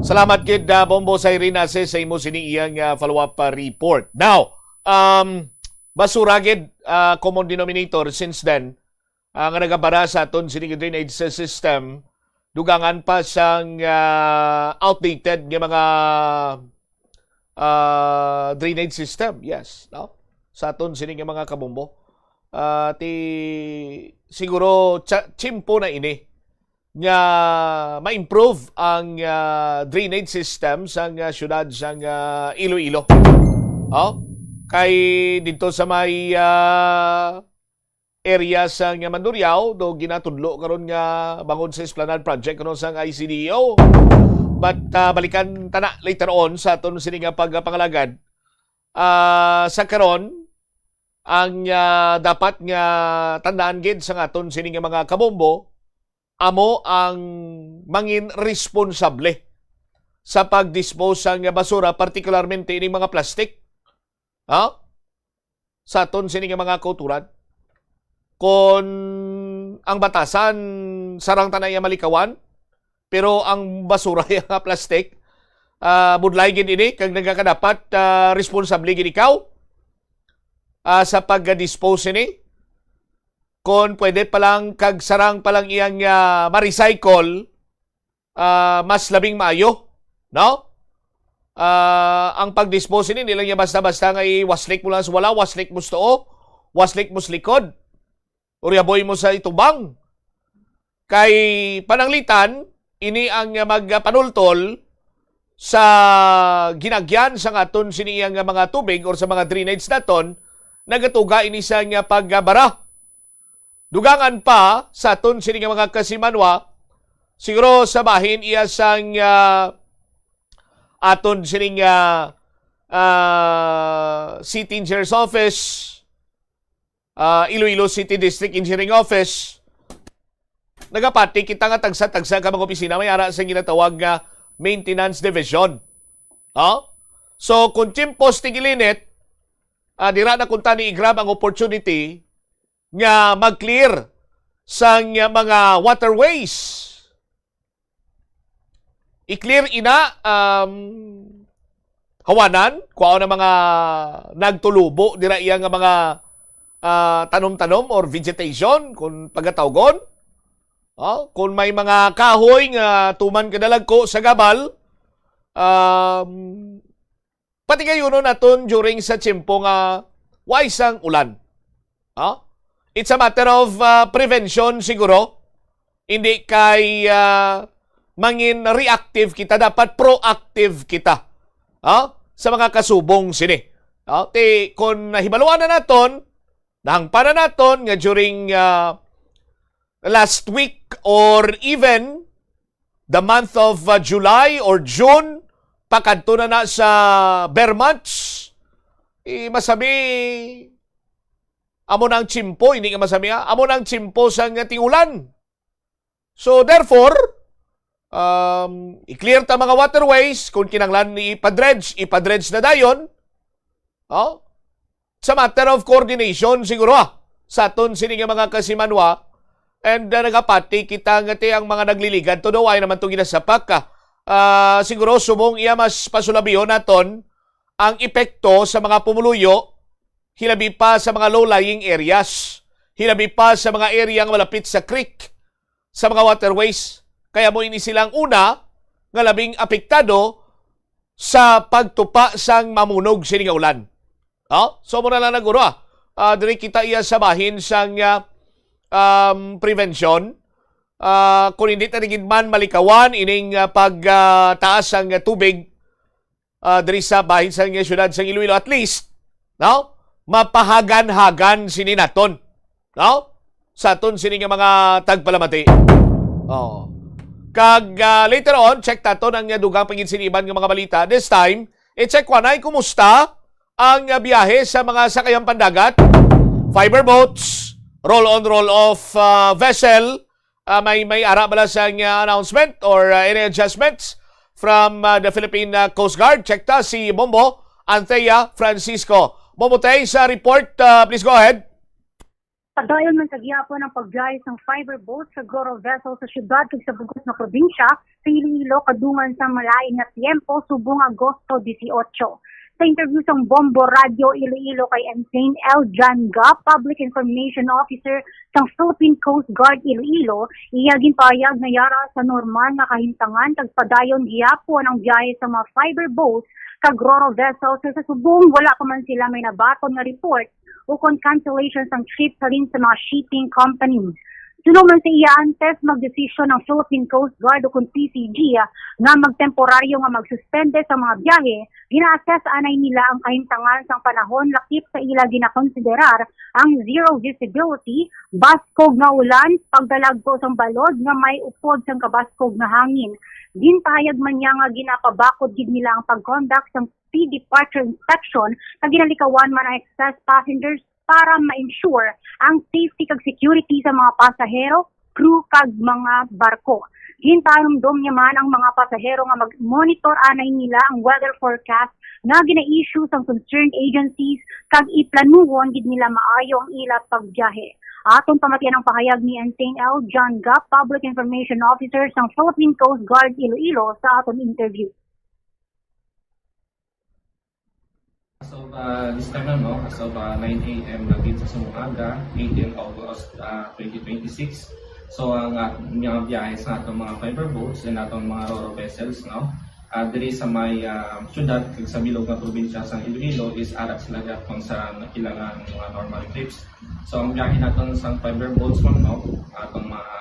Salamat gid, ah, Bombo, sa Irene Ace sa imo sini iyang, ah, follow-up, ah, report. Now, um, basura gid, ah, common denominator since then, ah, nga nagabara sa aton sini nga drainage system, dugangan pa sang, ah, outdated nga mga, ah, drainage system, yes, no? Sa aton sini nga mga kabombo. Ah, ti, siguro, tsa-, tsimpo na ini nga ma-improve ang, ah, drainage system sang, ah, siyudad sang, ah, Iloilo. Oh? Kay dito sa may, ah, area sang Mandurriao, do ginatudlo karon nga bangod sa Esplanade Project karon sang I C D O. But, ah, balikan ta na later on sa aton sini nga pagpangalagad. Ah, sa karon, ang, ah, dapat nga tandaan gid sa aton sini nga mga kabombo, amo ang mangin responsable sa pag-dispose sang basura, partikularmente ining mga plastic. Ha? Sa aton sini nga mga kauturan. Kon ang batasan, sarang ta na iya malikawan, pero ang basura iya nga plastic, ah, budlay gid ini, kag nagakadapat, ah, responsable gid ikaw, ah, sa pag-dispose ini. Kon pwede pa lang, kag sarang pa lang iyang, ah, ma-recycle, ah, mas labing maayo, no? Ah, ang pag-dispose ini, di lang niya basta-basta nga iwaslik mo lang sa wala, waslik mo sa tuo, waslik mo sa likod, o riaboy mo sa itubang. Kay pananglitan, ini ang magpanultol sa ginagyan sa aton sini nga mga tubig or sa mga drainage naton, nagatuga ini sa nga pagbara. Dugangan pa sa aton sini nga mga kasimanwa, siguro sa bahin iya sang, ah, aton sini nga, ah, City Engineer's Office, ah, Iloilo City District Engineering Office, nagapati kita nga tagsa-tagsa ka mga opisina may ara sa ginatawag nga maintenance division. Ha? So, kung tiempos tigilinit, ah, dira na kunta ni i-grab ang opportunity nga mag-clear sang mga waterways. I-clear ina, um, hawanan, kwaon ang mga nagtulubo dira iya nga mga, ah, tanom-tanom or vegetation, kung pagatawgon. Oh, kung may mga kahoy nga tuman kadalagko sa gabal, um, patigayunon naton during sa tiyempo nga way sang ulan. Ha? It's a matter of, ah, prevention siguro. Hindi kay, ah, mangin reactive kita, dapat proactive kita. Ha? Sa mga kasubong sini. Ha? Ti, kung nahibaluan na naton, nahangpan na naton nga during, ah, last week or even the month of, uh, July or June, pakadto na na sa bare months, eh, masami, amo na ang tiyempo, hindi nga masami, ah, amo na ang tiyempo sa nga ting-ulan. So, therefore, um, i-clear ta mga waterways, kung kinahanglan ni ipadredge, ipadredge na dayon. Oh? Sa matter of coordination, siguro, ah, sa aton sini nga mga kasimanwa, and, ah, nagapati kita nga ti ang mga nagliligad, todo way naman to ginasapak, ah. Ah, siguro, subong iya mas pasulabihon naton ang epekto sa mga pumuluyo, hilabi pa sa mga low-lying areas, hilabi pa sa mga area nga malapit sa creek, sa mga waterways. Kaya mo ini silang una nga labing apektado sa pagtupa sang mamunog sini nga ulan. Oh, so mura lang naguro, ah. Ah, diri kita iya sa bahin sang, ah, um, prevention. Ah, kung hindi ta gid man malikawan ining, ah, pag, ah, taas sang, ah, tubig, ah, diri sa bahin sang, ah, siyudad sang Iloilo, at least, no? Mapahagan-hagan sini naton, no? Sa aton sini nga mga tagpalamati. Oh. Kag, ah, later on, check taton ang, ah, dugang pa gid sini iban nga mga balita. This time, i-check ko anay kumusta ang, ah, biyahe sa mga sakayang pandagat, fiber boats, roll-on, roll-off, ah, vessel. Ah, may, may ara bala sang, ah, announcement or, ah, any adjustments from, ah, the Philippine, ah, Coast Guard? Check ta si Bombo Anthea Francisco. Bombo Tay, sa report, ah, please go ahead. Padayon man sa gihapon ang pagbiyahe sang fiber boat sa Ro-Ro vessel sa syudad kag sa bug-os nga probinsya sa Iloilo kadungan sa malain nga tiyempo subong Agosto dieciocho. Sa interview sang Bombo Radio Iloilo kay Ensign L. John Gap, Public Information Officer sang Philippine Coast Guard Iloilo, iya ginpahayag nga yara sa normal nga kahimtangan kag padayon gihapon ang biyahe sa mga fiber boats kag Ro-Ro vessels sa subong wala pa man sila may nabaton nga report ukon cancellation sang trip halin sa mga shipping companies. Suno man sa iya, antes magdesisyon ang Philippine Coast Guard ukon P C G nga magtemporaryo nga magsuspende sa mga biyahe, gina-assess anay nila ang kahimtangan sang panahon lakip sa ila ginakonsiderar ang zero visibility, baskog nga ulan, pagdalagto sang balod nga may upod sang kabaskog nga hangin. Ginpahayag man niya nga ginapabakod gid nila ang pag-conduct sang pre-departure inspection kag ginalikawan man ang excess passengers para ma-ensure ang safety kag security sa mga pasahero, crew, kag mga barko. Ginpahanumdom niya man ang mga pasahero nga mag-monitor anay nila ang weather forecast nga gina-issue sang concerned agencies kag iplanuhon gid nila maayo ang ila pagbiyahe. Aton pamatian ang pahayag ni Ensign L. John Gap, Public Information Officer sang Philippine Coast Guard Iloilo, sa aton interview. As of uh, this time, no, as of uh, nine a m lagi sa sumong aga, eighteen August uh, twenty twenty-six. So ang uh, mga biyahe sa atong mga fiber boats and atong mga roro vessels, no, uh, diri sa may uh, syudad kag sa bilog nga probinsya sa Iloilo is ara sila gihapon sa ilang uh, mga normal trips. So ang biyahe naton sa fiber boats, ma'am, no, atong mga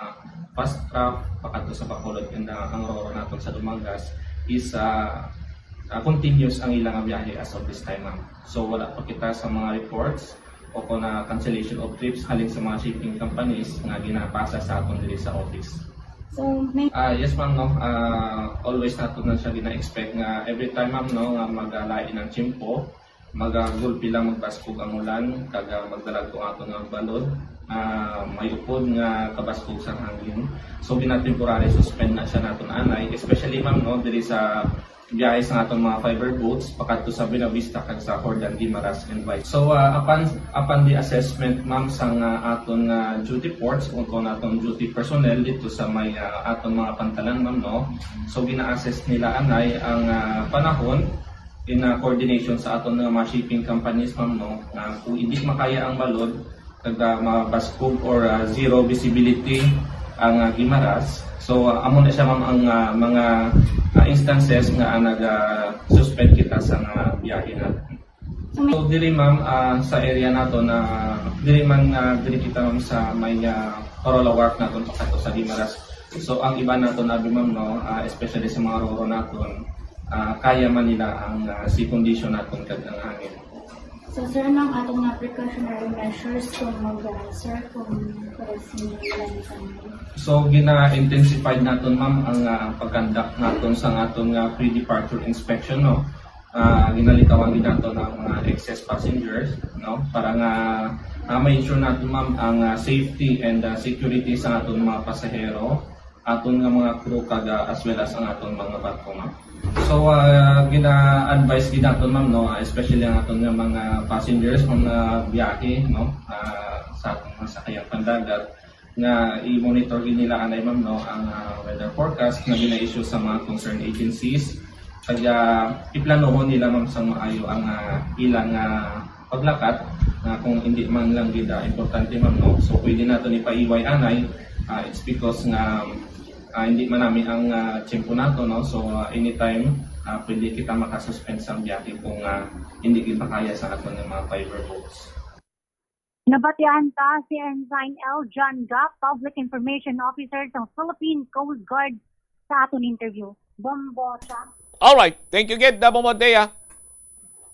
fast craft pakadto sa Bacolod and uh, ang roro naton sa Dumangas is uh, uh, continuous ang ilang biyahe as of this time, ma'am. So wala pa kita sa mga reports o kung na cancellation of trips halin sa mga shipping companies nga ginapasa sa aton diri sa office. So, may... Ah, yes, ma'am, no. Ah, always nato na siya gina-expect nga every time, ma'am, no, nga magalain ang tiyempo, magagulpi lang, magbaskog ang ulan, kag ah, magdalagto ang aton nga balod. Ah, may upod nga kabaskog sa hangin. So, gina-temporary suspend na siya naton anay, especially, ma'am, no, diri sa biyahe sa aton mga fiber boats pakadto sa Buenavista kag sa Jordan, Guimaras, and vice. So uh, upon upon the assessment, ma'am, sang uh, aton nga uh, duty ports, kung aton duty personnel dito sa may uh, aton mga pantalan, ma'am, no, so gina-assess nila anay ang uh, panahon in uh, coordination sa aton nga mga shipping companies, ma'am, no, nga kung hindi makaya ang balod, kag uh, mabaskog or uh, zero visibility ang uh, Guimaras. So uh, amo na siya, ma'am, ang uh, mga uh, instances nga uh, nag-suspend uh, kita sa uh, biyahe natin. So diri, ma'am, uh, sa area nato na diri man uh, diri kita, ma'am, sa may uh, Corolla Wharf naton pakadto sa Guimaras. So ang iba nato na, ma'am, no, uh, especially sa mga roro naton, uh, kaya man nila ang uh, sea condition naton kag ang hangin. So, sir, anong atong mga precautionary measures kung mag, uh, sir, kung crossing lang sa... So, gina-intensified naton, ma'am, ang uh, pag-conduct naton sa aton nga pre-departure inspection, no? Uh, ginalikawan gid naton ang mga excess passengers, no? Para nga uh, ma-ensure naton, ma'am, ang uh, safety and uh, security sa aton mga pasahero, aton nga mga crew kag uh, as well as ang aton mga barko, ma'am. So uh, gina-advise gid naton, ma'am, no, uh, especially ang aton nga mga passengers, mga biyahe, no, uh, sa aton mga sakayang pandagat, nga i-monitor gid nila anay, ma'am, no, ang uh, weather forecast nga gina-issue sa mga concerned agencies, kag uh, iplanuhon nila, ma'am, sa maayo ang uh, ilang uh, paglakat, nga kung hindi man lang gid uh, importante, ma'am, no? So pwede naton ipaiway anay, uh, it's because nga uh, hindi man nami ang uh, tiyempo nato, no? So uh, anytime uh, pwede kita makasuspend sa biyahe kung uh, hindi gid makaya sa aton nga mga fiber boats. Nabatian ta si Ensign L. John Gap, Public Information Officer sa Philippine Coast Guard, sa aton interview. Bombo siya. Alright. Thank you, Gid. Bombo Antea.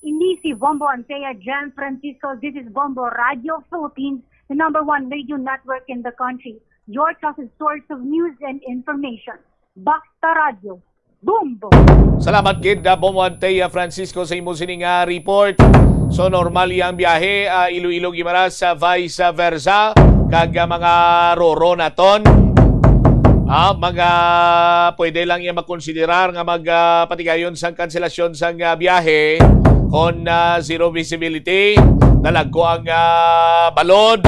Ini si Bombo Antea, Jan Francisco. This is Bombo Radio Philippines, the number one radio network in the country. Your trusted source of news and information. Basta Radio. Bombo! Salamat gid, uh, Bombo Antea Francisco, sa imo sining uh, report. So normal yang biyahe, uh, Iloilo Guimaras, uh, vice versa, kag uh, mga roro naton. Ah, mga pwede lang iya makonsiderar nga magpatigayon sang kanselasyon sang ah, biyahe. Kon, ah, zero visibility, nalagko ang, ah, balod.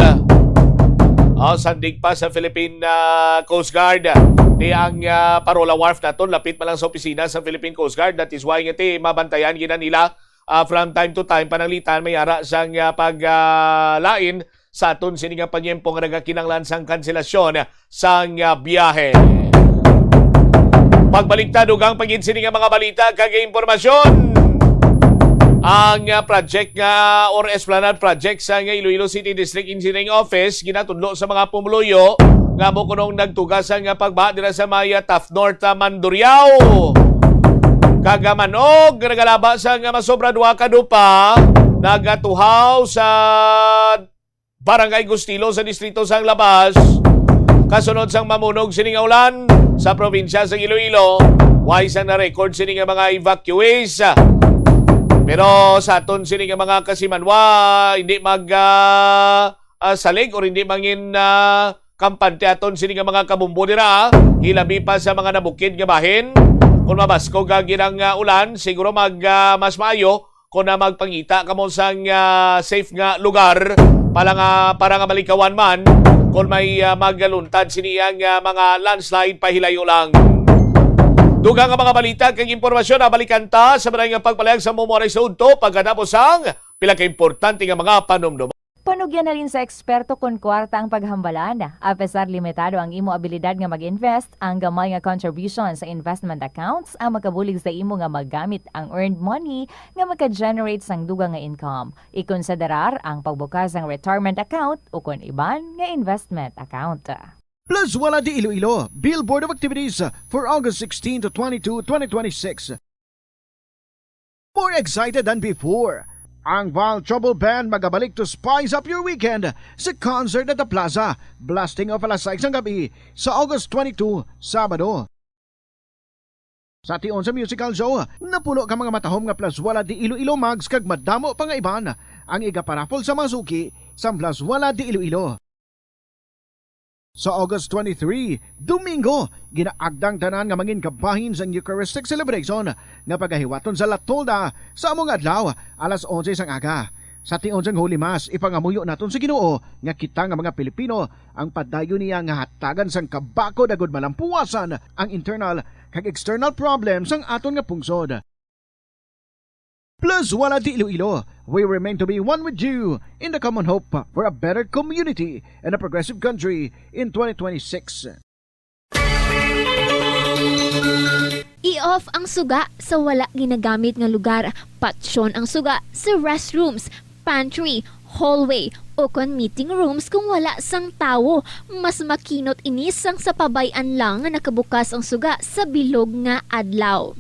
Oh, sandig pa sa Philippine, ah, Coast Guard. Di ang, ah, Parola Wharf naton, lapit man lang sa opisina sa Philippine Coast Guard. That is why nga ti mabantayan gina nila, ah, from time to time, pananglitan may ara sang, ah, pag, ah, lain sa aton sini nga panyempo nga nagakinahanglan sang kanselasyon sang, ah, biyahe. Pagbalik ta, dugang pa gid sini nga mga balita kag impormasyon. Ang, ah, project nga or Esplanade project sa nga Iloilo City District Engineering Office ginatudlo sa mga pumuluyo nga mo kunong nagtuga sa nga pagbaha dira sa may, ah, Taft North, ah, Mandurriao. Kag, ah, manog nagalaba sa nga masobra duha ka dupa nagatuhaw sa Barangay Gustilo sa distrito sang Labas. Kasunod sang mamunog sini nga ulan sa probinsya sa Iloilo, way sang na-record sini nga mga evacuees. Pero sa aton sini nga mga kasimanwa, hindi mag, ah, ah, salig or hindi mangin, ah, kampante aton sini nga mga kabombo dira, hilabi pa sa mga nabukid nga bahin. Kung mabaskog ang ginang, ah, ulan, siguro mag, ah, mas maayo kung na magpangita kamo sang, ah, safe nga lugar pala nga, para nga malikawan man kung may, ah, magaluntad sini ang, ah, mga landslide, pahilayo lang. Dugang nga mga balita kag impormasyon, nabalikan ta sa mga nga pagpalayag sa mumuanay sa udto pagkatapos sang pila ka importante nga mga panumdum. Panugyan na rin sa eksperto kon kwarta ang paghambalan. Apesar limitado ang imo abilidad nga mag-invest, ang gamay nga contribution sa investment accounts ang makabulig sa imo nga magamit ang earned money nga maka-generate sang dugang nga income. Ikonsiderar ang pagbukas sang retirement account ukon iban nga investment account. Plazuela de Iloilo, Billboard of Activities for August sixteen to twenty-two, twenty twenty-six. More excited than before. Ang Val Trouble Band magabalik to spice up your weekend sa concert at the Plaza. Blasting off alas sais sang gabi sa August twenty-two, Sabado. Sa tion sa musical show, napulo ka mga matahom nga Plazuela de Iloilo mugs kag madamo pa nga iban ang igaparaffle sa mga suki sang Plazuela de Iloilo. Sa August twenty-three, Domingo, ginaagda ang tanan nga mangin kabahin sang Eucharistic celebration nga pagahiwaton sa La Tolda sa amo nga adlaw, alas onse sang aga. Sa tion sang Holy Mass, ipangamuyo naton sa Ginoo nga kita nga mga Pilipino ang padayon niya nga hatagan sang kabakod agud malampuwasan ang internal kag external problems sang aton nga pungsod. Plazuela de Iloilo, we remain to be one with you in the common hope for a better community and a progressive country in twenty twenty-six. I-off ang suga sa wala ginagamit nga lugar. Patsyon ang suga sa restrooms, pantry, hallway, o kon meeting rooms kung wala sang tawo. Mas makinot ini sang sa pabay-an lang nga nakabukas ang suga sa bilog nga adlaw.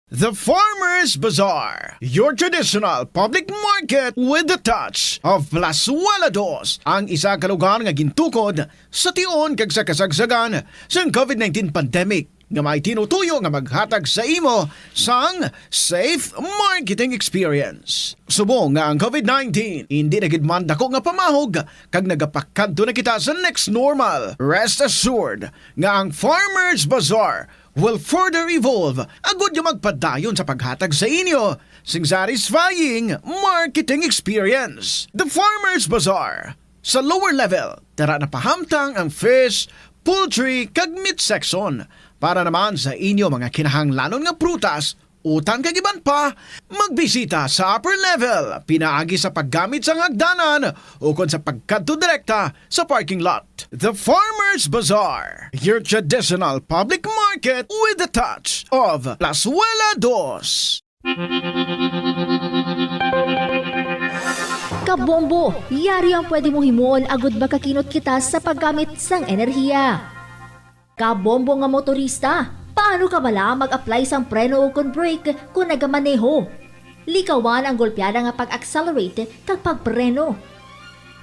The Farmers Bazaar, your traditional public market with the touch of Plazuela Dos, ang isa ka lugar nga gintukod sa tion kag sa kasagsagan sang COVID nineteen pandemic, nga may tinutuyo nga maghatag sa imo sang safe marketing experience. Subong nga ang COVID nineteen indi na gid man dako nga pamahog kag nagapakadto na kita sa next normal, rest assured nga ang Farmers Bazaar will further evolve agud nga magpadayon sa paghatag sa inyo sing satisfying marketing experience. The Farmers Bazaar, sa lower level, tara na pahamtang ang fish, poultry, kag meat section para naman sa inyo mga kinahanglanon nga prutas, utan kag iban pa. Magbisita sa upper level pinaagi sa paggamit sang hagdanan ukon sa pagkadto direkta sa parking lot. The Farmers Bazaar, your traditional public market with the touch of Plazuela Dos. Kabombo, yari ang pwede mong himuon agud makakinot kita sa paggamit sang enerhiya. Kabombo nga motorista, paano ka bala mag-apply sang preno ukon brake kon nagamaneho? Likawan ang golpeada nga pag-accelerate kag pagpreno.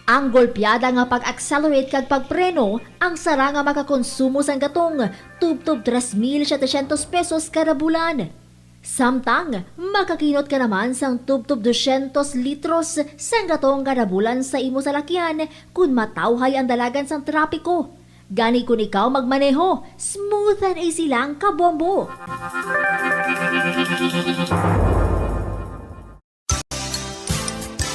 Ang golpeada nga pag-accelerate kag pagpreno ang sara nga makakonsumo sang gatong tubtob tres mil setecientos pesos kada bulan. Samtang makakinot ka naman sang tubtob dosyentos litros sang gatong kada bulan sa imo salakyan kon matawhay ang dalagan sang trapiko. Gani kon ikaw magmaneho, smooth and easy lang, kabombo.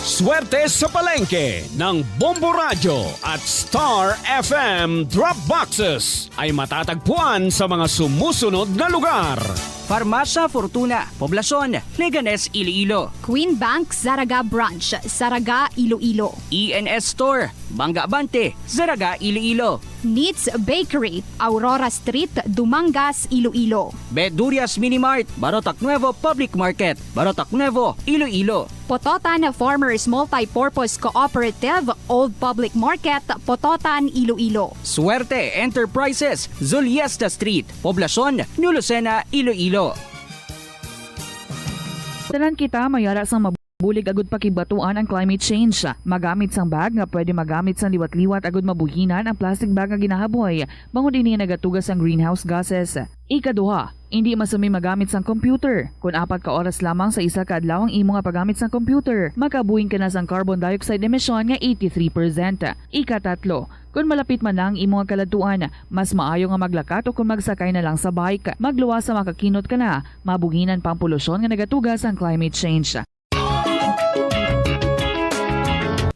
Swerte sa palengke ng Bombo Radyo at Star F M Drop Boxes ay matatagpuan sa mga sumusunod na lugar. Farmacia Fortuna, Poblacion, Leganes, Iloilo. Queen Bank, Zaraga Branch, Zaraga, Iloilo. E N S Store, Bangga Abante, Zaraga, Iloilo. Neats Bakery, Aurora Street, Dumangas, Iloilo. Bedurias Mini Mart, Barotac Nuevo Public Market, Barotac Nuevo, Iloilo. Pototan Farmers Multipurpose Cooperative, Old Public Market, Pototan, Iloilo. Suerte Enterprises, Zuliesta Street, Poblacion, New Lucena, Iloilo. Tanan kita mayara sang mabulig agud pakibatuan ang climate change. Magamit sang bag nga pwede magamit sang liwat-liwat agud mabuhinan ang plastic bag nga ginahaboy, bangod ini nga nagatuga sang greenhouse gases. Ikaduha, indi masami magamit sang computer. Kon apat ka oras lamang sa isa ka adlaw ang imo nga paggamit sang computer, makabuhing ka na sang carbon dioxide emission nga eighty-three percent. Ikatatlo, kon malapit man na ang imo nga kaladtuan, mas maayo nga maglakat o kon magsakay na lang sa bike. Magluwas sa makakinot ka na, mabuhinan pa ang polusyon nga nagatuga sang climate change.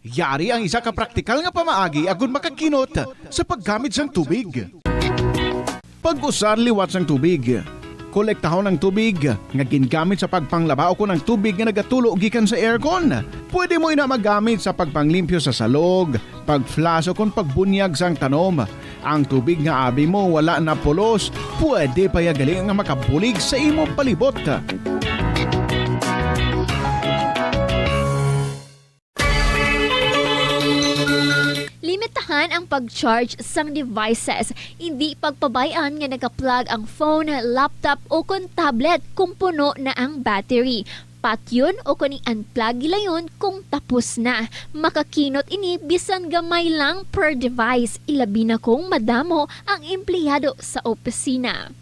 Yari ang isa ka praktikal nga pamaagi agud makakinot sa paggamit sang tubig. Pag-usar liwat sang tubig. Kolektahon ang tubig nga gingamit sa pagpanglaba ukon ang tubig nga nagatulo gikan sa aircon. Pwede mo ina magamit sa pagpanglimpyo sa salog, pag-flush, ukon pagbunyag sang tanom. Ang tubig nga abi mo wala na pulos, pwede pa ya gali nga makabulig sa imo palibot. Limitahan ang pag-charge sang devices. Indi pagpabay-an nga naka-plug ang phone, laptop, o kon tablet kung puno na ang battery. Patyon o kon i-unplug gilayon kung tapos na. Makakinot ini bisan gamay lang per device, ilabi na kung madamo ang empleyado sa opisina.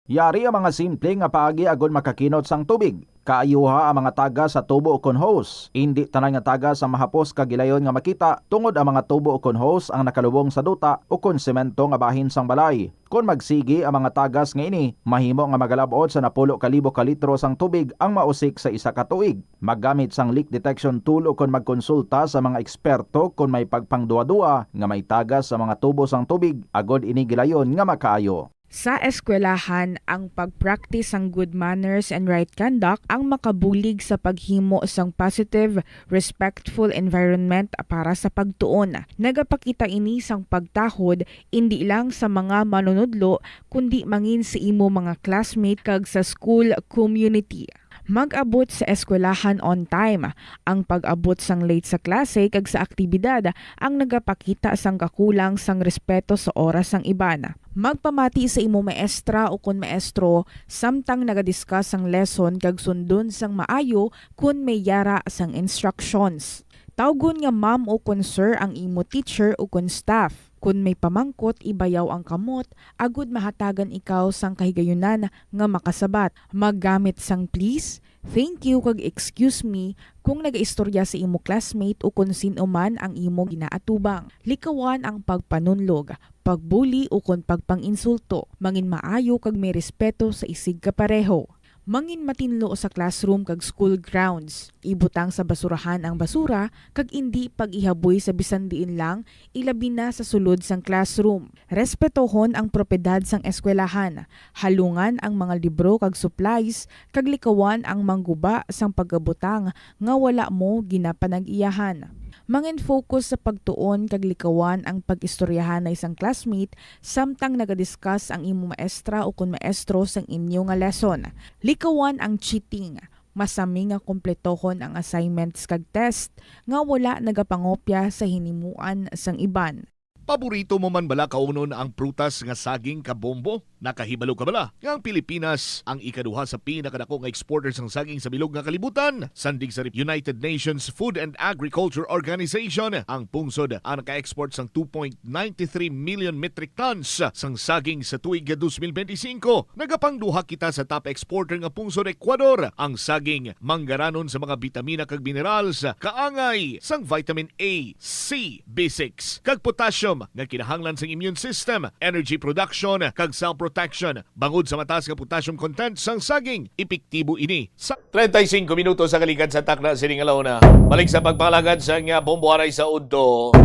Yari ang mga simple nga paagi agod makakinot sang tubig. Kaayuha ang mga tagas sa tubo ukon hose. Indi tanan nga tagas ang mahapos kag gilayon nga makita, tungod ang mga tubo ukon hose ang nakalubong sa duta ukon semento nga bahin sang balay. Kon magsigi ang mga tagas nga ini, mahimo nga magalab-ot sa napulo ka libo ka litro sang tubig ang mausik sa isa ka tuig. Maggamit sang leak detection tool ukon magkonsulta sa mga eksperto kon may pagpangduwa-duwa nga may tagas sa mga tubo sang tubig agod ini gilayon nga makaayo. Sa eskwelahan, ang pag-practice sang good manners and right conduct ang makabulig sa paghimo sang positive, respectful environment para sa pagtuon. Nagapakita ini sang pagtahod indi lang sa mga manunudlo, kundi mangin sa imo mga classmate kag sa school community. Mag-abot sa eskwelahan on time. Ang pag-abot sang late sa klase kag sa aktibidad ang nagapakita sang kakulang sang respeto sa oras sang iban. Magpamati sa imo maestra ukon maestro samtang naga-discuss sang lesson kag sundon sang maayo kon may yara sang instructions. Tawgon nga ma'am ukon sir ang imo teacher ukon staff. Kon may pamangkot, ibayaw ang kamot agud mahatagan ikaw sang kahigayunan nga makasabat. Maggamit sang please, thank you, kag excuse me kung nagaistorya sa imo classmate ukon sin-o man ang imo ginaatubang. Likawan ang pagpanunlog, pagbuli ukon pagpang-insulto. Mangin maayo kag may respeto sa isigkapareho. Mangin matinlo sa classroom kag school grounds. Ibutang sa basurahan ang basura kag indi pag-ihaboy sa bisan diin lang, ilabi na sa sulod sang classroom. Respetohon ang propiedad sang eskwelahan. Halungan ang mga libro kag supplies kag likawan ang mangguba sang pagabutang nga wala mo ginapanag-iyahan. Mangin-focus sa pagtuon kag likawan ang pag-istoryahanay sang classmate samtang naga-discuss ang imo maestra ukon maestro sang inyo nga lesson. Likawan ang cheating. Masami nga kompletohon ang assignments kag test nga wala nagapangopya sa hinimuan sang iban. Paborito mo man bala kaunon ang prutas nga saging, kabombo? Nakahibalo ka bala nga ang Pilipinas ang ikaduha sa pinakadako nga exporter sang saging sa bilog nga kalibutan? Sandig sa United Nations Food and Agriculture Organization, ang pungsod ang naka-export sang two point nine three million metric tons sang saging sa tuig two thousand twenty-five. Nagapangduha kita sa top exporter nga pungsod, Ecuador. Ang saging manggaranon sa mga bitamina kag minerals, kaangay sang vitamin A, C, B six, kag potassium nga kinahanglan sang immune system, energy production, kag cell protection. Bangod sa mataas nga potassium content sang saging, epektibo ini sa treinta y cinco minutos sa kaligad sa takna sining alona. Balik sa pagpangalagad sang, ah, bombo aray sa udto.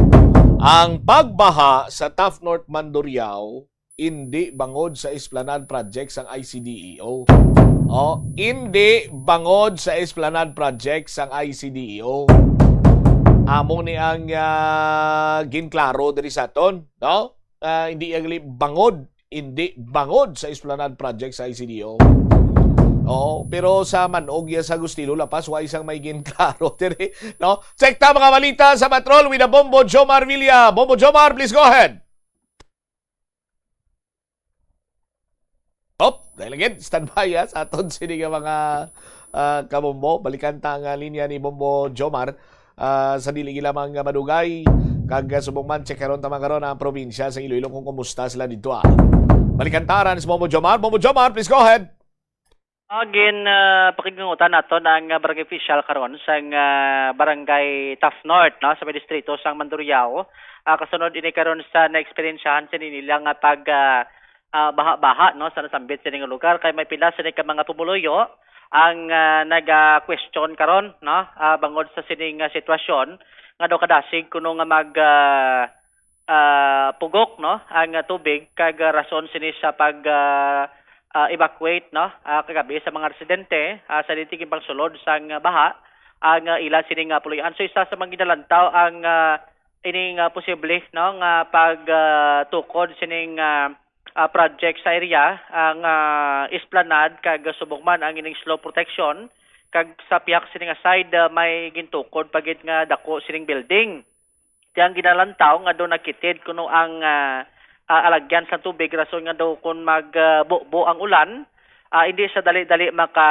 Ang pagbaha sa Taft North, Mandurriao, indi bangod sa Esplanade Project sang I C D E O. Oh, indi bangod sa Esplanade Project sang I C D E O. Amo ni ang, ah, ginklaro diri sa aton, no? Ah, hindi ang li-, bangod, hindi bangod sa Esplanade Project sa I C D E O. Oo, pero sa Manog ya sa Agustino La Paz, wa isang may ginklaro diri, no? Check ta mga balita sa Patrol with the Bombo Jomar Villa. Bombo Jomar, please go ahead. Op, dahil lagi, standby, ha, sa aton sini nga mga, ah, kabombo. Balikan ta ang, ah, linya ni Bombo Jomar, ah, sa dili lamang nga madugay. Kag, ah, subong man, check karon ta man karon ang probinsya sa Iloilo kung kumusta sila dito, ah. Balikan ta ran si Bombo Jomar. Bombo Jomar, please go ahead. Ah, gin, ah, pakigangutan naton ang, ah, barangay official karon sang, ah, barangay Taft North, no, sa may distrito sang Mandurriao. Ah, kasunod ini karon sa naeksperiensyahan sini nila nga pag, ah, ah, baha-baha, no, sa nasambit sini nga lugar, kay may pila sini ka mga pumuluyo ang, ah, naga-question karon, no, ah, bangod sa sining, ah, sitwasyon nga daw kadasig kuno nga mag, ah, ah, pugok, no, ang, ah, tubig kag, ah, rason sini sa pag, ah, ah, evacuate, no, ah, kagabi sa mga residente, ah, sa dili ginpangsulod sang, ah, baha ang, ah, ila sini nga puloy-an. So, isa sa mga ginalantaw ang, ah, ining, ah, posible, no, nga pag, ah, tukod sining, ah, ah, project sa area, ang, ah, esplanade kag subong man ang ining slope protection, kag sa pihak sini nga side, ah, may gintukod pa gid nga dako sining building. Ti ang ginalantaw nga daw nakitid kuno ang, ah, ah, alagyan sa tubig, rason nga daw kon mag, ah, bubo ang ulan, ah, hindi sa dali-dali maka,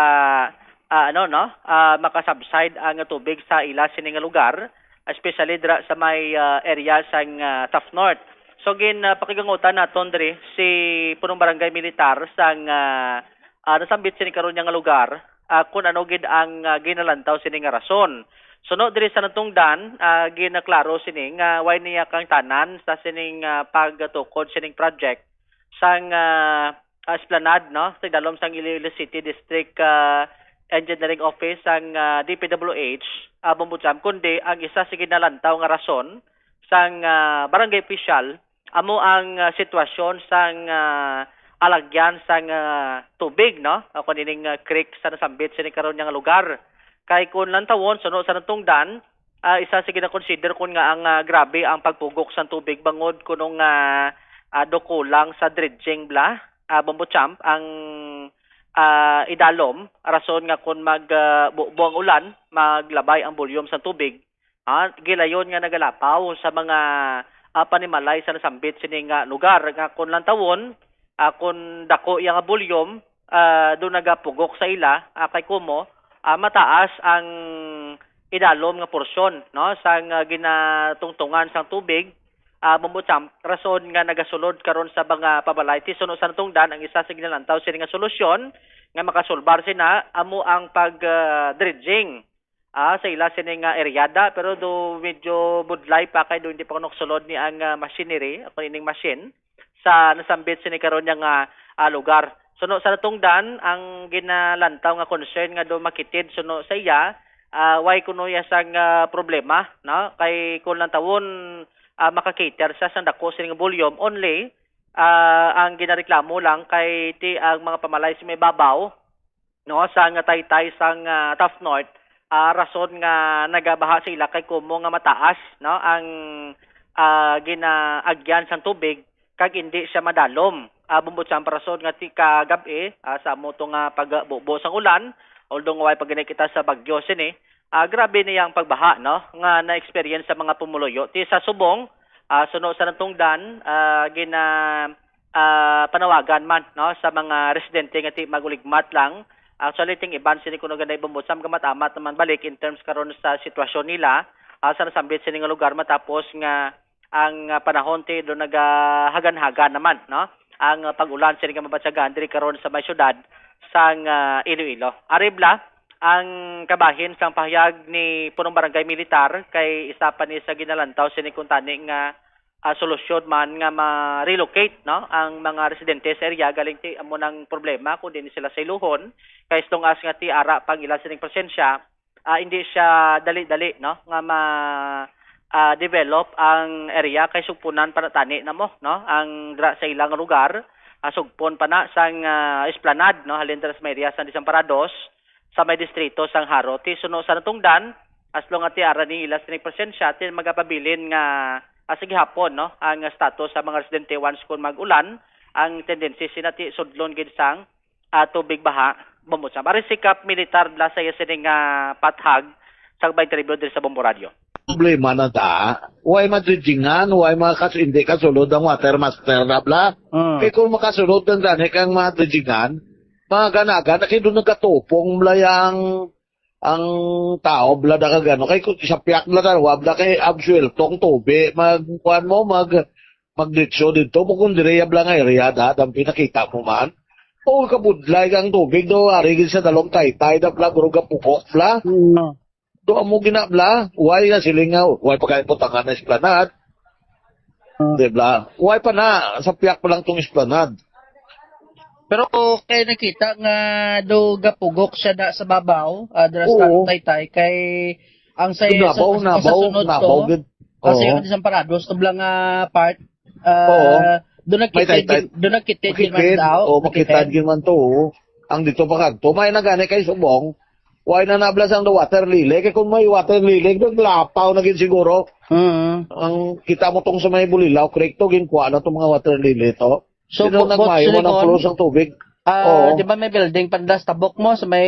ah, ano, no, ah, maka-subside ang tubig sa ila sini nga lugar, especially dira sa may, ah, area sang, ah, Taft North. So, gin, ah, pakigangutan naton diri si punong barangay militar sang, ah, ah, nasambit sini karon nga lugar, ah, kun ano gid ang, ah, ginalantaw sini nga rason. Suno diri sa natungdan, ah, ginaklaro sini nga way niya kang tanan sa sining, ah, pagtukod sining project sang, ah, ah, esplanade, no, sa idalom sang Iloilo City District, ah, Engineering Office sang, ah, D P W H, ah, Bombo Jam, kundi ang isa sa ginalantaw nga rason sang, ah, barangay official amo ang, ah, sitwasyon sang, ah, alagyan sang, ah, tubig, no? O kon ining, ah, creek sa nasambit sini karon nga lugar. Kay kun lantawon, suno sa natungdan, ah, isa sa gina-consider kun nga ang, ah, grabe ang pagpugok sang tubig bangod kuno nga, ah, daw kulang sa dredging bala, ah, Bombo Champ, ang, ah, idalom, rason nga kun mag, ah, bu-, buang ulan, maglabay ang volume sang tubig. Ah, gilayon nga nagalapaw sa mga, ah, panimalay sa nasambit sini nga lugar, nga kon lantawon, ah, kon dako iya nga volume, ah, do nagapugok sa ila, ah, kay kumo, ah, mataas ang idalom nga porsyon, no, sang, ah, ginatungtungan sang tubig, ah, Bombo Champ, rason nga nagasulod karon sa mga pabalay. Ti suno sa natungdan, ang isa sa ginalantaw sini nga solusyon nga makasulbar sina amo ang pag, ah, dredging ah, sa ila sini nga eryada, pero do medyo budlay pa kay do hindi pa kuno sulod ni ang, ah, machinery, o ining machine, sa nasambit sini karon nga, ah, lugar. Suno sa natungdan, ang ginalantaw nga concern nga do makitid suno sa iya, ah, way kuno iya sang, ah, problema, no? Kay kung lantawon, ah, maka-cater sa sang dako sini nga volume, only, ah, ang ginareklamo lang kay ti ang mga pamalay sa may babaw, no, sa nga taytay sang, ah, Taft North, ah, rason nga nagabaha sa ila kay kumo nga mataas, no, ang, ah, ginaagyan sang tubig kag indi siya madalom. Ah, Bombo Champ, rason nga ti kagab-i, ah, sa amo to nga pagbubo sang ulan, although nga way pa gani kita sa bagyo sini, ah, grabe niya ang pagbaha, no, nga na-experience sa mga pumuluyo. Ti sa subong, Ah, suno sa natungdan, ah, gina, ah, panawagan man, no, sa mga residente nga ti maguligmat lang. Actually, ting iban sini kuno ganay bumbutsam gamat-amat naman balik in terms karon sa sitwasyon nila, ah, sa nasambit sini nga lugar matapos nga ang, ah, panahon ti do nagahagan-hagan naman, no, ang, ah, pag-ulan sini nga mabatyagan diri karon sa may syudad sang, ah, Iloilo. Ari bala ang kabahin sang pahayag ni punong barangay militar kay isa pa ni sa ginalantaw sini kuntani nga ah, solusyon man nga ma-relocate, no, ang mga residente sa area galing ti amo nang problema kung diin sila sayluhon, kay as long as nga ti ara pang ila sining presensya, ah, hindi siya dali-dali, no, nga ma ah, develop ang area kay sugpunan pa na tani namo, no, ang dira sa ilang lugar, ah, sugpon pa na sang ah, esplanade, no, halin dira sa may area sang Desamparados, sa may distrito sang Jaro. Ti suno sa natungdan, as long as ti ara ni ila sini presensya, ti magapabilin nga ah, sa gihapon, no, ang status sa mga residente once kon mag-ulan, ang tendency sina ti sudlon gid sang ah, tubig baha, bumot sa. Ari si Kap Militar bala sa iya sining ah, pathag sa pag-interview diri sa Bombo Radio. Problema na ta. Way madridgingan, way makas hindi kasulod ang water master na bala. Mm. Kay kung makasulod ang dani kang madridgingan, mga ganagan na kay doon nagkatupong bala yang ang tao bala da kag ano, kay kung isapyak bala da, wa bala kay absuelto ang tubig, mag, kuwan mo, mag, magditso dito, bukon diri ya bala nga area da, dampi nakita mo man. O kabudlay ang tubig do, ari gid sa dalom taytay da bala, guro gapukok bala. Mm. Do amo gina bala, why nga siling nga, why pagkain butangan na esplanade? Mm. Di bala? Why pa na, sapyak pa lang tong esplanade. Pero kay nakita nga do gapugok siya da sa babaw, ah, dira sa Oo. Taytay, kay ang sa, Nabaw, sa, sa nabaw, sunod nabaw to, gid. ang sa Oo. Sunod sa Parados, to bala nga part, ah, Oo. do May nagkitid, taytay. gid- do nagkitid gid man Makitid. daw, Oo, makitid. makitad gid man to, oo. Ang dito pa kagto, may nagani kay subong. Why na nablas ang water lily? Kay kung may water lily, naglapaw na gid siguro. Mm. Ang kita mo tong sa may Bulilaw Creek to, ginkuha na tong mga water lily to. So, Sino bu-, nagmayo but mo ng silingon, pulos ang tubig? ah, Oo. di ba may building pa nila sa tabok mo, sa may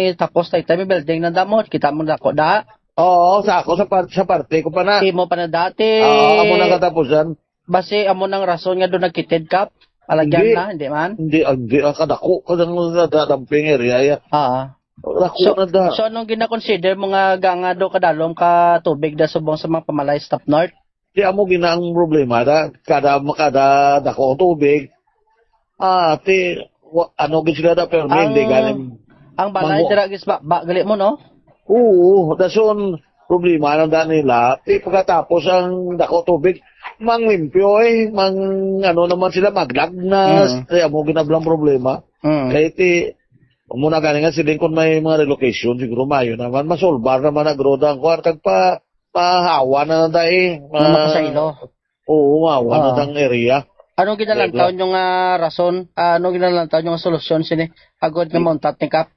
Oh. tapos tayo, may building na damo, kita mo na ako da. Oo, sa ako, sa par-, sa parte ko pa na. Imo pa na dati. Oo, amo na katapusan. Basi, amo nang rason nga doon nagkitid ka? Alagyan Hindi. na, hindi man? Hindi, ah, hindi, ah, kadako, kadang sa, sa dumping area, ya. Ah. Dako So, na da. so anong ginakonsider mo nga ga-, nga do kadalom ka tubig da subong sa mga pamalay sa Top North? Di amo gina ang problema da, kada, kada dako ang tubig. Ah, ti, wa-, ano gid sila da, pero Ang, hindi galing ang balay mango. dira gis ba, ba, gali mo, no? Oo, dason problema na da nila. Ti pagkatapos ang dako tubig, manglimpyo eh, mang ano naman sila, maglag na, Mm. kaya mo ginablang problema. Mm. Kaya ti, muna gani nga siling kung may mga relocation, siguro mayo naman, masolbar naman na groda ang kuwan, kag pa, pahawa na na da eh. Nga Ma-, makasaylo. Oo, mahawa na Ah. dang area. Anong ginalantaw Diba? nyo nga rason? Ah, anong ginalantaw nyo nga solusyon sini? Agod nga Di- mauntat ni Kap?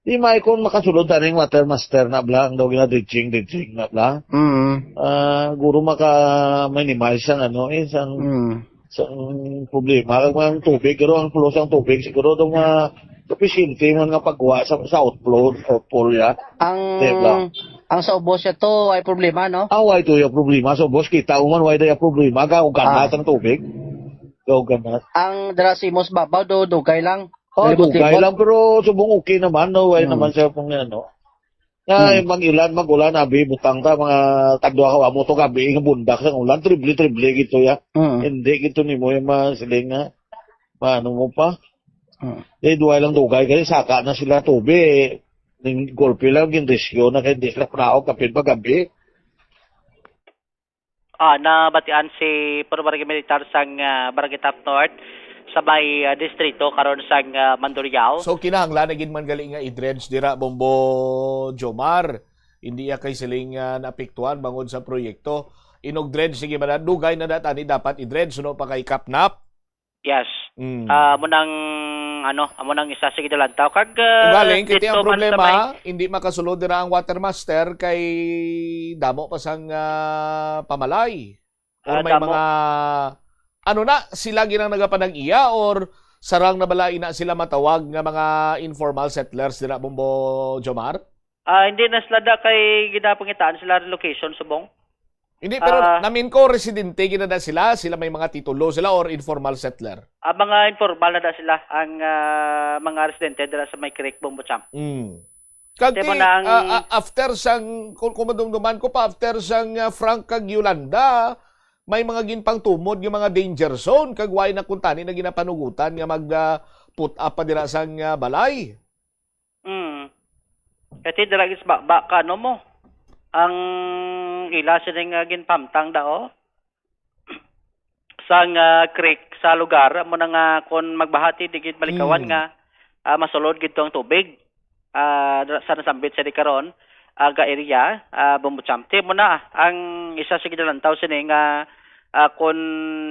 Di may kung makasulod taning water master na bla, ang daw gina-dredging, dredging na bla. Mm. Ah, guro maka-minimize ang ano, eh, sang, Mm. sang problema. Ang, ang tubig, pero ang flow sang tubig, siguro itong mga sufficiente man nga pagkuha sa, sa outflow, outflow ya. Ang, Di bla? ang sa ubos ya to ay problema, no? Ah, why to yung problema? Sa ubos, kita mo man, why to yung problema? Kauganat Ah. ang tubig. Kauganat. Ang dala sa imos babaw, do, dugay lang. Oh, Libot-libot. dugay lang, pero subong okay naman, no? Why Hmm. naman siya kung ano? Nga, Hmm. mag-ilan, mag-ulan, abi, butang ta, mga tagduha ka, amo to gabi, nga bundak sa ulan, triple-triple gito ya. Hmm. Hindi gito nimo yung mga siling nga, maano mo pa? Hmm. Eh, duway lang dugay, kasi saka na sila tubi, eh. Ning golpe lang, ginresyo na, kaya hindi sila kunaog, kapin pa gabi. Ah, nabatian si Puro Barangay Militar sang, ah, Barangay Top North sa may, ah, distrito karon sang, ah, Mandurriao. So, kinahanglan na gid man gali nga i-dredge dira, Bombo Jomar. Hindi ya kay siling, ah, naapektuhan bangod sa proyekto. Inog dredge, sige ba na? Dugay na data ni dapat i-dredge, suno pa kay Kapnap. Yes. Mm. Ah, amo nang, ano, amo nang isa sa gidalantaw. Kag, ah, Kung galing, kiti dito ang man sa problema, may hindi makasulod dira ang water master kay damo pa sang, ah, pamalay. Or Ah, may damo. mga, ano na, sila ginang nagapanag-iya or sarang na bala ina sila matawag nga mga informal settlers dira, Bombo Jomar? Ah, hindi na sila da kay ginapangitaan sila relocation subong. Hindi, pero Ah. namin ko, residente gid na sila, sila may mga titulo sila or informal settler? Ah, mga informal na da sila, ang, ah, mga residente dira sa may Creek, Bombo Champ. Mm. Kag Kaya mo ti, na ang ah, ah, after sang, kung, kung madumduman ko pa, after sang, ah, Frank kag Yolanda, may mga ginpangtumod nga mga danger zone, kag why na kuntani na ginapanugutan nga mag, ah, put up pa dira sang, ah, balay? Mm. Kati dira gis ba, ba ka, ano mo? Ang ila sini nga ginpamtang da, oh. Sang, ah, creek sa lugar, amo na nga kung magbahati, di gid malikawan Mm. nga, ah, masulod gid to ang tubig. Ah, dra-, sa nasambit sa di karon, ah, ga area, ah, Bombo Champ. Ti mo na, ang isa sa ginalantaw sini nga, ah, kung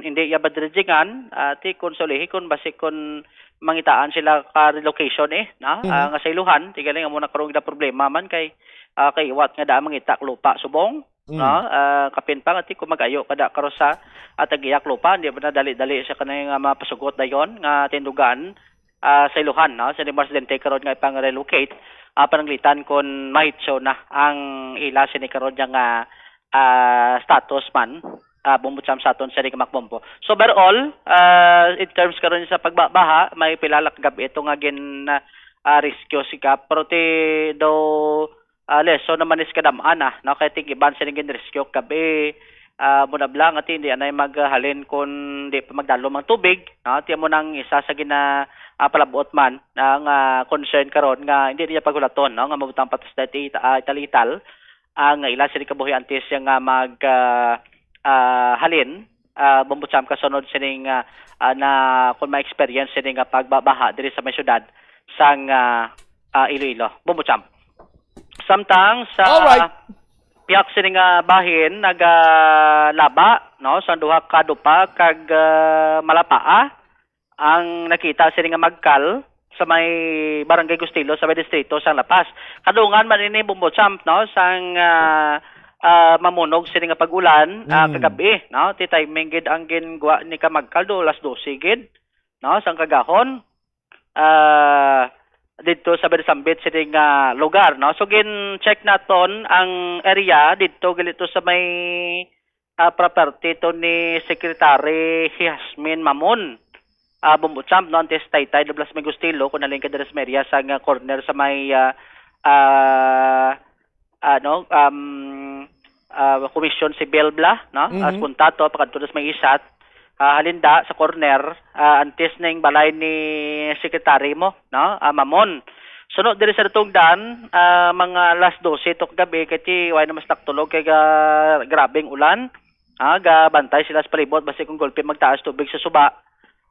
hindi iya madredgingan, ah, ti kung sulihi, kung basi kung mangitaan sila ka relocation, eh, na, Mhm. ah, nga sa iluhan, ti galing amo na karon gid ang problema man kay, ah, kay iwat nga daan mangita lupa subong, Mm. no? Ah, kapin pa nga ti kung mag-ayo ka da karon sa, ah, tag-iyak lupa, di ba na dali-dali sa kanang, ah, mapasugot dayon nga tindugan, ah, sa iluhan, no? Sa mga residente karon nga ipang-relocate, ah, pananglitan kung mahitso na ang ila sini karon nga, ah, status man, ah, Bombo Champ, sa aton sa Rigamak Bombo. So, overall, ah, in terms karon sa pagbabaha, may pila lang ka gab-i ito nga gin, ah, rescue si Kap. Pero ti daw, ah, leso naman is kadam-an, ah, no? Kay ti iban sini gin-rescue gab-i, ah, mo na bala nga ti hindi anay maghalin kung di pa magdalom ang tubig, no? Ti amo nang isa sa gina, ah, palabot man, ah, nga concern karon nga hindi niya paghulaton, no? Nga mabutang patas na iti-, ah, ital-ital ang ila sini kabuhi antes siya nga mag, ah, ah, halin, ah, Bombo Champ, kasunod sining, ah, ah, na kung ma-experience sini nga pagbabaha diri sa may syudad sang, ah, ah, Iloilo. Bombo Champ. Samtang sa Alright. piyak sini nga bahin nagalaba, no, sa duha ka dupa kag, ah, malapaa ang nakita sini nga magkal sa may Barangay Gustilo sa may distrito sang La Paz. Kadungan man ini, Bombo Champ, no, sang, ah, ah, mamunog sini nga pag-ulan, ah, Mm. kagabi, no, ti timing gid ang gingwa ni ka magkal do alas dose gid, no, sang kagahon. Ah, didto sa may nasambit sini nga lugar, no? So, gin-check naton ang area didto, gali to sa may, ah, property to ni Secretary Jasmine Mamon. Ah, Bombo Champ, no? Antes Taytay, Douglas May Gustilo, kung nalingkod diri sa may area sa nga corner sa may, ah, ah, ano, um, ah, Komisyon Sibil bala, no? Mhm. As puntato, pakadto na sa may isat, ah, halinda sa corner, ah, antes ning balay ni Secretary mo, no? Ah, Mamon. Suno diri sa natungdan, ah, mga alas dose to kagabi, kay ti, way na mas naktulog kay ga-, grabing ulan. Ah, gabantay sila sa palibot, basi kung gulpi magtaas tubig sa suba.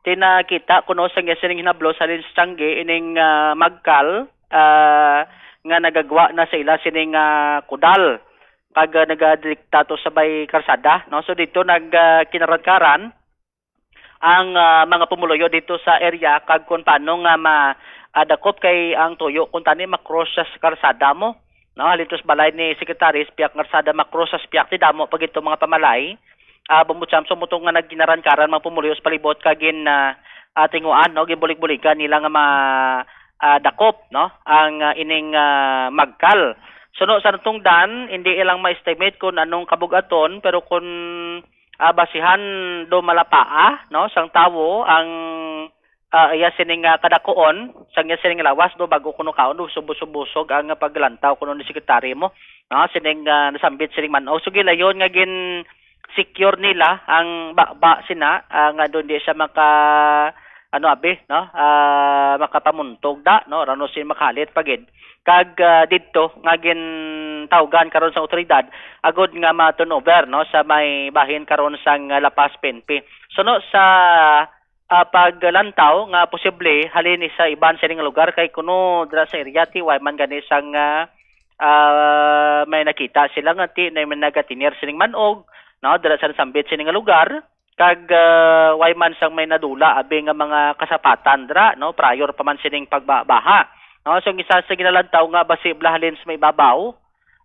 Ti nakita kuno sang iya sining hinablos halin sa tiyanggi ining, ah, magkal, ah, nga nagagwa na sa ila sining, ah, kudal kag, ah, nagadirekta to sa may karsada, no? So, dito nag, ah, kinarankaran ang, ah, mga pumuluyo dito sa area kag kung paano nga ma-, ah, dakop kay ang tuyo kung tani ma-cross sa karsada mo, no? Halin to sa balay ni Secretary sa piyak nga karsada ma-cross sa piyak ti damo pa gid to mga pamalay. Ah, Bombo Champ, so muto nga nagkinarankaran mga pumuluyo sa palibot kag gin, ah, ah, tinguan, no, ginbulig-buligan nila nga ma-, ah, dakop, no, ang, ah, ining, ah, magkal. Suno sa natungdan, hindi ilang ma-estimate kung anong kabug-aton, pero kung, ah, basihan do malapaa, no, sang tawo ang, ah, iya sining, ah, kadakuon, sang iya sining lawas do bago kuno kaon do subos-subosog ang paglantaw kuno ni Secretary mo, no, sining, ah, nasambit sining man-og. So, gilayon nga gin secure nila ang baba sina, ah, nga doon di siya maka, ano, abi, no? Ah, makapamuntog da, no? Rano siya makahalit pa gid. Kag, ah, didto nga gintawgan karon sa otoridad agud nga ma-turnover, no, sa may bahin karon sang, ah, La Paz P N P. Suno sa, ah, paglantaw nga posible halin sa iban sining lugar kay kuno dira sa area ti way man gani sang, ah, ah, may nakita sila nga ti na may nagatinir sining man-og, no, dira sa nasambit sining lugar, kag, ah, way man sang may nadula abi nga mga kasapatan dira, no, prior pa man sining pagbaha, no. So, ang isa sa ginalantaw nga basi bala halin sa may babaw,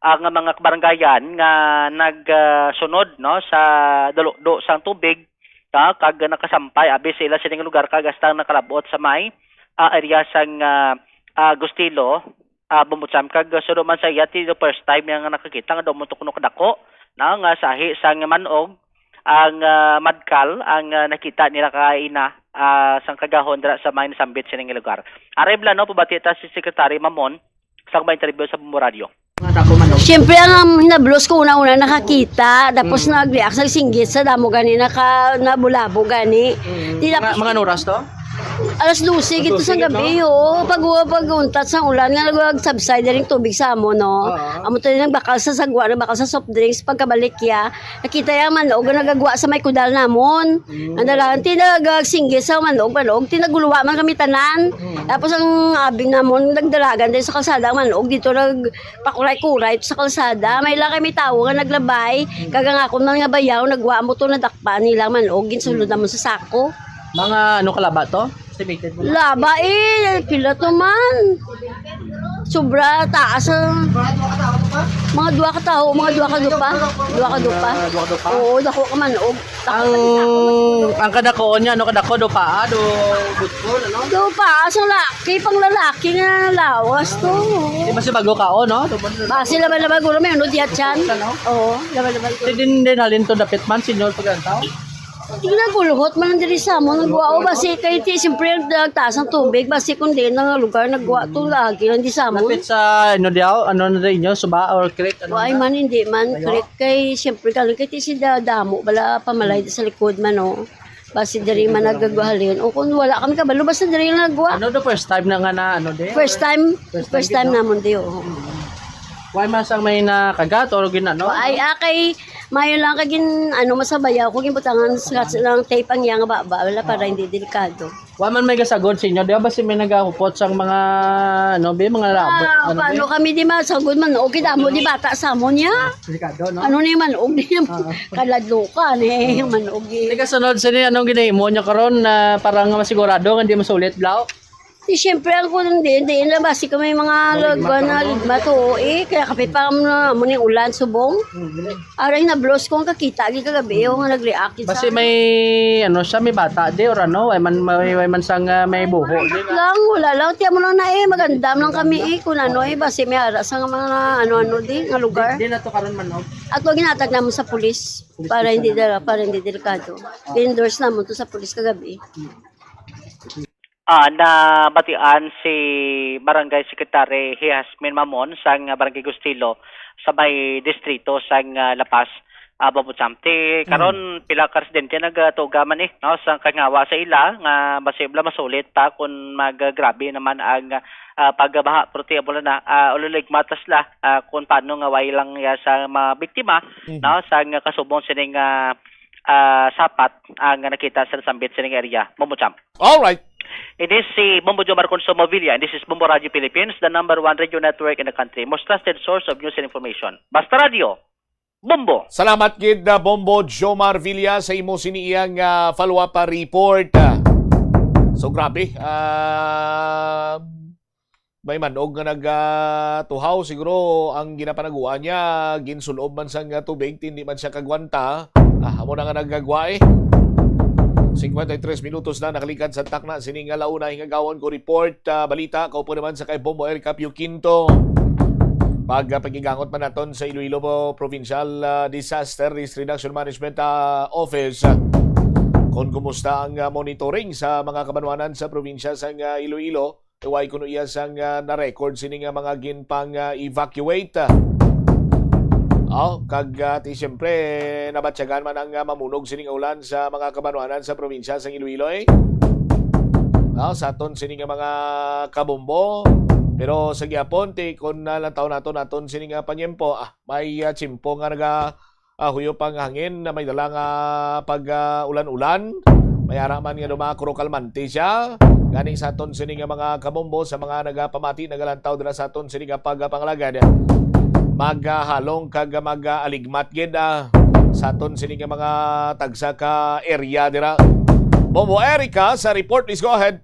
ang mga kabarangayan nga nag, ah, sunod, no, sa dulukdo sang tubig, no, kag nakasampay abi sa ila sining lugar kag hasta nakalab-ot sa may, ah, area sang, ah, ah, Gustilo, ah, Bombo Champ, kag suno man sa iya, ti the first time niya nga nakakita nga daw mo to kuno kadako no, nga sahi sang manog ang, ah, madkal ang, ah, nakita nila kaina, ah, sang kagahon dira sa may nasambit sining lugar. Ari bala, no, pabati ta si Secretary Mamon sang may interview sa Bombo Radio. Siyempre, ang, um, hinablos ko una-una nakakita, tapos nag-react sa singgit sa damo gani naka, nabulabo gani. Di Mga, tapos mga ano oras to? Alas dose gito sa gabi, oo. Pag, pag untat sa ulan nga nag-subside rin tubig sa amo, no? Oo. Amo to rin nagbakal sa sagwa, nagbakal sa soft drinks, pagkabalik ya, nakita ya ang manog nga nagagwa sa may kudal namon. Mm. Ang dalagan, tinagagsingge sa manog, manog, tinaguluwa man kami tanan. Mm. Tapos ang abing namon, nagdalagan din sa kalsada ang manog, dito nagpakuray-kuray sa kalsada. May lang kami tawo nga naglabay, kag ang akon man nga bayaw, nagwa mo to, nadakpan nila ang manog, ginsulod namon sa sako. Mga ano kalaba to? Estimated mo? Laba eh, pila to man. Sobra taas, ah. Mga dua ka tawo, mga dua ka dupa. Dua ka dupa. Ah, dua ka dupa? Oo, dako ka man. Og Ang, ang kadakoon niya, ano, kadako, dupa, ah, do, buskol, ano? Dupa, sa laki, pang lalaki nga lawas to. Di ba si bago ka, oh, no? Basi laban-laban, guro, may unod yat siyan. Ano? Oo, laban-laban. Di din, din halin to dapit man, senyor, pag ang tao? Ginagulhot man diri sa amon, nagwa, o basi kay ti, siyempre, nagtaas ang tubig, basi kung di na nga lugar, nagwa to lagi lang di sa amon. Lapit sa, ano, diaw? Ano na rin nyo? Suba or creek? Ano Why na? Man, hindi man Layo? Creek kay, siyempre, kalang kay ti si da-, damo, bala pamalay sa likod man, oh. Basi diri man nagagwahalin. O kung wala kami kabalo, basta diri lang nagwa. Ano the first time na nga na, ano, di? First time, First time first time din, no? Namon di, oh. Why man sang may nakagat or ginano? Ay, ah, kay, mayo lang kay gin, ano, masabayaw ko, ginbutangan sa, sa lang tape ang iyang baba, wala para hindi delikado. Wa man may gasagod sa inyo, di ba? Basi may nagahupot sang mga, ano, be, mga labo, Ah, ano, paano be? Kami di masagod man? Okay, damo di bata sa amon niya. Delikado, no? Ano ni man, og di Ah. Kaladlukan, eh, yung man, og di. Teka, sunod, sini, anong ginahimo niyo karon na para nga masigurado nga di masulit, Blau? Di, siyempre, ang kung di, di na basi kung may mga Maligma lagwa pa na mo. Ligma to, eh, kaya kapit pa mo na, mo ni ulan, subong. Mhm. Aray, nablos ko ang kakita, agi kagabi, yung nga nag-react. Basi sa may, ano siya, may bata, di, or ano, way man, may, way man sang, ah, may buho, di ba? Lang, wala lang. Tiyan mo lang na, eh, magandam lang kami, eh, kung ano, eh, basi may ara sa mga, ano-ano, di, nga lugar. Di, di na to karon man, no? Ato, ginatag naman sa pulis, Pulis para hindi station. Dala, para hindi delikado. Ah. Endorse naman to sa pulis kagabi. Ah, nabatian si Barangay Secretary Jasmine Mamon sang Barangay Gustilo sa may distrito sang, ah, La Paz, ah, Babucham. Ti karon, Mm. pila ka residente nagatuga man, eh, no, sang kalingawa sa ila nga basi bala masulit pa kung maggrabe naman ang, ah, pagbaha. Pero ti amo na, ah, uliligmat sila, ah, kung paano nga way lang ya sa mga biktima, Mm. no, sang kasubong sining, ah, ah, sapat ang nakita sa nasambit sining area. Babucham. Alright. It is si Bombo Jomar Consumo Villa, and this is Bombo Radio Philippines, the number one radio network in the country, most trusted source of news and information. Basta Radio, Bombo. Salamat gid, uh, Bombo Jomar Villa, sa imo sini iyang, uh, follow-up, uh, report. Uh, so, grabe. Uh, may manog nga nag, uh, tuhaw. Siguro, ang ginapanaguan niya, ginsulob man sang, uh, tubig, hindi man siya kagwanta. Ah, amo na nga nagagwa, eh. Cincuenta y tres minutos na nakalikan sa takna sining alauna. Hingagawon ko report, ah, balita kaupo naman sa kay Bombo Eric Capio Quinto. Pag, ah, pagigangot man naton sa Iloilo Provincial, ah, Disaster Risk Reduction Management, ah, Office, ah, kung kumusta ang, ah, monitoring sa mga kabanwanan sa probinsya sang, ah, Iloilo. Way kuno iya sang, ah, na-record sini nga mga ginpang, ah, evacuate. Oh, kag, ah, ti siyempre, nabatyagan man ang, ah, mamunog sini nga ulan sa mga kabanwanan sa probinsya sang Iloilo, eh. Oh, sa aton sini nga mga kabombo. Pero sa gihapon, ti, kung, ah, lantaw naton, aton sini nga panyempo, ah, may, ah, tiyempo nga naga, ah, huyop ang hangin na may dala nga pag, ah, ulan-ulan. May ara man nga dumakurok kalmante siya. Gani sa aton sini nga mga kabombo, sa mga nagapamati, nagalantaw dira sa aton sini nga pagpangalagad, maghalong kag mag-aligmat gid, ah, sa aton sini nga mga tagsa ka area dira. Bombo Erica sa report, please go ahead.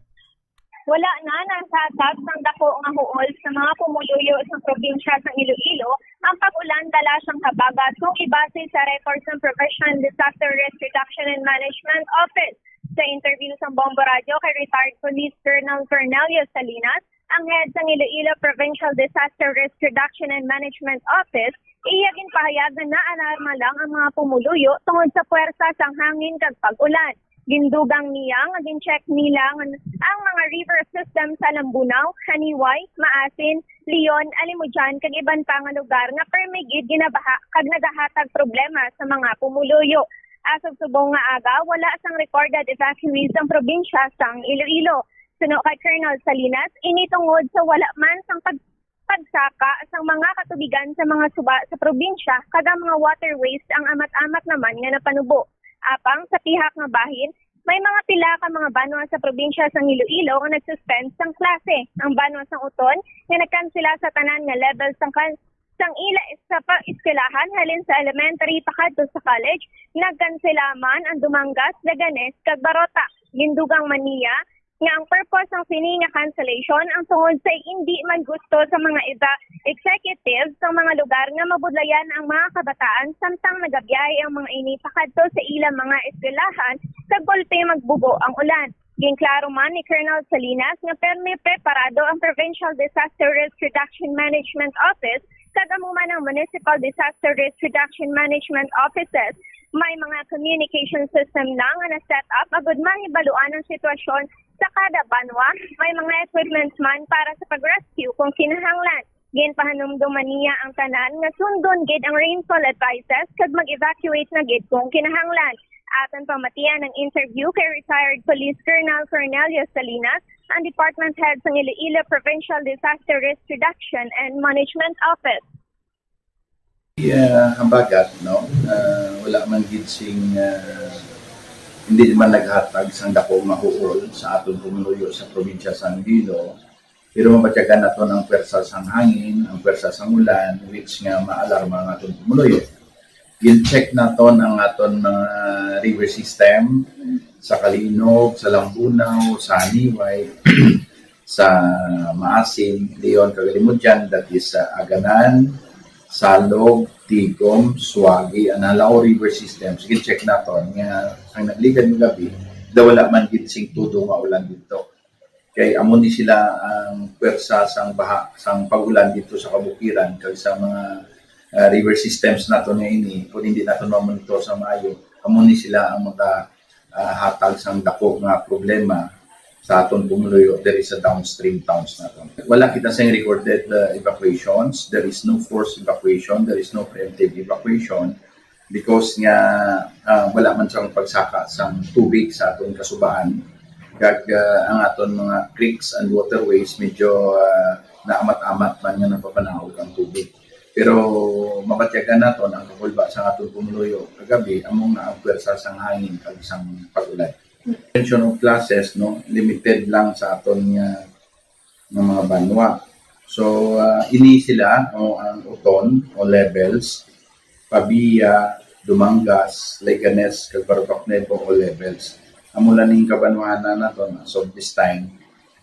Wala na nasasab sang dako nga huol sa mga pumuluyo sa probinsya sa Iloilo ang pag-ulan dala sang habagat kung ibase sa record sang Provincial Disaster Risk Reduction and Management Office. Sa interview sa Bombo Radio kay retired Police Colonel Cornelio Salinas, ang head sang Iloilo Provincial Disaster Risk Reduction and Management Office, Iya ginpahayag nga naalarma lang ang mga pumuluyo tungod sa puwersa sang hangin kag pag-ulan. Gindugang niya nga gin-check nila nga ang mga river system sa Lambunao, Haniway, Maasin, Leon, Alimodian kag iban pa nga lugar nga permi gid ginabaha kag nagahatag problema sa mga pumuluyo. As of subong nga aga, wala sang recorded evacuees ang probinsya sang Iloilo. Suno kay Colonel Salinas, ini tungod sa wala man sang pag pagsaka sang mga katubigan sa mga suba sa probinsya kag ang mga waterways ang amat-amat naman nga napanubo. Apang sa pihak nga bahin, may mga pila ka mga banwa sa probinsya sang Iloilo nga nag-suspend sang klase. Ang banwa sang Oton nga nagkansela sa tanan nga level sang kan sang ila sa pa-eskwelahan halin sa elementary pakadto sa college, nagkansela man ang Dumangas, Leganes, kag Barotac. Gindugang man niya nga ang purpose sang sini nga cancellation ang tungod sa indi man gusto sa mga eda-, executives sa mga lugar nga mabudlayan ang mga kabataan samtang nagabiyahe ang mga ini pakadto sa ilang mga eskwelahan kag gulpi magbubo ang ulan. Ginklaro man ni Colonel Salinas nga permi preparado ang Provincial Disaster Risk Reduction Management Office kag amo man ang Municipal Disaster Risk Reduction Management Offices. May mga communication system na nga na-set up agud mahibaluan ang sitwasyon sa kada banwa. May mga equipments man para sa pag-rescue kung kinahanglan. Ginpahanumdom man niya ang tanan nga sundon gid ang rainfall advices kag mag-evacuate na gid kung kinahanglan. Aton pamatian ang interview kay retired Police Colonel Cornelio Salinas, ang department head sang Iloilo Provincial Disaster Risk Reduction and Management Office. Yeah, habagat, no? Ah, wala man gid sing, ah, hindi man naghatag sang dako nga huol sa aton pumuluyo sa probinsya sang Iloilo. Pero mabatyagan naton ang pwersa sang hangin, ang pwersa sang ulan, which nga maalarma ang aton pumuluyo. Gin-check naton ang aton mga river system sa Calinog, sa Lambunao, sa Haniway, sa Maasin, Leon, kag Alimodian, that is sa Aganan, Salog, Tigom, Suagi, and Halao River Systems. Gin-check naton nga ang nagligad nga gabi, daw wala man gid sing tudo nga ulan didto. Kay amo ni sila ang pwersa sang baha, sang pag-ulan didto sa kabukiran kag sa mga, ah, river systems nato nga ini, kung hindi nato ma-monitor sa maayo, amo ni sila ang maka, ah, hatag sang dako nga problema sa aton pumuluyo diri sa downstream towns nato. Wala kita sing recorded, ah, evacuations. There is no forced evacuation. There is no preemptive evacuation. Because nga, ah, wala man sang pagsaka sang tubig sa aton kasubaan, kag, ah, ang aton mga creeks and waterways medyo, ah, naamat-amat man nga napapanaog ang tubig. Pero mabatyagan naton ang kakulba sa aton pumuluyo kagabi amo nga ang pwersa sang hangin kag sang pag-ulan. Suspension of classes, no, limited lang sa aton nga nga mga banwa. So, ah, ini sila, o ang Oton, o levels, Pavia, Dumangas, Leganes, kag Barotac Nuevo, o levels. Amo lang ning kabanwahanan naton as of this time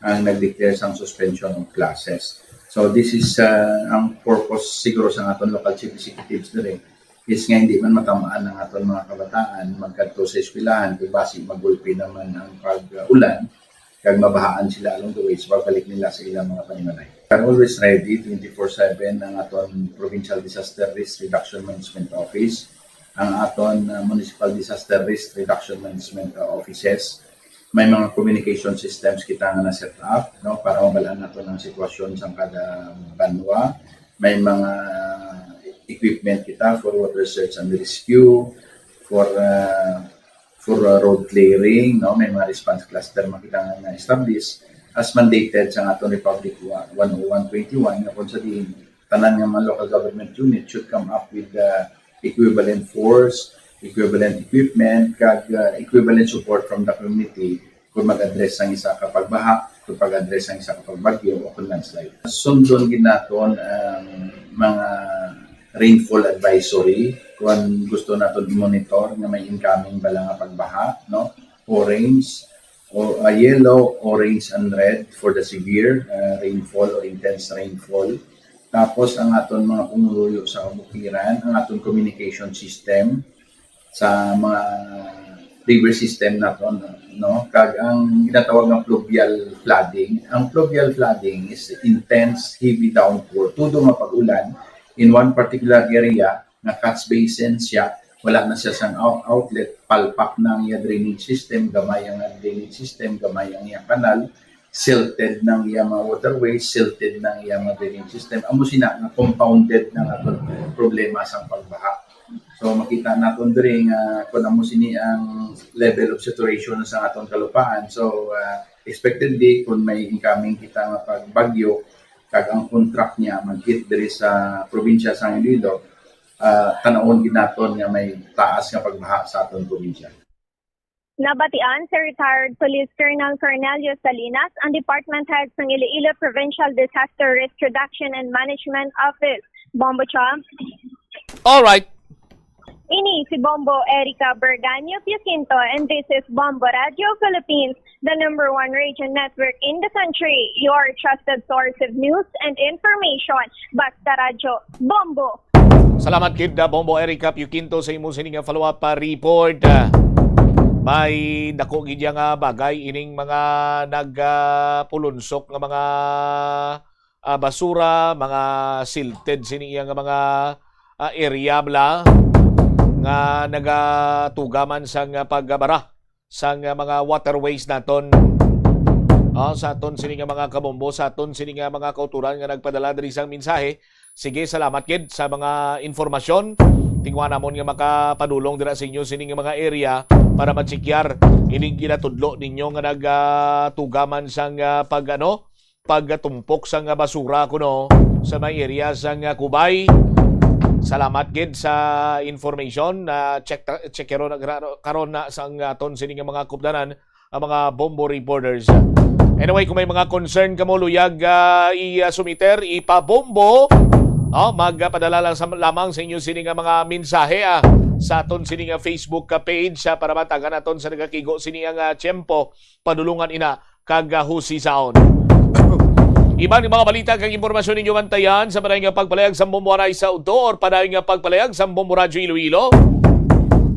ang nag-declare sang suspension of classes. So, this is, ah, ang purpose siguro sa aton local chief executives diri is nga hindi man matamaan ang aton mga kabataan magkadto sa eskwelahan kay basi magulpi naman ang pag-ulan kag mabahaan sila along the way sa pagbalik nila sa ilang mga panimalay. We're always ready, twenty-four seven ang aton Provincial Disaster Risk Reduction Management Office, ang aton, uh, Municipal Disaster Risk Reduction Management, uh, Offices. May mga communication systems kita nga na-set up, no, para mabalaan nato ang sitwasyon sa kada banwa. May mga equipment kita for water search and rescue, for, uh, for, uh, road clearing, no? May mga response cluster man kita nga na-establish as mandated sa aton Republic one oh one twenty-one, nga kung sa diin tanan nga mga local government unit should come up with the equivalent force, equivalent equipment, kag, uh, equivalent support from the community kung mag-address ang isa ka pagbaha, kung pag-address ang isa ka pagbagyo, o kung landslide. Sundon gid naton ang mga rainfall advisory kung gusto naton i-monitor nga may incoming bala nga pagbaha, no? Orange, o, ah, yellow, orange, and red for the severe, ah, rainfall or intense rainfall. Tapos ang aton mga pumuluyo sa kabukiran, ang aton communication system, sa mga river system naton, no? Kag ang ginatawag nga fluvial flooding. Ang fluvial flooding is intense, heavy downpour, tudo nga pag-ulan In one particular area nga catch basin siya, wala na siya sang out-, outlet, palpak na ang iya drainage system, gamay ang drainage system, gamay ang iya kanal, silted na ang iya mga waterways, silted na ang iya mga drainage system. Amo sina nga compounded na nga problema sang pagbaha. So makita naton diri nga kung amo sini ang level of saturation sa aton kalupaan. So ah, expectedly kung may incoming kita nga pagbagyo, kag ang contract niya mag-hit diri sa probinsya sa Iloilo, ah, tan-awon gid naton nga may taas nga pagbaha sa aton probinsya. Nabatian si retired Police Colonel Cornelio Salinas, ang department head sang Iloilo Provincial Disaster Risk Reduction and Management Office. Bombo Cham. All right. Ini si Bombo Erica Berganio Piacinto, and this is Bombo Radio Philippines, the number one radio network in the country, your trusted source of news and information. Basta Radyo, Bombo! Salamat gid, ah, Bombo Erica Piuquinto, sa imo sini nga follow-up, ah, report. Ah, may dako gid ya nga bagay ining mga nagpulunsok nga mga, ah, basura, mga silted sini iya nga mga, ah, area bala nga nagatuga man sang pagbara sang mga waterways naton. Ah, sa aton sini nga mga kabombo, sa aton sini nga mga kauturan nga nagpadala diri sang mensahe. Sige, salamat gid sa mga informasyon. Tingwa namon nga makapadulong dira sa inyo sini nga mga area para matsikyan ining ginatudlo ninyo nga nagatuga man sang, ah, pag, ano, pagtumpok sang basura kuno sa may area sang, ah, Cubay. Salamat gid sa information. Na check ta- check karon karon na sang aton sini nga mga kupdanan ang mga bombo reporters. Anyway, kung may mga concern kamo, luyag, ah, i-, ah, sumiter, ipabombo. Oh, magpadala lang sa, lamang sa inyo sini nga mga mensahe, ah, sa aton sini nga Facebook, ah, page, ah, para matagan naton sa nagakigo sini nga, ah, tiyempo. Padulungan ina kag, ah, husisaon. Iban nga mga balita kag impormasyon ninyo bantayan sa padayon nga pagpalayag sa Bombo Anay sa Udto or padayon nga pagpalayag sa Bombo Radyo Iloilo.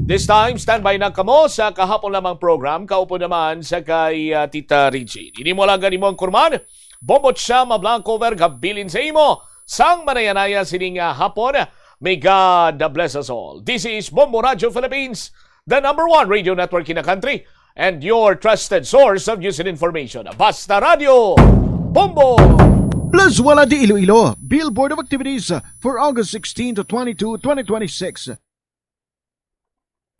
This time, standby na kamo sa kahapon lamang program, kaupod naman sa kay, ah, Tita Regine. Ini mo lang gani mo ang kurman, Bombo Chama Blanco Verga, bilin sa imo sang manayanaya sining, ah, hapon. May God bless us all. This is Bombo Radyo Philippines, the number one radio network in the country, and your trusted source of news and information. Basta Radyo, Bombo! Plazuela de Iloilo, Billboard of Activities for August sixteen to twenty-two, twenty twenty-six.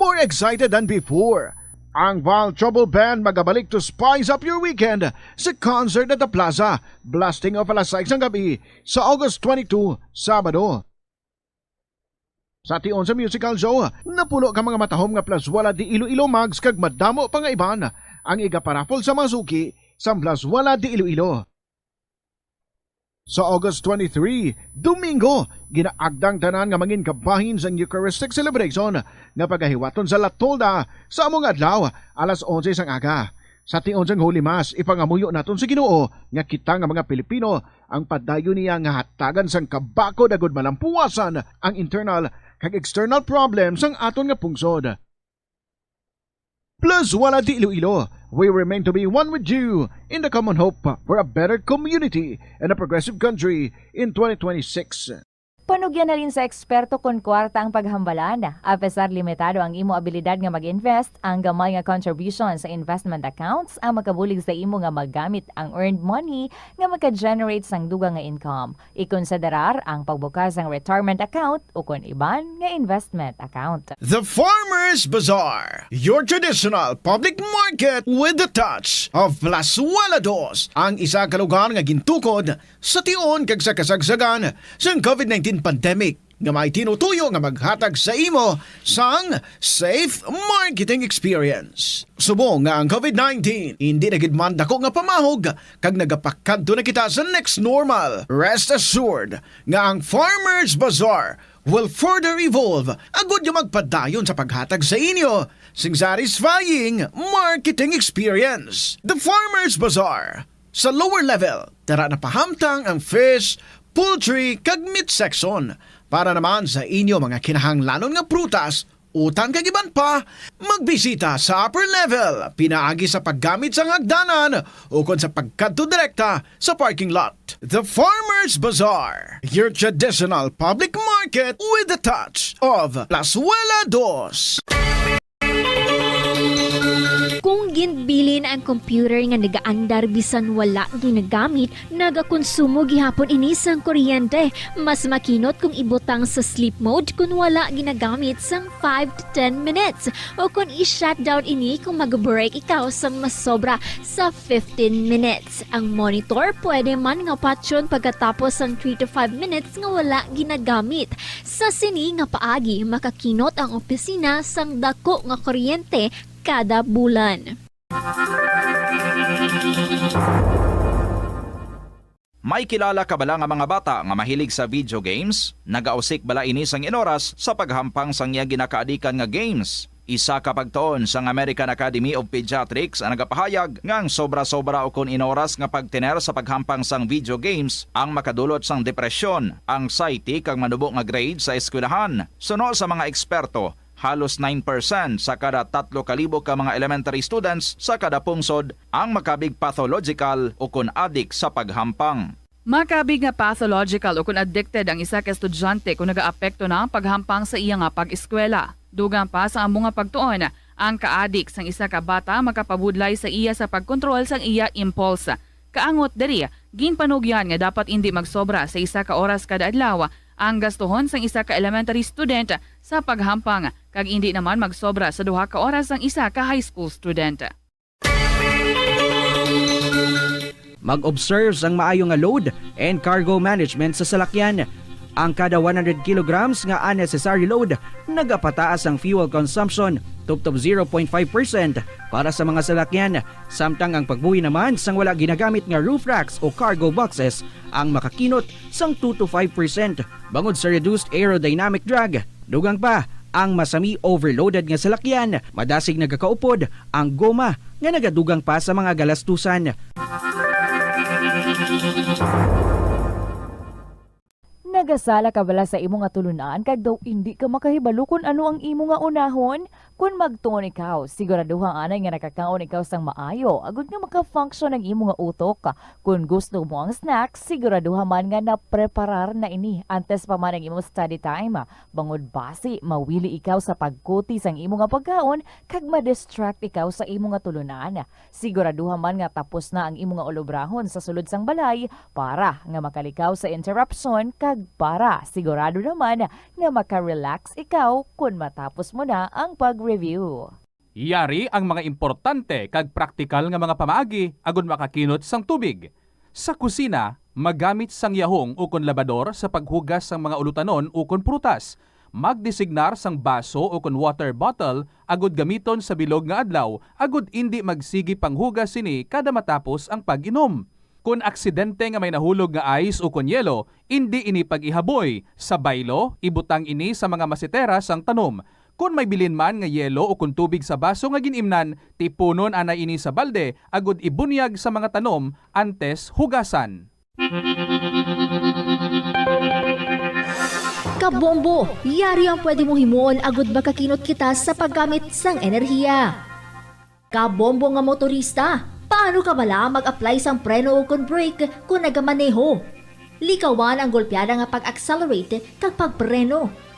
More excited than before. Ang Val Trouble Band magabalik to spice up your weekend sa concert at the Plaza. Blasting off alas sais sang gabi sa August twenty-two, Sabado. Sa tion sa musical show, napulo ka mga matahom nga Plazuela de Iloilo mugs kag madamo pa nga iban ang igaparapol sa mga suki sang Plazuela de Iloilo. Sa August twenty-three, Domingo, ginaagda ang tanan nga mangin kabahin sang Eucharistic celebration nga pagahiwaton sa La Tolda sa amo nga adlaw, alas onse sang aga. Sa tion sang Holy Mass, ipangamuyo naton sa Ginoo nga kita nga mga Pilipino ang padayon niya nga hatagan sang kabakod agud malampuwasan ang internal kag external problems sang aton nga pungsod. Plazuela de Iloilo, we remain to be one with you in the common hope for a better community and a progressive country in twenty twenty-six. Panugyan halin sa eksperto kon kwarta ang paghambalan. Apesar limitado ang imo abilidad nga mag-invest, ang gamay nga contribution sa investment accounts ang makabulig sa imo nga magamit ang earned money nga maka-generate sang dugang nga income. Ikonsiderar ang pagbukas sang retirement account ukon iban nga investment account. The Farmers Bazaar, your traditional public market with the touch of Plazuela Dos, ang isa ka lugar nga gintukod sa tion kag sa kasagsagan sang COVID nineteen pandemic nga may tinutuyo nga maghatag sa imo sang safe marketing experience. Subong nga ang COVID nineteen hindi na gid man dako nga pamahog kag nagapakadto na kita sa next normal, rest assured nga ang Farmers Bazaar will further evolve agud nga magpadayon sa paghatag sa inyo sing satisfying marketing experience. The Farmers Bazaar, sa lower level, tara na pahamtang ang fish, poultry, kag meat section. Para naman sa inyo mga kinahanglanon nga prutas utang kag iban pa, magbisita sa upper level pinaagi sa paggamit sang hagdanan ukon sa pagkadto direkta sa parking lot. The Farmers Bazaar, your traditional public market with a touch of Plazuela Dos. Kung ginbilin ang computer nga nagaandar bisan wala ginagamit, nagakonsumo gihapon ini sang kuryente. Mas makinot kung ibutang sa sleep mode kon wala ginagamit sang five to ten minutes, o kon i-shutdown ini kung mag-break ikaw sang masobra sa fifteen minutes. Ang monitor pwede man nga patyon pagkatapos sang three to five minutes nga wala ginagamit. Sa sini nga paagi, makakinot ang opisina sang dako nga kuryente kada bulan. May kilala ka bala nga mga bata nga mahilig sa video games? Nagausik bala ini sang inoras sa paghampang sang iya ginakaadikan nga games? Isa ka pagtuon sang American Academy of Pediatrics ang nagapahayag nga ang sobra-sobra ukon inoras nga pagtener sa paghampang sang video games ang makadulot sang depresyon, anxiety, kag manubo nga grade sa eskwelahan. Suno sa mga eksperto, halos nine percent sa kada tatlo ka libo ka mga elementary students sa kada pungsod ang makabig pathological ukon adik sa paghampang. Makabig nga pathological ukon addicted ang isa ka estudyante kon nagaapekto na ang paghampang sa iya nga pag-eskwela. Dugang pa sa amo nga pagtuon, ang kaadik sang isa ka bata makapabudlay sa iya sa pagkontrol sang iya impulse. Kaangot diri, ginpanugyan nga dapat indi magsobra sa isa ka oras kada adlaw ang gastuhon sang isa ka elementary student sa paghampang, kag indi naman magsobra sa duha ka oras ang isa ka high school student. Mag-observe sang maayo nga load and cargo management sa salakyan. Ang kada one hundred kilograms nga unnecessary load nagapataas ang fuel consumption tubtob zero point five percent para sa mga salakyan, samtang ang pagbuhi naman sang wala ginagamit nga roof racks o cargo boxes ang makakinot sang two to five percent bangod sa reduced aerodynamic drag. Dugang pa, ang masami overloaded nga salakyan, madasig nagakaupod ang goma nga nagadugang pa sa mga galastusan. Nagasala ka bala sa imo nga tulunan kag daw indi ka makahibalo kon ano ang imo nga unahon? Kon magtuon ikaw, siguraduha anay nga nakakaon ikaw sang maayo agod nga maka-function ang imo nga utok. Kon gusto mo ang snack, siguraduha man nga napreparar na ini antes pa man ang imo study time. Bangod basi mawili ikaw sa pagkuti sang imo nga pagkaon kag ma-distract ikaw sa imo nga tulunan. Siguraduha man nga tapos na ang imo nga ulobrahon sa sulod sang balay para nga makalikaw sa interruption kag para sigurado naman nga maka-relax ikaw kon matapos mo na ang pag-review. Yari ang mga importante kag praktikal nga mga pamaagi agud makakinot sang tubig. Sa kusina, magamit sang yahong ukon labador sa paghugas sang mga ulutanon ukon prutas. Magdesignar sang baso ukon water bottle agud gamiton sa bilog nga adlaw agud indi magsigi panghugas sini kada matapos ang pag-inom. Kon aksidente nga may nahulog nga ice ukon yelo, indi ini pag-ihaboy. Sa baylo, ibutang ini sa mga masetera sang tanom. Kon may bilin man nga yelo ukon tubig sa baso nga gin-imnan, tipunon anay ini sa balde agud ibunyag sa mga tanom antes hugasan. Kabombo, yari ang pwede mong himuon agud makakinot kita sa paggamit sang enerhiya. Kabombo nga motorista, paano ka bala mag-apply sang preno ukon brake kon nagamaneho? Likawan ang golpeada nga pag-accelerate kag pagpreno.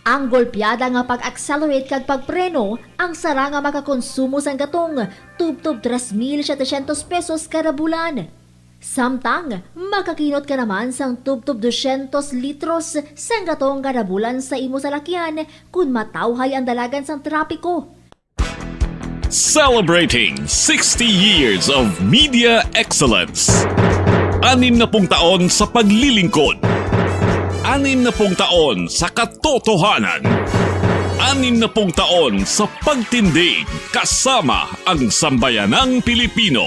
Ang golpeada nga pag-accelerate kag pagpreno ang sara nga makakonsumo sang gatong tubtob tres mil setecientos pesos kada bulan. Samtang makakinot ka naman sang tubtob dosyentos litros sang gatong kada bulan sa imo salakyan kon matawhay ang dalagan sang trapiko. Celebrating sixty years of media excellence. Anim na pung taon sa paglilingkod. Anim na pung taon sa katotohanan. Anim na pung taon sa pagtindig kasama ang sambayanang Pilipino.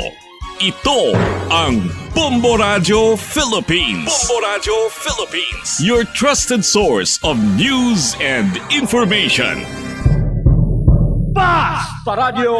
Ito ang Bombo Radyo Philippines. Bombo Radyo Philippines. Your trusted source of news and information. Basta Radyo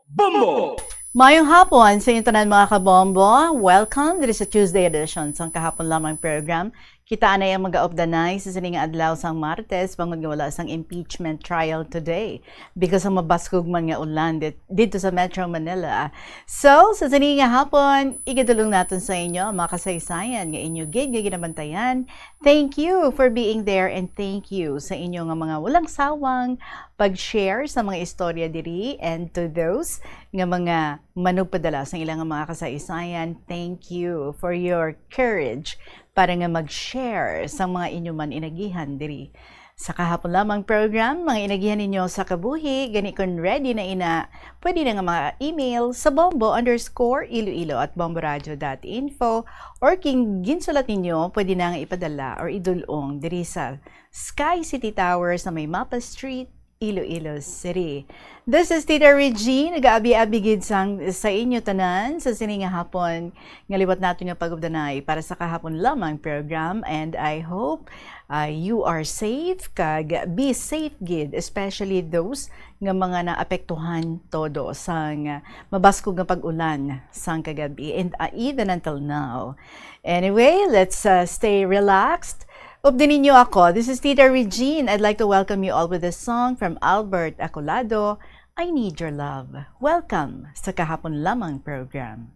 Bombo! Mayong hapon sa inyo tanan, mga kabombo. Welcome diri sa Tuesday edition sang kahapon lamang program. Kita na ang mga updanay sa sining adlaw sang Martes, bangod nga wala sang impeachment trial today because ang mabaskog man nga ulan dit-, dito sa Metro Manila. So, sa sini nga hapon, igadulong naton sa inyo ang mga kasaysayan nga inyo gid nga ginabantayan. Thank you for being there and thank you sa inyo nga mga walang sawang pag-share sa mga istorya diri, and to those nga mga manugpadala sa ilang mga kasaysayan, thank you for your courage para nga mag-share sa mga inyo man inagihan diri sa kahapon lamang program, mga inagihan ninyo sa kabuhi. Gani, kung ready na ina, pwede na nga mga email sa bombo underscore iloilo at bomboradio dot info, or king ginsulat ninyo, pwede na nga ipadala or idulong diri sa Sky City Tower sa may Mapa Street, Iloilo City. This is Tita Regine, nag-aabi-abi gid sang, sa inyo tanan sa sini nga hapon nga liwat naton nga pag-updanay para sa kahapon lamang program, and I hope, ah, you are safe, kag be safe gid, especially those nga mga naapektuhan todo sang, ah, mabaskog nga pag-ulan sang kagab-i and, ah, even until now. Anyway, let's, uh, stay relaxed. Updi ninyo ako. This is Tita Regine. I'd like to welcome you all with a song from Albert Acolado, "I Need Your Love." Welcome sa Kahapon Lamang program.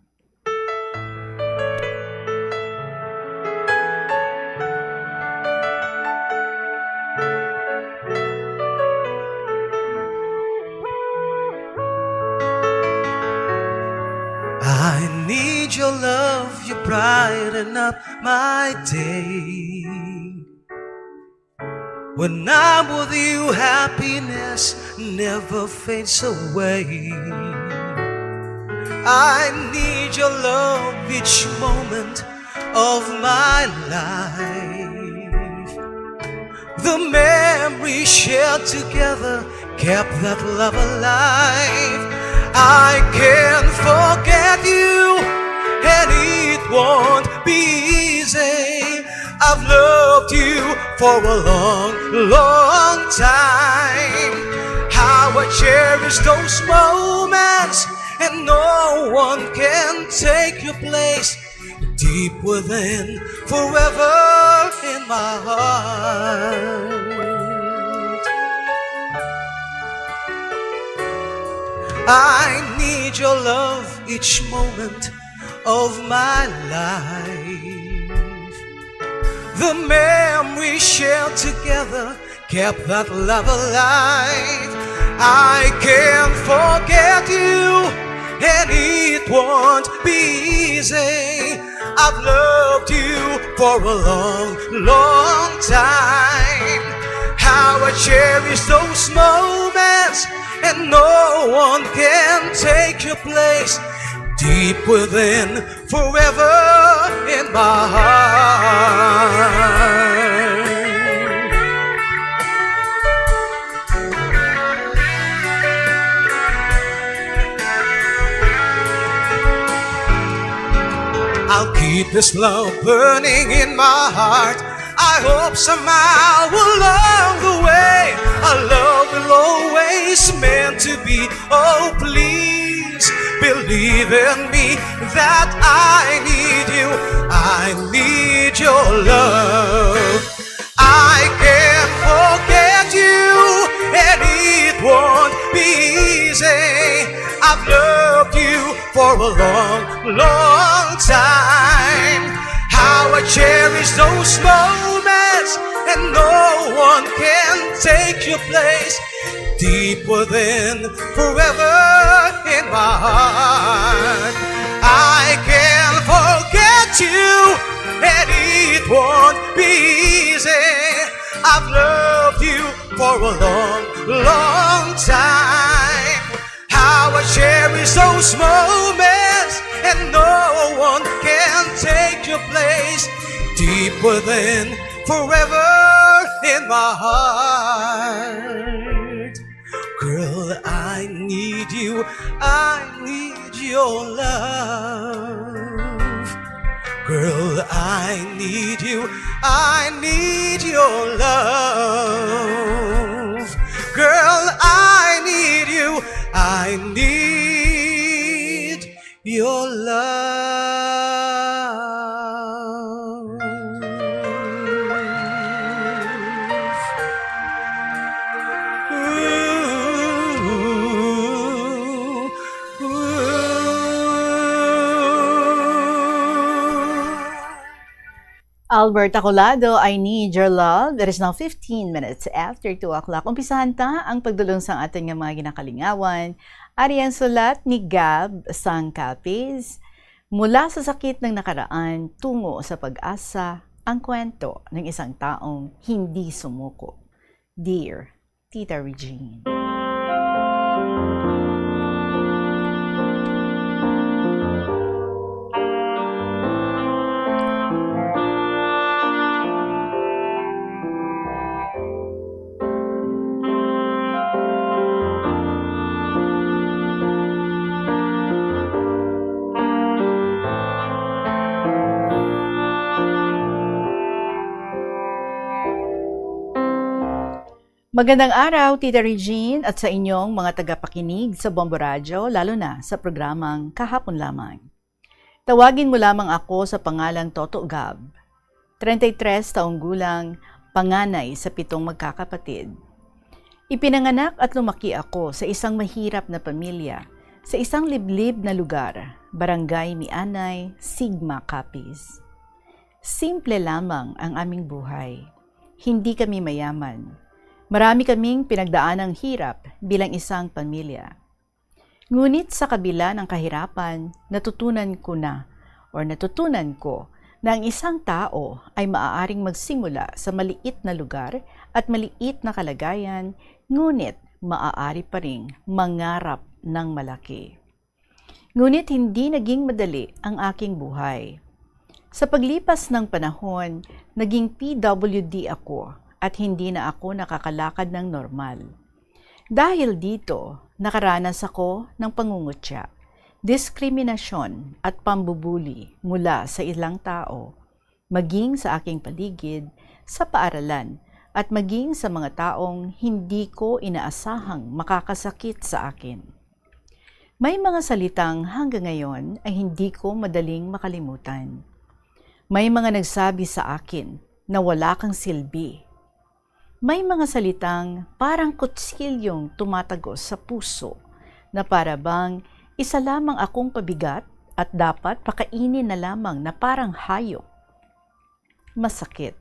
I need your love, you brighten up my day. When I'm with you, happiness never fades away. I need your love each moment of my life. The memories shared together kept that love alive. I can't forget you, and it won't be easy. I've loved you for a long, long time. How I cherish those moments, and no one can take your place. Deep within, forever in my heart. I need your love each moment of my life. The memories shared together kept that love alive. I can't forget you, and it won't be easy. I've loved you for a long, long time. How I cherish those moments, and no one can take your place. Deep within, forever in my heart. I'll keep this love burning in my heart. I hope somehow along the way our love will always meant to be. Oh, please believe in me that I need you. I need your love. I can't forget you, and it won't be easy. I've loved you for a long, long time. How I cherish those moments, and no one can take your place. Deep within, forever in my heart. I can't forget you, and it won't be easy. I've loved you for a long, long time. How I cherish those moments, and no one can take your place. Deep within, forever in my heart. Girl, I need you, I need your love. Girl, I need you, I need your love. Girl, I need you, I need your love. Alberta Colado, I Need Your Love. It is now fifteen minutes after two o'clock. Umpisahan ta ang pagdulong sa aton nga mga ginakalingawan. Ari ang sulat ni Gab sang Capiz. Mula sa sakit ng nakaraan tungo sa pag-asa, ang kwento ng isang taong hindi sumuko. Dear Tita Regine. Magandang araw, Tita Regine, at sa inyong mga tagapakinig sa Bombo Radyo, lalo na sa programang Kahapon Lamang. Tawagin mo lamang ako sa pangalang Toto Gab. Treinta y tres taong gulang, panganay sa pitong magkakapatid. Ipinanganak at lumaki ako sa isang mahirap na pamilya, sa isang liblib na lugar, Barangay Mianay, Sigma, Capiz. Simple lamang ang aming buhay. Hindi kami mayaman. Marami kaming pinagdaanang hirap bilang isang pamilya. Ngunit sa kabila ng kahirapan, natutunan ko na, or natutunan ko, na ang isang tao ay maaaring magsimula sa maliit na lugar at maliit na kalagayan, ngunit maaari pa ring mangarap ng malaki. Ngunit hindi naging madali ang aking buhay. Sa paglipas ng panahon, naging P W D ako at hindi na ako nakakalakad ng normal. Dahil dito, nakaranas ako ng pangungutya, diskriminasyon at pambubuli mula sa ilang tao, maging sa aking paligid, sa paaralan, at maging sa mga taong hindi ko inaasahang makakasakit sa akin. May mga salitang hanggang ngayon ay hindi ko madaling makalimutan. May mga nagsabi sa akin na wala kang silbi. May mga salitang parang kutsilyong tumatagos sa puso na para bang isa lamang akong pabigat at dapat pakainin na lamang na parang hayop. Masakit.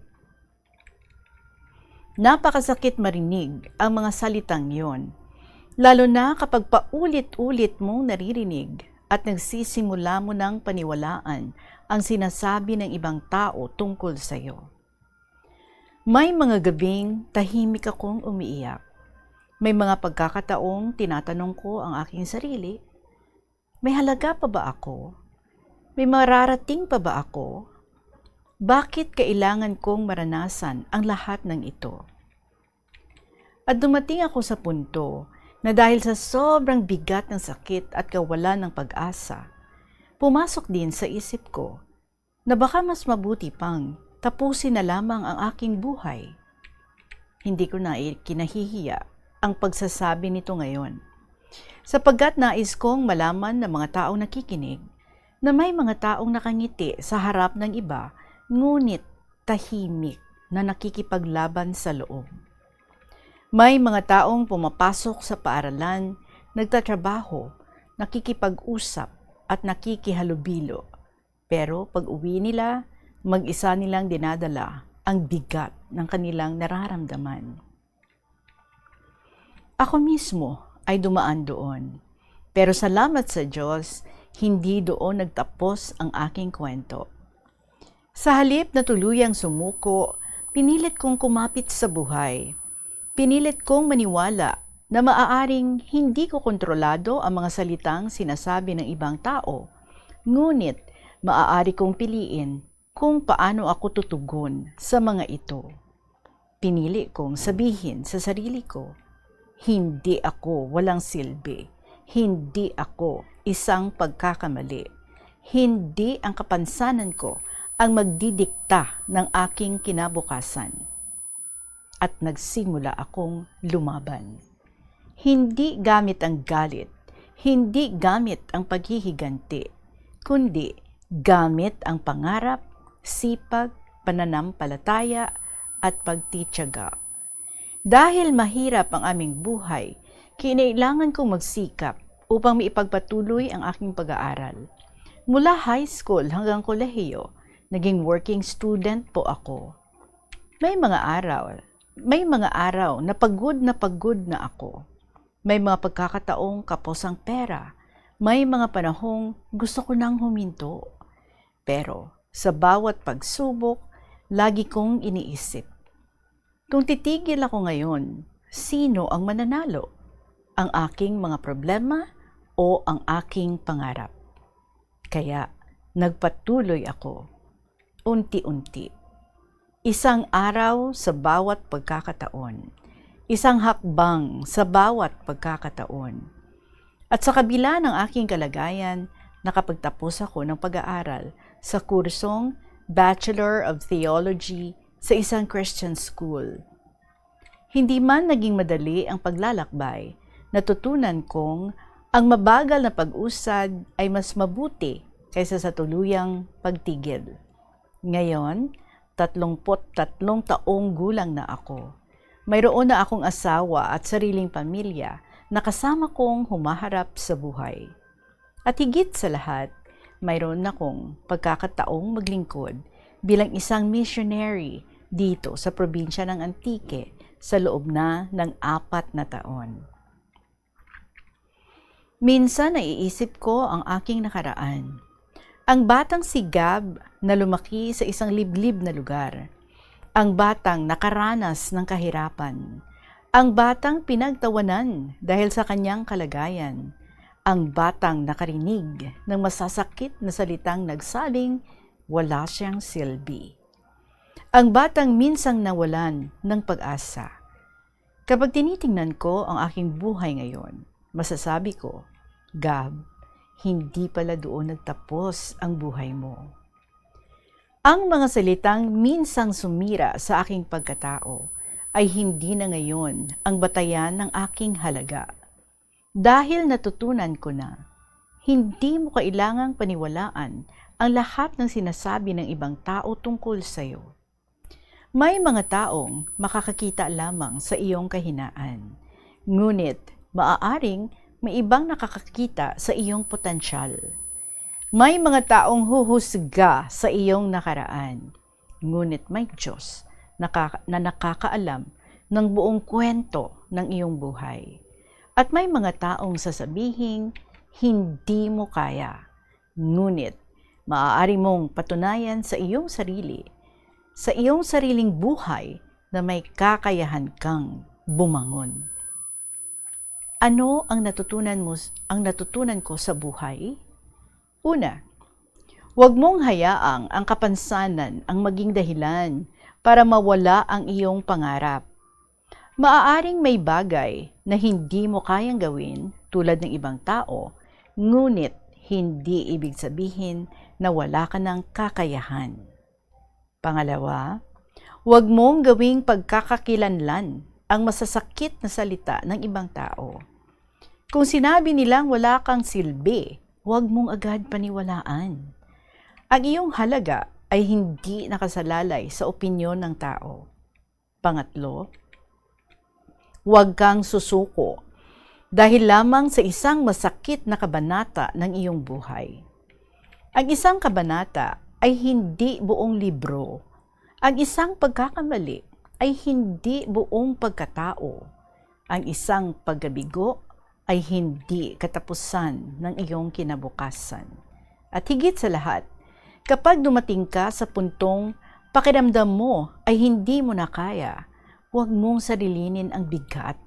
Napakasakit marinig ang mga salitang yon, lalo na kapag paulit-ulit mong naririnig at nagsisimula mo nang paniwalaan ang sinasabi ng ibang tao tungkol sa iyo. May mga gabing tahimik akong umiiyak. May mga pagkakataong tinatanong ko ang aking sarili, "May halaga pa ba ako? May mararating pa ba ako? Bakit kailangan kong maranasan ang lahat ng ito?" At dumating ako sa punto na dahil sa sobrang bigat ng sakit at kawalan ng pag-asa, pumasok din sa isip ko na baka mas mabuti pang tapusin na lamang ang aking buhay. Hindi ko na i-, kinahihiya ang pagsasabi nito ngayon, sapagkat nais kong malaman ng mga taong nakikinig na may mga taong nakangiti sa harap ng iba, ngunit tahimik na nakikipaglaban sa loob. May mga taong pumapasok sa paaralan, nagtatrabaho, nakikipag-usap, at nakikihalubilo. Pero pag-uwi nila, mag-isa nilang dinadala ang bigat ng kanilang nararamdaman. Ako mismo ay dumaan doon. Pero salamat sa Diyos, hindi doon nagtapos ang aking kwento. Sa halip na tuluyang sumuko, pinilit kong kumapit sa buhay. Pinilit kong maniwala na maaaring hindi ko kontrolado ang mga salitang sinasabi ng ibang tao, ngunit maaari kong piliin kung paano ako tutugon sa mga ito. Pinili kong sabihin sa sarili ko, "Hindi ako walang silbi. Hindi ako isang pagkakamali. Hindi ang kapansanan ko ang magdidikta ng aking kinabukasan." At nagsimula akong lumaban. Hindi gamit ang galit, hindi gamit ang paghihiganti, kundi gamit ang pangarap, sipag, pananampalataya, at pagtitiyaga. Dahil mahirap ang aming buhay, kinailangan kong magsikap upang maipagpatuloy ang aking pag-aaral. Mula high school hanggang kolehiyo, Naging working student po ako. May mga araw, may mga araw na pagod na pagod na ako. May mga pagkakataong kapos ang pera. May mga panahong gusto ko nang huminto. Pero sa bawat pagsubok, lagi kong iniisip, kung titigil ako ngayon, sino ang mananalo? Ang aking mga problema o ang aking pangarap? Kaya nagpatuloy ako, unti-unti. Isang araw sa bawat pagkakataon, isang hakbang sa bawat pagkakataon. At sa kabila ng aking kalagayan, nakapagtapos ako ng pag-aaral sa kursong Bachelor of Theology sa isang Christian school. Hindi man naging madali ang paglalakbay, natutunan kong ang mabagal na pag-usad ay mas mabuti kaysa sa tuluyang pagtigil. Ngayon, tatlongpot tatlong taong gulang na ako. Mayroon na akong asawa at sariling pamilya na kasama kong humaharap sa buhay. At higit sa lahat, mayroon akong pagkakataong maglingkod bilang isang missionary dito sa probinsya ng Antique sa loob na ng apat na taon. Minsan naiisip ko ang aking nakaraan. Ang batang si Gab na lumaki sa isang liblib na lugar. Ang batang nakaranas ng kahirapan. Ang batang pinagtawanan dahil sa kanyang kalagayan. Ang batang nakarinig ng masasakit na salitang nagsabing wala siyang silbi. Ang batang minsang nawalan ng pag-asa. Kapag tinitingnan ko ang aking buhay ngayon, masasabi ko, Gab, hindi pala doon nagtapos ang buhay mo. Ang mga salitang minsang sumira sa aking pagkatao ay hindi na ngayon ang batayan ng aking halaga. Dahil natutunan ko na, hindi mo kailangang paniwalaan ang lahat ng sinasabi ng ibang tao tungkol sa'yo. May mga taong makakakita lamang sa iyong kahinaan, ngunit maaaring may ibang nakakakita sa iyong potensyal. May mga taong huhusga sa iyong nakaraan, ngunit may Diyos naka-, na nakakaalam ng buong kwento ng iyong buhay. At may mga taong sasabihing hindi mo kaya, ngunit maaari mong patunayan sa iyong sarili, sa iyong sariling buhay, na may kakayahan kang bumangon. Ano ang natutunan mo, ang natutunan ko sa buhay? Una, huwag mong hayaang ang kapansanan ang maging dahilan para mawala ang iyong pangarap. Maaaring may bagay na hindi mo kayang gawin tulad ng ibang tao, ngunit hindi ibig sabihin na wala ka ng kakayahan. Pangalawa, huwag mong gawing pagkakakilanlan ang masasakit na salita ng ibang tao. Kung sinabi nilang wala kang silbi, huwag mong agad paniwalaan. Ang iyong halaga ay hindi nakasalalay sa opinyon ng tao. Pangatlo, huwag kang susuko dahil lamang sa isang masakit na kabanata ng iyong buhay. Ang isang kabanata ay hindi buong libro. Ang isang pagkakamali ay hindi buong pagkatao. Ang isang pagkabigo ay hindi katapusan ng iyong kinabukasan. At higit sa lahat, kapag dumating ka sa puntong pakiramdam mo ay hindi mo na kaya, huwag mong sarilinin ang bigat.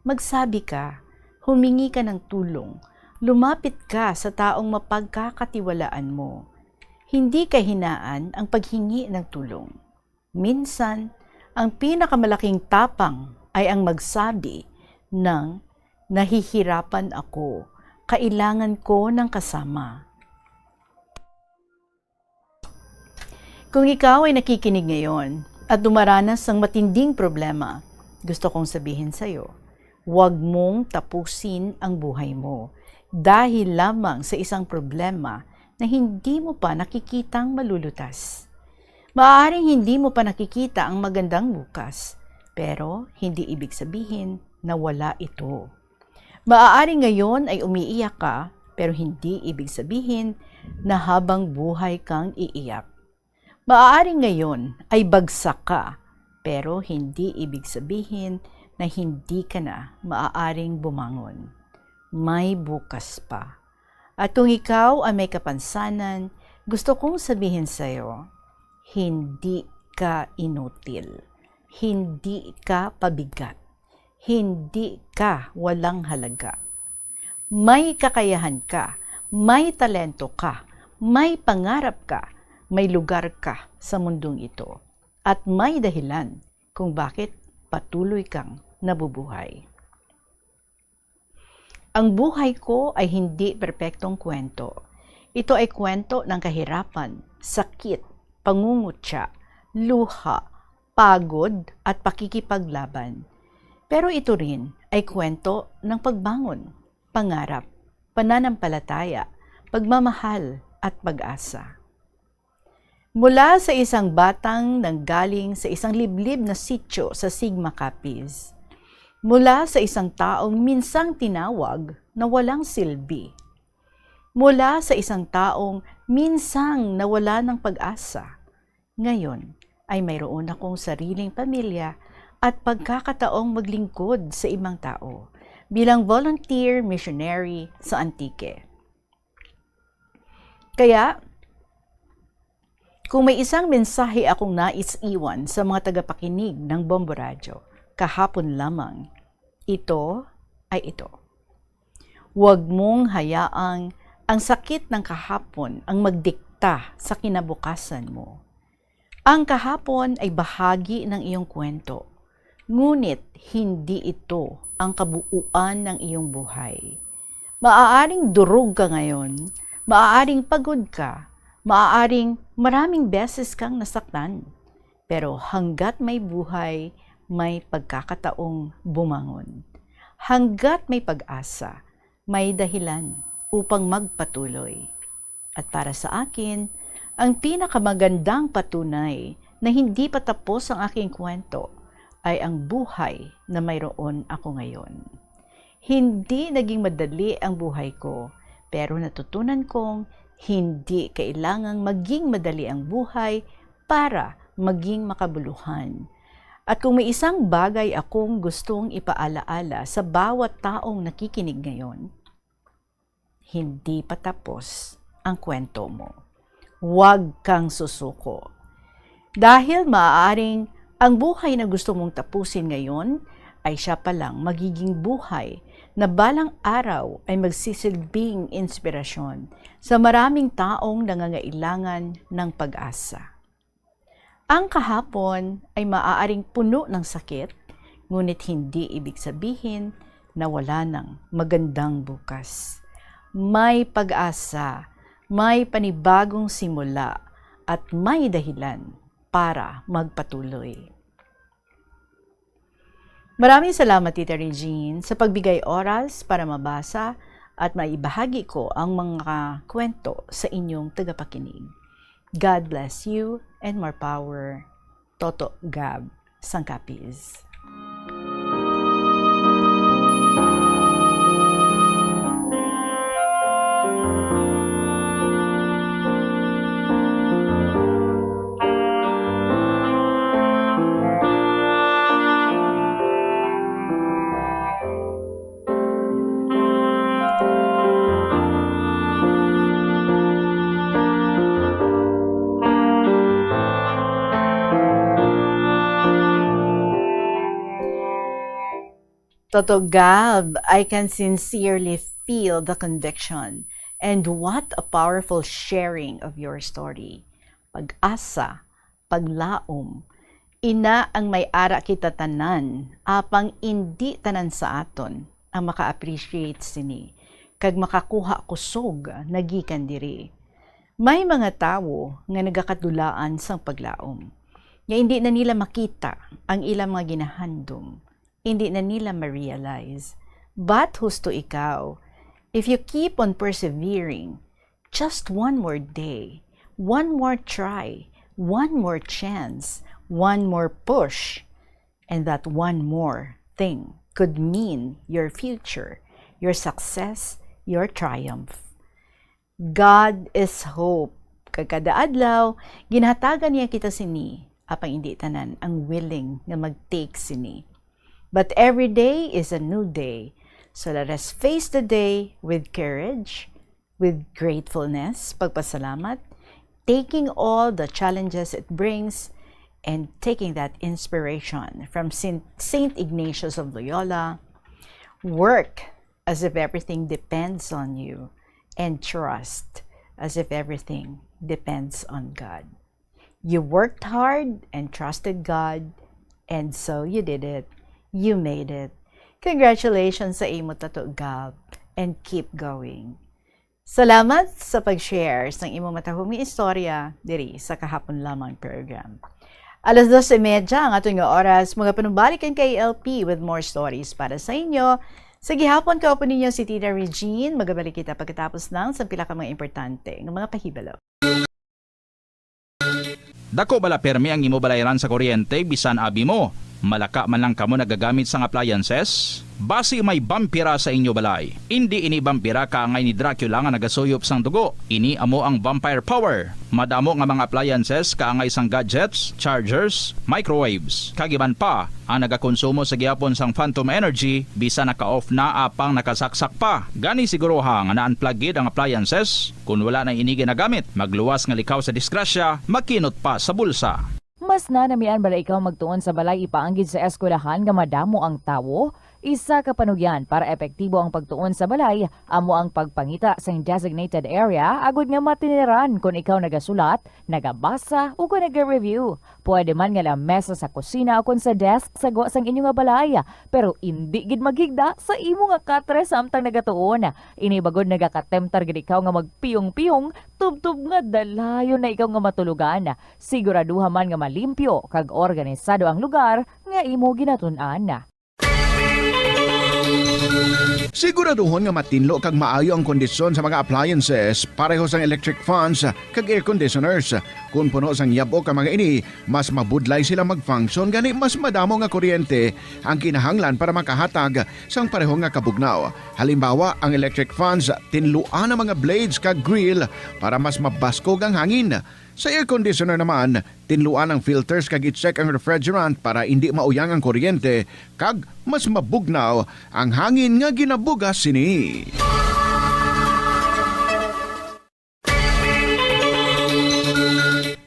Magsabi ka, humingi ka ng tulong, lumapit ka sa taong mapagkakatiwalaan mo. Hindi kahinaan ang paghingi ng tulong. Minsan, ang pinakamalaking tapang ay ang magsabi ng, "Nahihirapan ako. Kailangan ko ng kasama." Kung ikaw ay nakikinig ngayon at dumaranas ng matinding problema, gusto kong sabihin sa iyo, huwag mong tapusin ang buhay mo dahil lamang sa isang problema na hindi mo pa nakikitang malulutas. Maaaring hindi mo pa nakikita ang magandang bukas, pero hindi ibig sabihin na wala ito. Maaaring ngayon ay umiiyak ka, pero hindi ibig sabihin na habang buhay kang iiyak. Maaaring ngayon ay bagsak ka, pero hindi ibig sabihin na hindi ka na maaaring bumangon. May bukas pa. At kung ikaw ay may kapansanan, gusto kong sabihin sa'yo, hindi ka inutil. Hindi ka pabigat. Hindi ka walang halaga. May kakayahan ka, may talento ka, may pangarap ka, may lugar ka sa mundong ito, at may dahilan kung bakit patuloy kang nabubuhay. Ang buhay ko ay hindi perpektong kwento. Ito ay kwento ng kahirapan, sakit, pangungutya, luha, pagod, at pakikipaglaban. Pero ito rin ay kwento ng pagbangon, pangarap, pananampalataya, pagmamahal, at pag-asa. Mula sa isang batang nanggaling sa isang liblib na sityo sa Sigma Capiz. Mula sa isang taong minsang tinawag na walang silbi. Mula sa isang taong minsang nawala ng pag-asa. Ngayon ay mayroon akong sariling pamilya at pagkakataong maglingkod sa ibang tao bilang volunteer missionary sa Antique. Kaya, kung may isang mensahe akong nais iwan sa mga tagapakinig ng Bombo Radyo kahapon lamang, ito ay ito. Huwag mong hayaang ang sakit ng kahapon ang magdikta sa kinabukasan mo. Ang kahapon ay bahagi ng iyong kwento, ngunit hindi ito ang kabuuan ng iyong buhay. Maaaring durog ka ngayon, maaaring pagod ka, maaaring maraming beses kang nasaktan. Pero hanggat may buhay, may pagkakataong bumangon. Hanggat may pag-asa, may dahilan upang magpatuloy. At para sa akin, ang pinakamagandang patunay na hindi pa tapos ang aking kwento ay ang buhay na mayroon ako ngayon. Hindi naging madali ang buhay ko, pero natutunan kong hindi kailangang maging madali ang buhay para maging makabuluhan. At kung may isang bagay akong gustong ipaalaala sa bawat taong nakikinig ngayon, hindi pa tapos ang kwento mo. Huwag kang susuko. Dahil maaaring ang buhay na gusto mong tapusin ngayon ay siya palang magiging buhay na balang araw ay magsisilbing inspirasyon sa maraming taong nangangailangan ng pag-asa. Ang kahapon ay maaaring puno ng sakit, ngunit hindi ibig sabihin na wala nang magandang bukas. May pag-asa, may panibagong simula, at may dahilan para magpatuloy. Maraming salamat, Tita Regine, sa pagbigay oras para mabasa at maibahagi ko ang mga kwento sa inyong tagapakinig. God bless you and more power. Toto Gab, Sangkapis. Toto Gab, I can sincerely feel the conviction. And what a powerful sharing of your story. Pag-asa, paglaom. Ina ang may ara kita tanan, apang indi tanan sa aton ang maka-appreciate sini, kag makakuha kusog na gikan diri. May mga tawo nga nagakadulaan sang paglaom, nga indi na nila makita ang ilang mga ginahandom, indi na nila ma-realize. But husto ikaw, if you keep on persevering, just one more day, one more try, one more chance, one more push, and that one more thing could mean your future, your success, your triumph. God is hope. Kag kada adlaw, ginahatagan niya kita sini, apang indi tanan ang willing nga mag-take sini. But every day is a new day. So let us face the day with courage, with gratefulness, pagpasalamat, taking all the challenges it brings, and taking that inspiration from Saint, Saint Ignatius of Loyola. Work as if everything depends on you, and trust as if everything depends on God. You worked hard and trusted God, and so you did it. You made it. Congratulations sa imo, Tato Gab, and keep going. Salamat sa pag-share sang imo matahom nga istorya diri sa Kahapon Lamang program. Alas dos y media ang aton nga oras. Magapanumbalik ang K L P with more stories para sa inyo. Sa gihapon, kaupo ninyo si Tita Regine. Magabalik kita pagkatapos lang sa pila ka mga importante nga mga pahibalo. Dako bala permi ang imo balayran sa kuryente bisan abi mo? Malaka man lang kamo nagagamit sang appliances? Basi may vampira sa inyo balay. Indi ini vampira kaangay ni Dracula nga nagasuyop sang dugo. Ini amo ang vampire power. Madamo nga mga appliances kaangay sang gadgets, chargers, microwaves, kag iban pa ang nagakonsumo sa gihapon sang phantom energy bisan naka-off na apang nakasaksak pa. Gani siguruha nga na-unplug gid ang appliances. Kon wala na ini ginagamit, magluwas nga likaw sa disgrasya, makinot pa sa bulsa. Mas nanamian bala ikaw magtuon sa balay ipaanggid sa eskwelahan nga madamo ang tawo? Isa ka panugyan para epektibo ang pagtuon sa balay amo ang pagpangita sang designated area agod nga matiniran kon ikaw nagasulat, nagabasa, o kon naga-review. Pwede man nga lamesa sa kusina o kon sa desk sa gwa sang inyo nga balay, pero indi gid maghigda sa imo nga katre samtang nagatuon. Ini bagod nagakatemptar gid ikaw nga magpiyong-piyong tubtob nga dalayon na ikaw nga matulogan. Siguraduha man nga malimpyo kag organisado ang lugar nga imo ginatun-an. Siguraduhon nga matinlo kag maayo ang kondisyon sa mga appliances, pareho sang electric fans kag air conditioners. Kon puno sang yab-ok ang mga ini, mas mabudlay sila mag-function, gani mas madamo nga kuryente ang kinahanglan para makahatag sang pareho nga kabugnaw. Halimbawa, ang electric fans, tinluan ang mga blades kag grill para mas mabaskog ang hangin. Sa air conditioner naman, tinluan ang filters kag i-check ang refrigerant para indi mauyang ang kuryente kag mas mabugnaw ang hangin nga ginabugas sini.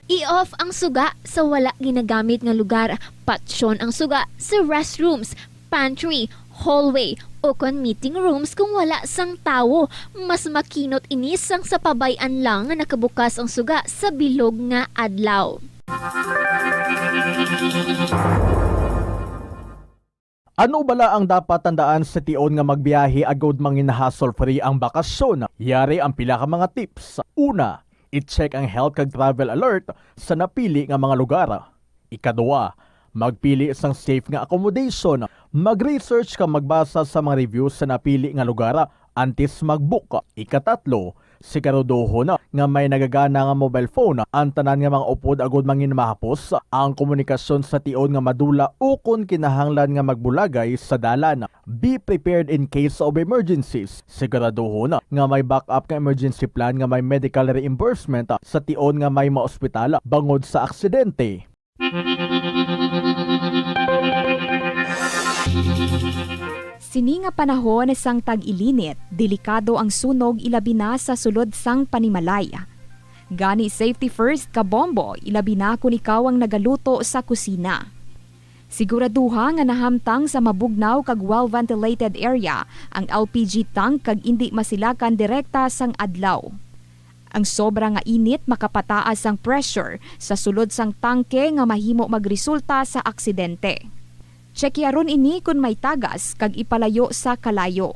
I-off ang suga sa wala ginagamit nga lugar. Patyon ang suga sa restrooms, pantry, hallway, o kon meeting rooms kung wala sang tawo. Mas makinot ini sang sa pabay-an lang nga nakabukas ang suga sa bilog nga adlaw. Ano bala ang dapat tandaan sa tion nga magbiyahe agud mangin-hassle-free ang bakasyon? Yari ang pila ka mga tips. Una, i-check ang health kag travel alert sa napili nga mga lugar. Ikaduha, magpili sang safe nga accommodation. Mag-research kag magbasa sa mga reviews sa napili nga lugar antes mag-book. Ikatatlo, siguraduhon nga may nagagana nga mobile phone ang tanan nga mga upod agud mangin mahapos ang komunikasyon sa tion nga madula ukon kinahanglan nga magbulagay sa dalan. Be prepared in case of emergencies. Siguraduhon nga may backup nga emergency plan nga may medical reimbursement sa tion nga may maospital bangod sa aksidente. Sini nga panahon sang tag-ilinit, delikado ang sunog, ilabi na sa sulod sang panimalay. Gani, safety first, kabombo, ilabi na kon ikaw ang nagaluto sa kusina. Siguraduha nga nahamtang sa mabugnaw kag well-ventilated area ang L P G tank kag indi masilakan direkta sang adlaw. Ang sobra nga init makapataas sang pressure sa sulod sang tangke nga mahimo magresulta sa aksidente. Tsyekearon ini kon may tagas kag ipalayo sa kalayo.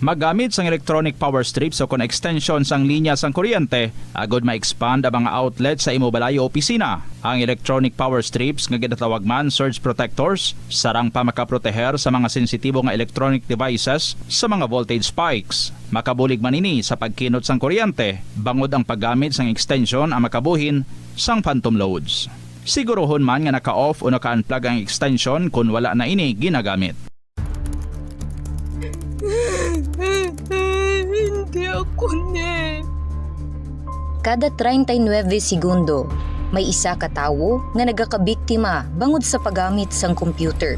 Maggamit sang electronic power strips o kon extension sang linya sang kuryente agud ma-expand ang mga outlet sa imo balay o opisina. Ang electronic power strips nga ginatawag man surge protectors sarang pa makaproteher sa mga sensitibo nga electronic devices sa mga voltage spikes. Makabulig man ini sa pagkinot sang kuryente bangod ang paggamit sang extension ang makabuhin sang phantom loads. Siguruhon man nga naka-off o naka-unplug ang extension kon wala na ini ginagamit. Hindi ako ni. Kada treinta y nueve segundo, may isa ka tawo nga nagakabiktima bangod sa paggamit sang computer.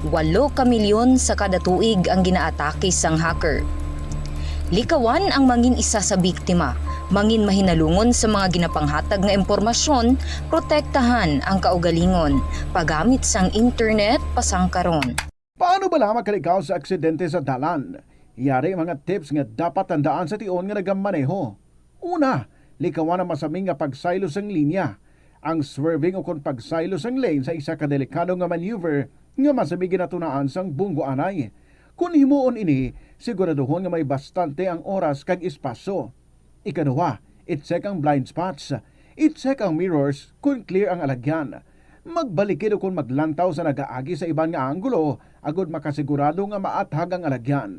Walo ka milyon sa kada tuig ang ginaatake sang hacker. Likawan ang mangin isa sa biktima, mangin mahinalungon sa mga ginapanghatag nga impormasyon, protektahan ang kaugalingon, paggamit sang internet pasangkaron. Paano bala makalikaw sa aksidente sa dalan? Yari mga tips nga dapat tandaan sa tion nga nagamaneho. Una, likawan ang masami nga pagsaylo sang linya. Ang swerving ukon pagsaylo sang lane sa isa ka delikado nga maneuver nga masami ginatunaan sang bunggoanay. Kon himuon ini, siguraduhon nga may bastante ang oras kag espasyo. Ikaduha, i-check ang blind spots. I-check ang mirrors kon clear ang alagyan. Magbalikid ukon maglantaw sa nagaagi sa iban nga anggulo agod makasigurado nga maathag ang alagyan.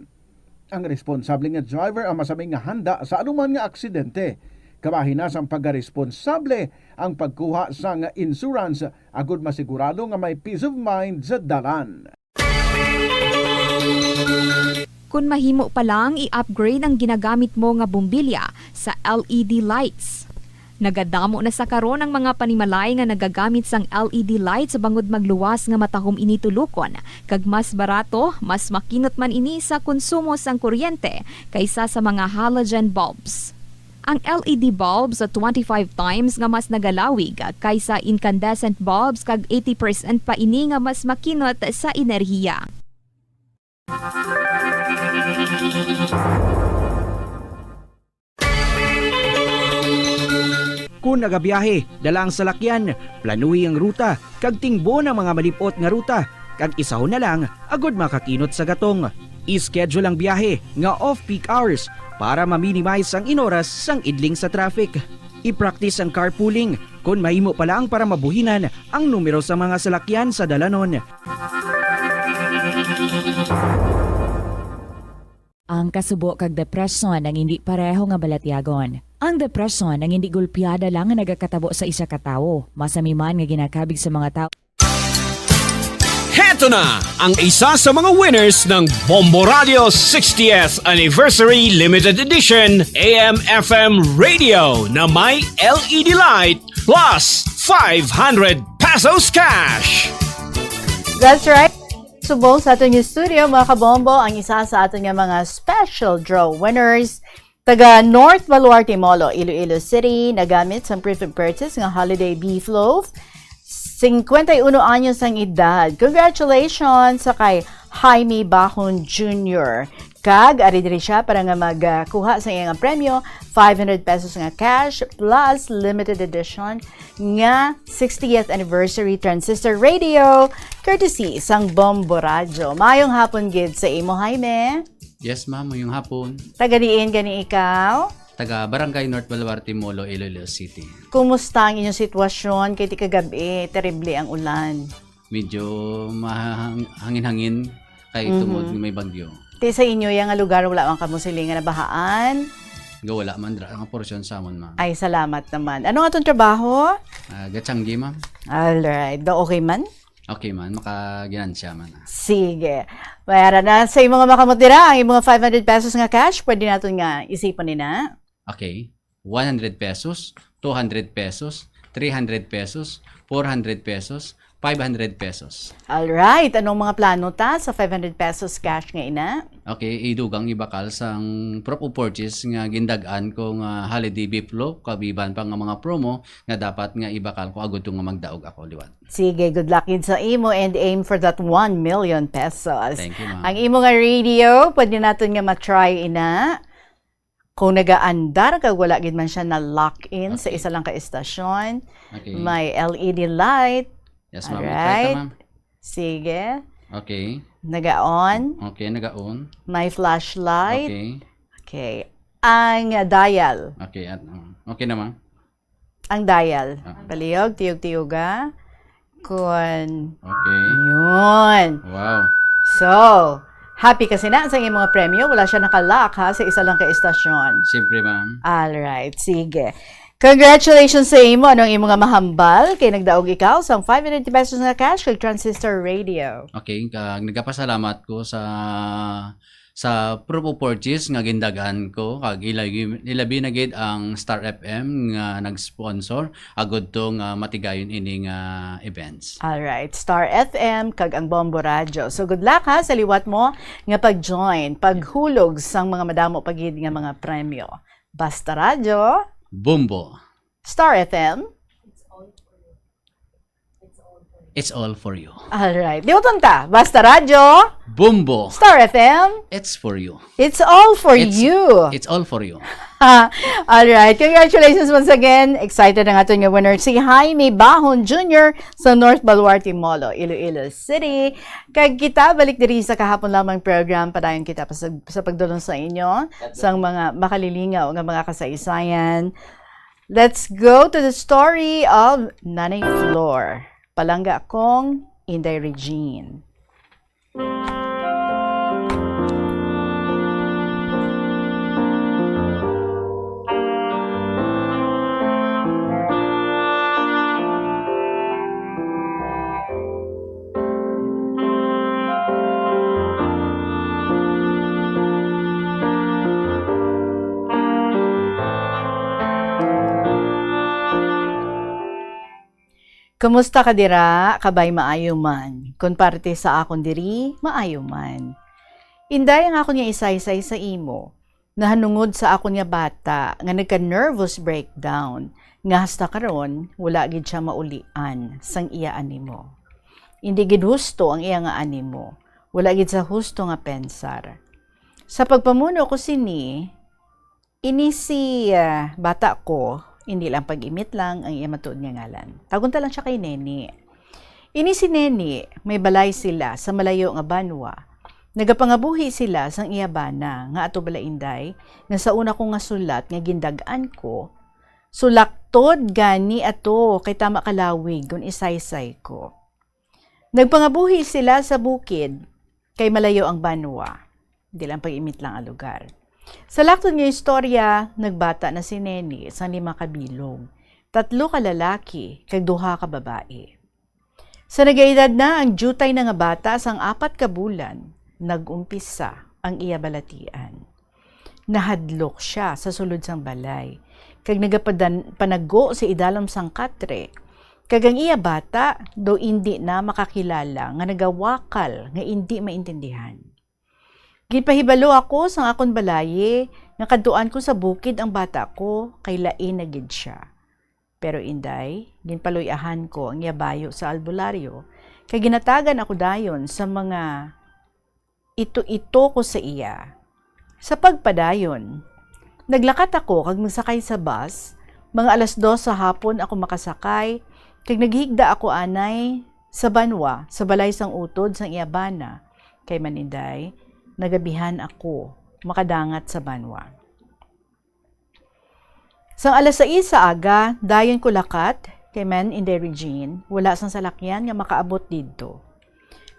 Ang responsable nga driver ang masami nga handa sa anuman nga aksidente. Kabahin na sang pagkaresponsable ang pagkuha sang insurance agod masigurado nga may peace of mind sa dalan. Kon mahimo pa lang, i-upgrade ang ginagamit mo nga bombilya sa L E D lights. Nagadamo na sa karon ang mga panimalay nga nagagamit sang L E D lights bangod magluwas nga matahom ini tulokon, kag mas barato, mas makinot man ini sa konsumo sang kuryente kaysa sa mga halogen bulbs. Ang L E D bulbs twenty-five times nga mas nagalawig kaysa incandescent bulbs kag eighty percent pa ini nga mas makinot sa enerhiya. Kon nagabiyahe, dala ang salakyan, planuhi ang ruta, kag tingbon ang mga malip-ot nga ruta, kag isahon na lang agod makakinot sa gatong. I-schedule ang biyahe nga off-peak hours para ma-minimize ang inoras sang idling sa traffic. I-practice ang carpooling kon mahimo pa lang para mabuhinan ang numero sa mga salakyan sa dalanon. Ang kasubo kag depresyon ang hindi pareho nga balatyagon. Ang depresyon ang hindi gulpiada lang nga nagakatabo sa isa ka tawo. Masami man nga ginakabig sa mga tawo. Heto na ang isa sa mga winners ng Bombo Radio sixtieth Anniversary Limited Edition A M F M Radio na may L E D light plus five hundred pesos cash. That's right. Subong sa aton nga studio, mga kabombo, ang isa sa aton nga mga special draw winners, taga North Baluarte, Molo, Iloilo City, nagamit sang proof of purchase nga holiday beef loaf. Singkwenta y uno anyos ang edad. Congratulations sa kay Jaime Bahon Junior. Kag ari diri siya para nga magkuha sa iyang premyo, five hundred pesos nga cash plus limited edition nga sixtieth anniversary transistor radio, courtesy sang Bombo Radyo. Mayong hapon gid sa imo, Jaime. Yes, ma'am. Mayong hapon. Taga diin gani ikaw? Taga Barangay North Baluarte, Molo, Iloilo City. Kumusta ang inyong sitwasyon? Kay ti kagabi, terrible ang ulan. Medyo mahang-, hangin-hangin kay Mhm. tungod nga may bagyo. Ti sa inyo, yang nga lugar, wala man kamo siling nga nabahaan? Nga wala man, dira nga porsyon sa amon, ma'am. Ay, salamat naman. Ano nga atong trabaho? Ah, gatiyanggi, ma'am. Alright. Do okay man? Okay man, makaginansya man, ah. Sige. Mayara na sa imo nga makamot dira, ang imo nga five hundred pesos nga cash, pwede naton nga isipon ni na. Okay. One hundred pesos, two hundred pesos, three hundred pesos, four hundred pesos, five hundred pesos. Alright. Anong mga plano ta sa five hundred pesos cash nga ina? Okay, idugang ibakal sang proof of purchase nga gindag-an ko nga holiday beef loaf, kabiban pa nga mga promo nga dapat nga ibakal ko agud to nga magdaog ako liwat. Sige, good luck gid sa imo and aim for that one million pesos. Thank you, ma'am. Ang imo nga radio, pwede naton nga ma-try ina. Kung nagaandar kag wala gid man siya na lock in sa Okay. isa lang ka estasyon, Okay. may L E D light. Yes, ma'am. Alright. I-try ta, ma'am. Sige. Okay. Naga-on. Okay, naga-on. May flashlight. Okay. Okay. Ang, uh, dial. Okay, at, um, okay na, ma'am. Ang dial. Ah. Palihog, tiyog-tiyoga. Kun. Okay. Yun. Wow. So, happy ka sina sa iyong mga premyo. Wala siya naka-lock, ha, sa isa lang ka estasyon. Siyempre, ma'am. Alright, sige. Congratulations sa imo. Anong imo nga mahambal? Kay nagdaog ikaw sang five hundred pesos nga cash kag Transistor Radio. Okay, kag nagapasalamat ko sa, sa proof of purchase nga gindagan ko, kag ilabi, ilabi na gid ang Star F M nga nag-sponsor agud to nga matigayon ini nga events. All right, Star F M kag ang Bombo Radyo. So good luck ha sa liwat mo nga pag-join, paghulog sang mga madamo pa gid nga mga premyo. Basta Radyo. Bombo. Star F M. It's all for you. All right. Liwton ta. Basta Radyo. Bombo. Star F M. It's for you. It's all for It's, you. It's all for you. All right. Congratulations once again. Excited ang aton nga winner, si Jaime Bahon Junior sa North Baluarte, Molo, Iloilo City. Kag kita balik diri sa kahapon lamang program, padayon kita pa sa, sa pagdulong sa inyo sang mga makalilingaw nga mga kasaysayan. Let's go to the story of Nanay Flor. Palangga kong Inday Regine. Kumusta ka dira? Kabay maayo man. Kon parte sa akon diri, maayo man. Inday, ang akon nga isaysay sa imo, nahanungod sa akon nga bata nga nagka-nervous breakdown, nga hasta karon wala gid siya maulian sang iya animo. Indi gid husto ang iya nga animo, wala gid sa husto nga pensar. Sa pagpamuno ko sini, ini si, ah, bata ko, indi lang pag-imit lang ang iya matuod nga ngalan. Tagon ta lang siya kay Neni. Ini si Neni, may balay sila sa malayo nga banwa. Nagapangabuhi sila sang iya bana nga ato bala, Inday, nga sa una ko nga sulat nga gindag-an ko, sulaktod gani ato kay tama kalawig kon isaysay ko. Nagpangabuhi sila sa bukid, kay malayo ang banwa. Di lang pag-imit lang ang lugar. Sa laktod nga istorya, nagbata na si Neni sang lima ka bilog, tatlo ka lalaki, kag duha ka babayi. Sa nagaedad na ang diutay na nga bata sang apat ka bulan, nag-umpisa ang iya balatian. Nahadlok sia sa sulod sang balay, kag nagapadan-, panago sa idalom sang katre, kag ang iya bata daw indi na makakilala nga nagawakal nga indi maintindihan. Ginpahibalo ako sang akon balayi nga kadtuan ko sa bukid ang bata ko, kay lain na gid sia. Pero, Inday, ginpaluy-ahan ko ang iya bayo sa albularyo, kay ginhatagan ako dayon sa mga ito-ito ko sa iya. Sa pagpadayon, naglakat ako kag magsakay sa bus. Mga alas dos sa hapon ako makasakay, kag naghigda ako anay sa banwa, sa balay sang utod sang iya bana. Kay man, Inday, nagabihan ako makadangat sa banwa. Sang alas sais sa aga, dayon ko lakat, kay man, Inday Regine, wala sang salakyan nga makaabot didto.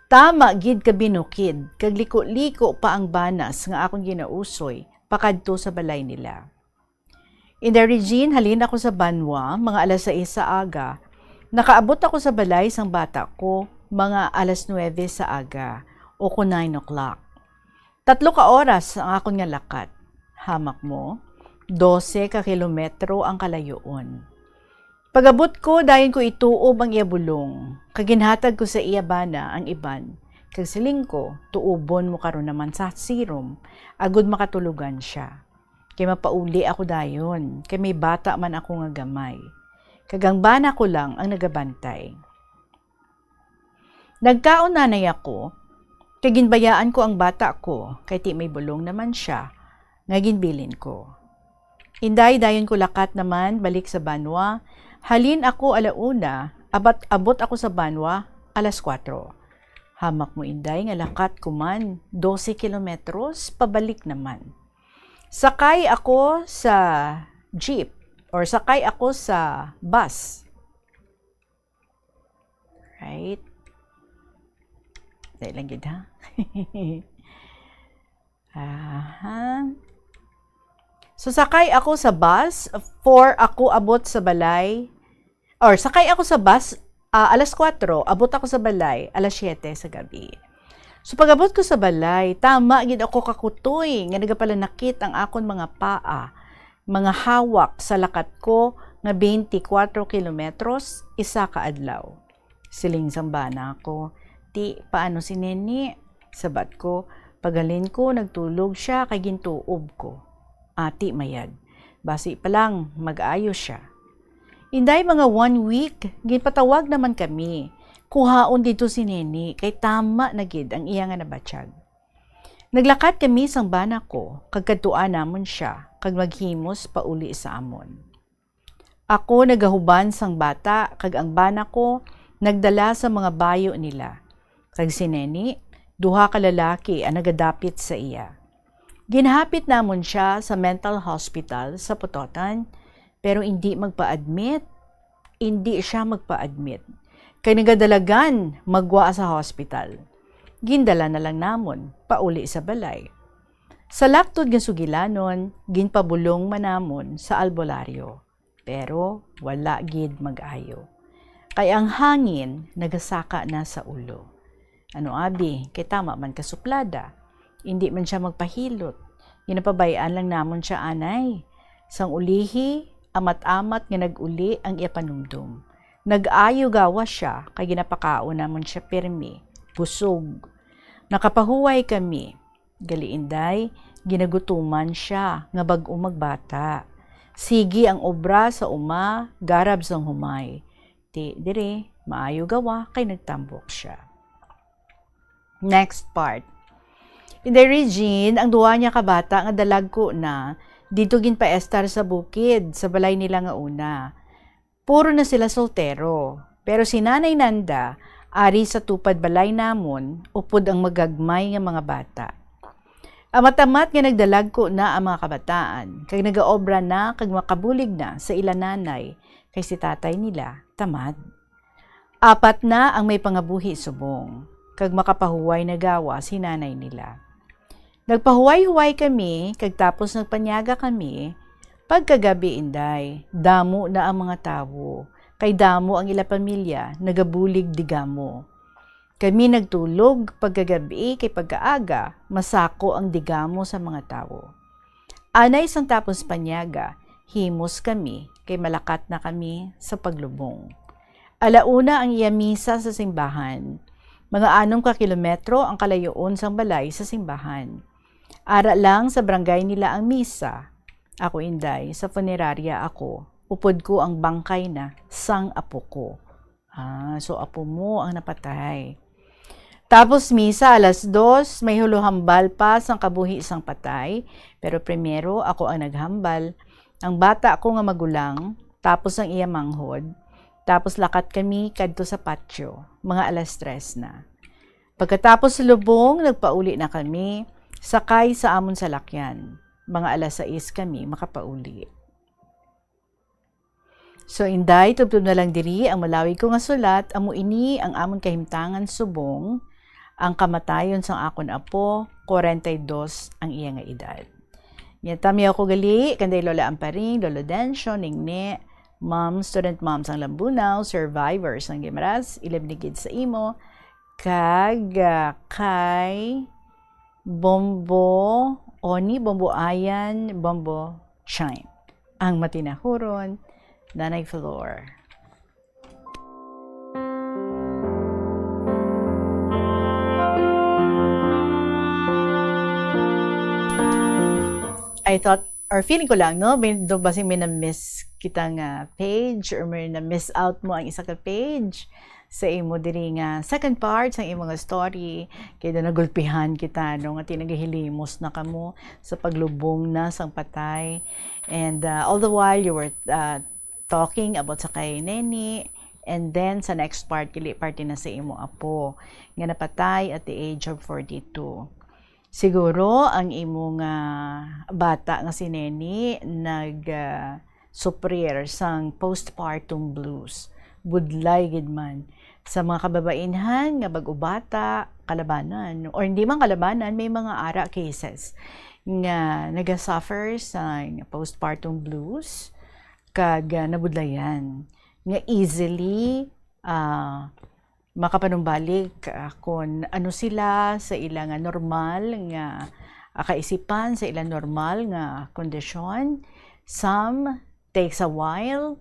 Tama gid ka binukid, kag liko-liko pa ang banas nga akon ginausoy pakadto sa balay nila. Inday Regine, halin ako sa banwa, mga alas sais sa aga. Nakaabot ako sa balay sang bata ko, mga alas nuwebe sa aga, o kon nine o'clock. Tatlo ka oras ang akon nga lakat. Hamak mo, dose ka kilometro ang kalayoon. Pag-abot ko, dayon ko ituob ang iya bulong, kag ginhatag ko sa iya bana ang iban, kag siling ko, "Tuobon mo karon naman sa sirom, agud makatulogan sia. Kay mapauli ako dayon, kay may bata man ako nga gamay, kag ang bana ko lang ang nagabantay." Nagkaon nanay ako, kay ginbayaan ko ang bata ko, kay ti may bulong naman sia nga ginbilin ko. Inday, dayon ko lakat naman balik sa banwa. Halin ako ala una, abat-, abot ako sa banwa alas kuwatro. Hamak mo, Inday, nga lakat ko man dose kilometros, pabalik naman. Sakay ako sa jeep, or sakay ako sa bus. Right? Dali lang gid, ha? Aha. So, sakay ako sa bus, four ako abot sa balay, or sakay ako sa bus, ah, alas kuwatro, abot ako sa balay, alas siyete sa gabi. So, pag-abot ko sa balay, tama gid ako kakutoy nga nagapalanakit ang akon mga paa, mga hawak sa lakat ko nga twenty-four kilometros isa ka adlaw. Siling sang bana ko, "Ti, paano si Neni?" Sabat ko, "Paghalin ko, nagtulog siya kay gintuob ko." "Ati, mayad. Basi pa lang, mag-ayo siya." Inday mga one week, ginpatawag naman kami. Kuhaon dito si Neni, kay tama na gid ang iya nga nabatyag. Naglakat kami sang bana ko, kag kadtuan namon siya, kag maghimos pauli sa amon. Ako nagahuban sang bata, kag ang bana ko nagdala sa mga bayo nila. Kag si Neni, duha ka lalaki ang nagadapit sa iya. Ginhapit namon siya sa mental hospital sa Pototan, pero indi magpa-admit. Indi siya magpa-admit. Kay nagadalagan magwa sa hospital. Gindala na lang namon pauli sa balay. Sa laktod nga sugilanon, ginpabulong man namon sa albularyo. Pero wala gid mag-ayo. Kay ang hangin nagasaka na sa ulo. Ano abi, kay tama man ka suplada. Indi man siya magpahilot. Ginapabay-an lang namon siya anay. Sang ulihi, amat-amat nga nag-uli ang iya panumdom. Nag-ayo gawas siya, kay ginapakaon namon siya pirmi, busog. Nakapahuway kami. Gali, Inday, ginagutuman siya nga bag-o magbata. Sige ang obra sa uma, garab sang humay. Ti, diri, maayo gawa kay nagtambok siya. Next part. Inday Regine, ang duha niya ka bata nga dalagko na, dito ginpaestar sa bukid, sa balay nila nga una. Puro na sila soltero. Pero si Nanay Nanda, ari sa tupad balay namon, upod ang magagmay nga mga bata. Amat-amat nga nagdalagko na ang mga kabataan, kag nagaobra na kag makabulig na sa ila nanay, kay si tatay nila tamad. Apat na ang may pangabuhi subong, kag makapahuway na gawa si nanay nila. Nagpahuway-huway kami, kag tapos nagpanyaga kami. Pagkagabi, Inday, damo na ang mga tawo, kay damo ang ila pamilya nagabulig digamo. Kami nagtulog pagkagabi, kay pagkaaga masako ang digamo sa mga tawo. Anay sang tapos panyaga, himos kami, kay malakat na kami sa paglubong. Ala una ang iya misa sa simbahan. Mga anom ka kilometro ang kalayoon sang balay sa simbahan. Ara lang sa barangay nila ang misa. Ako, Inday, sa punerarya ako. Upod ko ang bangkay na sang apo ko. Ah, so apo mo ang napatay. Tapos misa alas dos, may huluhambal pa sang kabuhi sang patay. Pero primero, ako ang naghambal. Ang bata ko nga magulang, tapos ang iya manghod, tapos lakat kami kadto sa patio, mga alas tres na. Pagkatapos sa lubong, nagpauli na kami, sakay sa amon salakyan. Mga alas sais kami makapauli. So, Inday, tubtob na lang diri ang malawig ko nga sulat, amo ini ang amon kahimtangan subong ang kamatayon sang akon apo, kwarenta y dos ang iya nga edad. Nya, tami ako gali kanday Lola Amparing, Lolo Dencio, Ningni, Mom, Student Mom sang Lambunao, Survivor sang Guimaras, ilabnigid sa imo, kag, ah, kay Bombo Oni, Bombo Ayan, Bombo Chime. Ang matinahuron, Nanay Flor. I thought, or feeling ko lang, no? May, do, basi may na-miss kita nga page or may na-miss out mo ang isa ka page sa imo diri nga second part sa imo nga story. Kay do nagulpihan kita, no? Nga tinagahilimos na kamo sa paglubong na sang patay. And, uh, all the while you were, uh, talking about sa kay Neni, and then sa next part, kili parte na sa imo apo nga napatay at the age of forty-two. Siguro ang imo nga bata nga si Neni nag, ah, sufrir sang postpartum blues. Budlay gid man. Sa mga kababainhan nga bag-o bata, kalabanan, or hindi man kalabanan, may mga ara cases. nga nagasuffer sa postpartum blues kag, ah, nabudlayan nga easily, ah, makapanumbalik, ah, kon ano sila sa ila nga normal nga, ah, kaisipan, sa ila normal nga kondisyon. Some takes a while,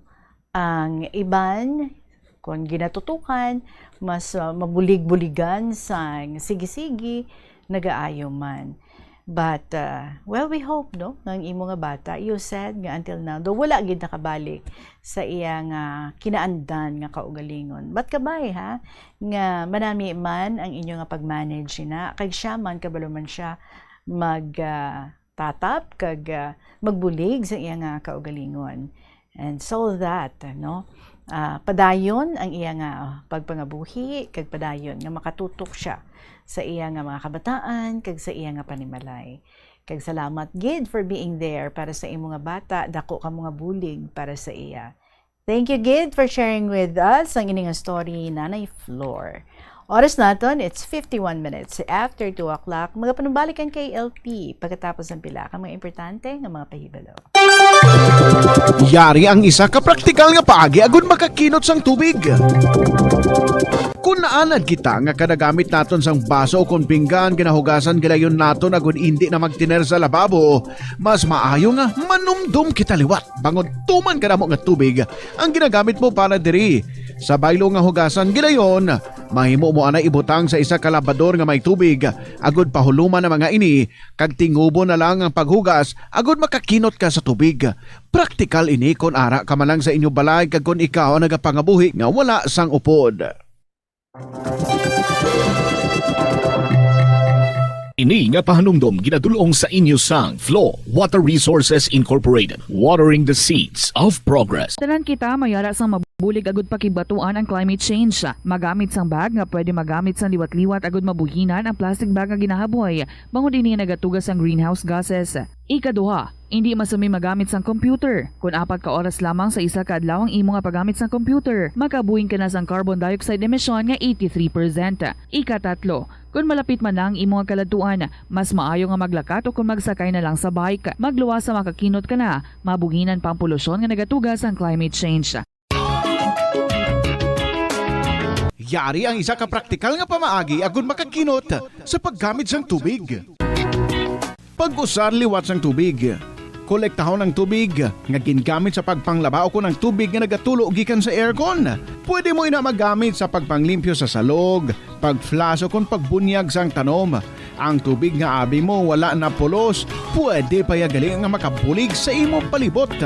ang iban, kon ginatutukan, mas, ah, mabulig-buligan sang sige-sige, nagaayo man. But, ah, well, we hope, no, nga ang imo nga bata, you said nga until now, daw wala gid nakabalik sa iya nga kinaandan nga kaugalingon. But kabay, ha, nga manami man ang inyo nga pag-manage ina, kag siya man, kabalo man siya mag, ah, tatap kag, ah, magbulig sa iya nga kaugalingon. And so that, no, ah, padayon ang iya nga pagpangabuhi, kag padayon nga makatutok siya sa iya nga mga kabataan, kag sa iya nga panimalay. Kag salamat gid for being there para sa imo nga bata, dako kamo nga bulig para sa iya. Thank you gid for sharing with us ang ini nga story, Nanay Flor. Oras naton, it's fifty-one minutes after two o'clock. Magapanumbalik ang K L P pagkatapos ng pila ka mga importante nga mga pahibalo. Yari ang isa ka praktikal nga paagi agud makakinot sang tubig. Kun naanad kita nga kada gamit naton sang baso o kon pinggan ginahugasan gilayon naton agud indi na magtiner sa lababo, mas maayo nga manumdom kita liwat bangod tuman kadamo nga tubig ang ginagamit mo para diri. Sa baylo nga hugasan gilayon, mahimo mo anay ibutang sa isa ka labador nga may tubig, agud pahuluman ang mga ini, kag tingubo na lang ang paghugas agud makakinot ka sa tubig. Praktikal ini kon ara ka man lang sa inyo balay kag kon ikaw ang nagapangabuhi nga wala sang upod. Ini nga pahanumdom ginadul-ong sa inyo sang Flow Water Resources Incorporated, watering the seeds of progress. Tanan kita mayara sang mabulig agud pakibatuan ang climate change. Magamit sang bag nga pwede magamit sang liwat-liwat agud mabuhinan ang plastic bag nga ginahaboy, bangod ini nagatuga sang greenhouse gases. Ikaduha, indi masami magamit sang computer. Kon apat ka oras lamang sa isa ka adlaw ang imo nga paggamit sang computer, makabuhin ka na sang carbon dioxide emission nga eighty-three percent. Ikatatlo, kon malapit man na ang imo nga kaladtuan, mas maayo nga maglakat o kon magsakay na lang sa bike. Magluwas sa makakinot ka na, mabuhinan pa ang polusyon nga nagatuga sang climate change. Yari ang isa ka praktikal nga pamaagi agud makakinot sa paggamit sang tubig. Pag-usar liwat sang tubig. Kolektahon ang tubig nga gingamit sa pagpanglaba ukon ang tubig nga nagatulo gikan sa aircon. Pwede mo ina magamit sa pagpanglimpyo sa salog, pag-flush, ukon pagbunyag sang tanom. Ang tubig nga abi mo wala napulos, pwede pa ya gali nga makabulig sa imo palibot.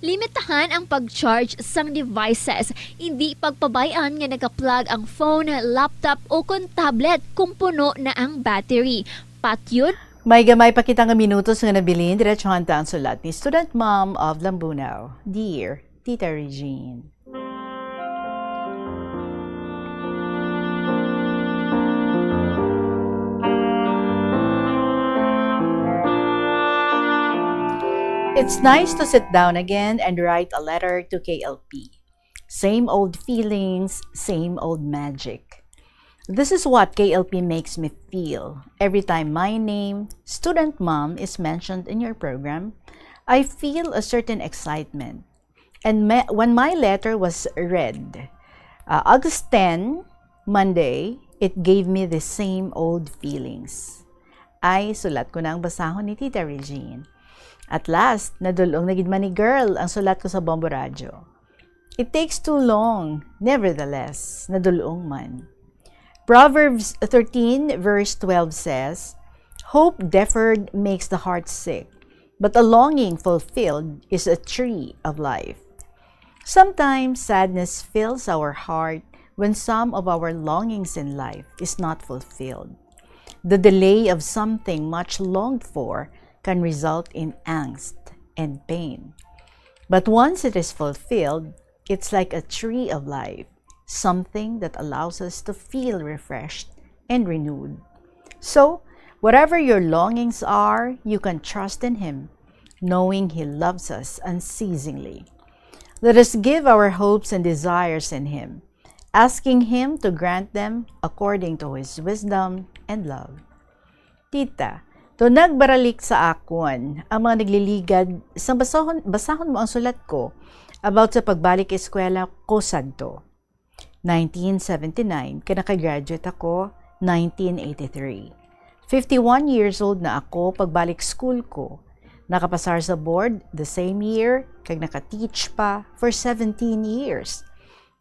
Limitahan ang pag-charge sang devices. Indi pagpabay-an nga naka-plug ang phone, laptop, o kon tablet kung puno na ang battery. Patyon. May gamay pa kita nga minutos nga nabilin, diretsohan ta ang sulat ni Student Mom of Lambunao. Dear Tita Regine. It's nice to sit down again and write a letter to K L P. Same old feelings, same old magic. This is what K L P makes me feel. Every time my name, Student Mom, is mentioned in your program, I feel a certain excitement. And me- when my letter was read, uh, August ten, Monday, it gave me the same old feelings. Ay, sulat ko na ang basahon ni Tita Regine. At last, nadul-ong na gid man ni Girl ang sulat ko sa Bombo Radyo. It takes too long. Nevertheless, nadul-ong man. Proverbs thirteen verse twelve says, "Hope deferred makes the heart sick, but a longing fulfilled is a tree of life." Sometimes sadness fills our heart when some of our longings in life is not fulfilled. The delay of something much longed for can result in angst and pain. But once it is fulfilled, it's like a tree of life, something that allows us to feel refreshed and renewed. So, whatever your longings are, you can trust in Him, knowing He loves us unceasingly. Let us give our hopes and desires in Him. asking Him to grant them according to His wisdom and love. Tita, to nagbaralik sa akon ang mga nagliligad sa basahon, basahon mo ang sulat ko about sa pagbalik eskwela ko sadto. Nineteen seventy-nine, kay nakagraduate ako, nineteen eighty-three. Fifty-one years old na ako pagbalik school ko. Nakapasar sa board the same year, kag naka-teach pa for seventeen years.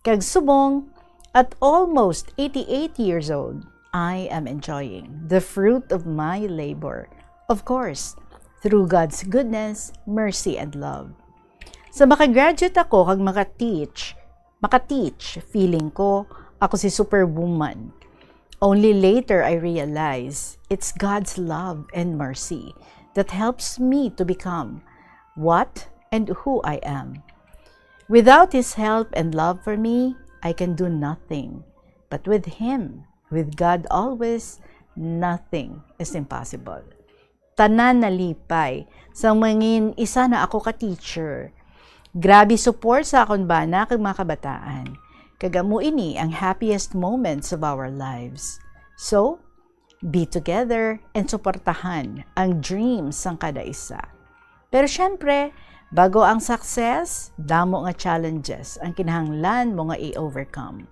Kag subong, at almost eighty-eight years old, I am enjoying the fruit of my labor. Of course, through God's goodness, mercy, and love. Sa makagraduate ako kag maka-teach, maka-teach, feeling ko, ako si superwoman. Only later I realize it's God's love and mercy that helps me to become what and who I am. Without His help and love for me, I can do nothing. But with Him, with God always, nothing is impossible. Tanan nalipay sa mangin isa na ako ka teacher. Grabe support sa akon bana kag mga kabataan. Kag amo ini ang happiest moments of our lives. So, be together and suportahan ang dreams sang kada isa. Pero syempre, bago ang success, damo nga challenges ang kinahanglan mo nga i-overcome.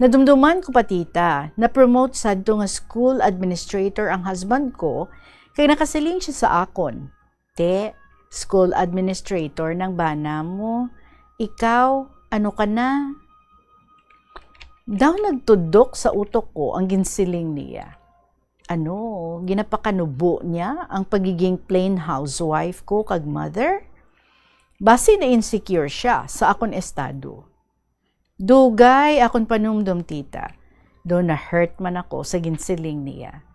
Nadumduman ko pa, tita, na-promote sadto nga school administrator ang husband ko, kay nakasiling siya sa akon, "Te, school administrator nang bana mo. Ikaw, ano ka na?" Daw nagtudok sa utok ko ang ginsiling niya. Ano, ginapakanubo niya ang pagiging plain housewife ko kag mother? Basi na-insecure siya sa akon estado. Dugay akon panumdom, tita, daw na-hurt man ako sa ginsiling niya.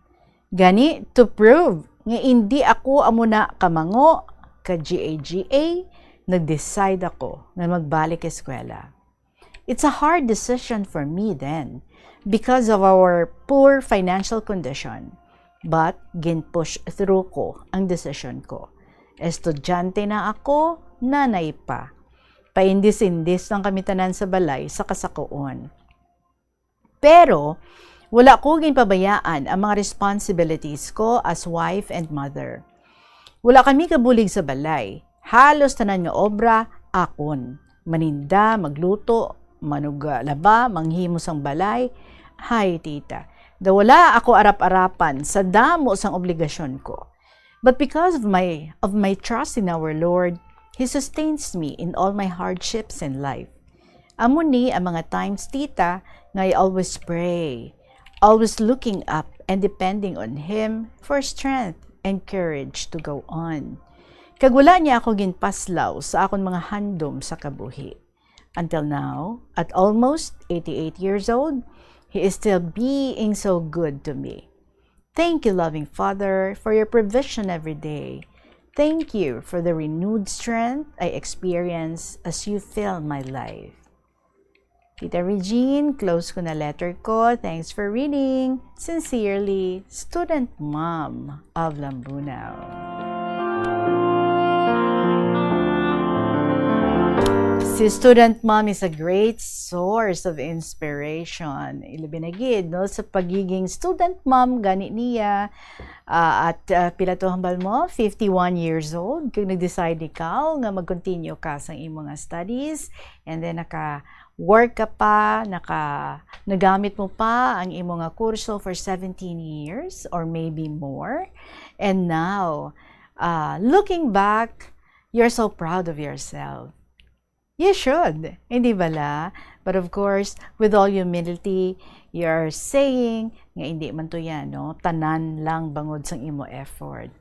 Gani, to prove nga indi ako amo na kamango ka G A G A, nag-decide ako nga magbalik eskwela. It's a hard decision for me then because of our poor financial condition, but gin-push through ko ang decision ko. Estudyante na ako, nanay pa. Paindis-indis lang kami tanan sa balay sa kasakuon. Pero wala ko ginpabayaan ang mga responsibilities ko as wife and mother. Wala kami kabulig sa balay. Halos tanan nga obra akon. Maninda, magluto, manuglaba, manghimo sang balay. Hay, tita, daw wala ako arap-arapan sa damo sang obligasyon ko. But because of my, of my trust in our Lord, He sustains me in all my hardships in life. Amo ni ang mga times, tita, nga I always pray, always looking up and depending on Him for strength and courage to go on. Kag wala niya ako ginpaslaw sa akon mga handom sa kabuhi. Until now, at almost eighty-eight years old, He is still being so good to me. Thank you, loving Father, for your provision every day. Thank you for the renewed strength I experience as you fill my life. Tita Regine, close ko na letter ko. Thanks for reading. Sincerely, Student Mom of Lambunao. Si Student Mom is a great source of inspiration. Ilabi na gid, no, sa pagiging student mom gani niya, ah, at, ah, pila to hambal mo? Fifty-one years old, kag nag-decide ikaw nga mag-continue ka sang imo nga studies, and then naka-work ka pa, naka-, nagamit mo pa ang imo nga kurso for seventeen years or maybe more. And now, ah, looking back, you're so proud of yourself. You should, hindi bala? But of course, with all humility, you're saying nga hindi man to yan, no? Tanan lang bangod sang imo effort.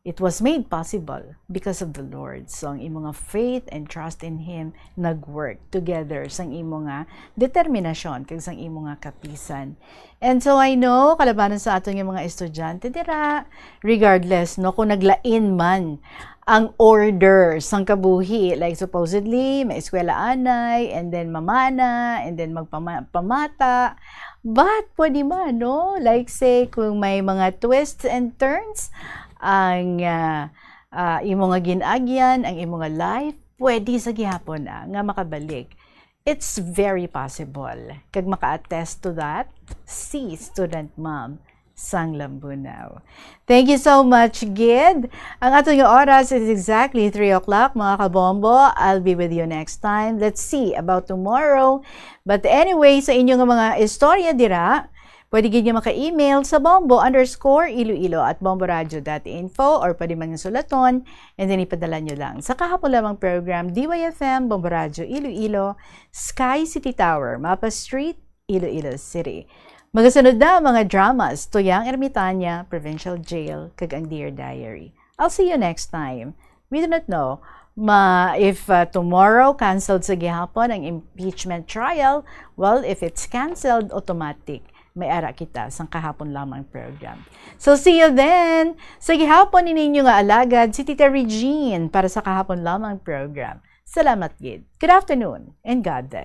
It was made possible because of the Lord. So, ang imo nga faith and trust in Him nag-work together sang imo nga determinasyon kag sang imo nga kapisan. And so I know, kalabanan sa aton nga mga estudyante dira, regardless, no, kung naglain man ang order sang kabuhi, like, supposedly, may eskwela anay, and then mamana, and then magpama-, pamata. But pwede man, no? Like, say, kung may mga twists and turns ang, ah, ah, imo nga gin-agyan, ang imo nga life, pwede sa gihapon, ah, nga makabalik It's very possible. Kag maka-attest to that, si student ma'am sang Lambunao. Thank you so much, gid. Ang aton nga oras is exactly three o'clock, mga kabombo. I'll be with you next time. Let's see about tomorrow. But anyway, sa inyo nga mga istorya dira, pwede gid nga maka-email sa bombo underscore iloilo at bomboradio dot info, or pwede man nga sulaton, and then ipadala nyo lang sa kahapon lamang program, D Y F M, Bombo Radio Iloilo, Sky City Tower, Mapa Street, Iloilo City. Magasunod na ang mga dramas, Tuyang Ermitaña, Provincial Jail, kag ang Dear Diary. I'll see you next time. We do not know ma if uh, tomorrow canceled sa gihapon ang impeachment trial. Well, if it's canceled, automatic may ara kita sang kahapon lamang program. So see you then. Sa gihapon, ini inyo nga alagad, si Tita Regine, para sa kahapon lamang program. Salamat gid. Good afternoon and God bless.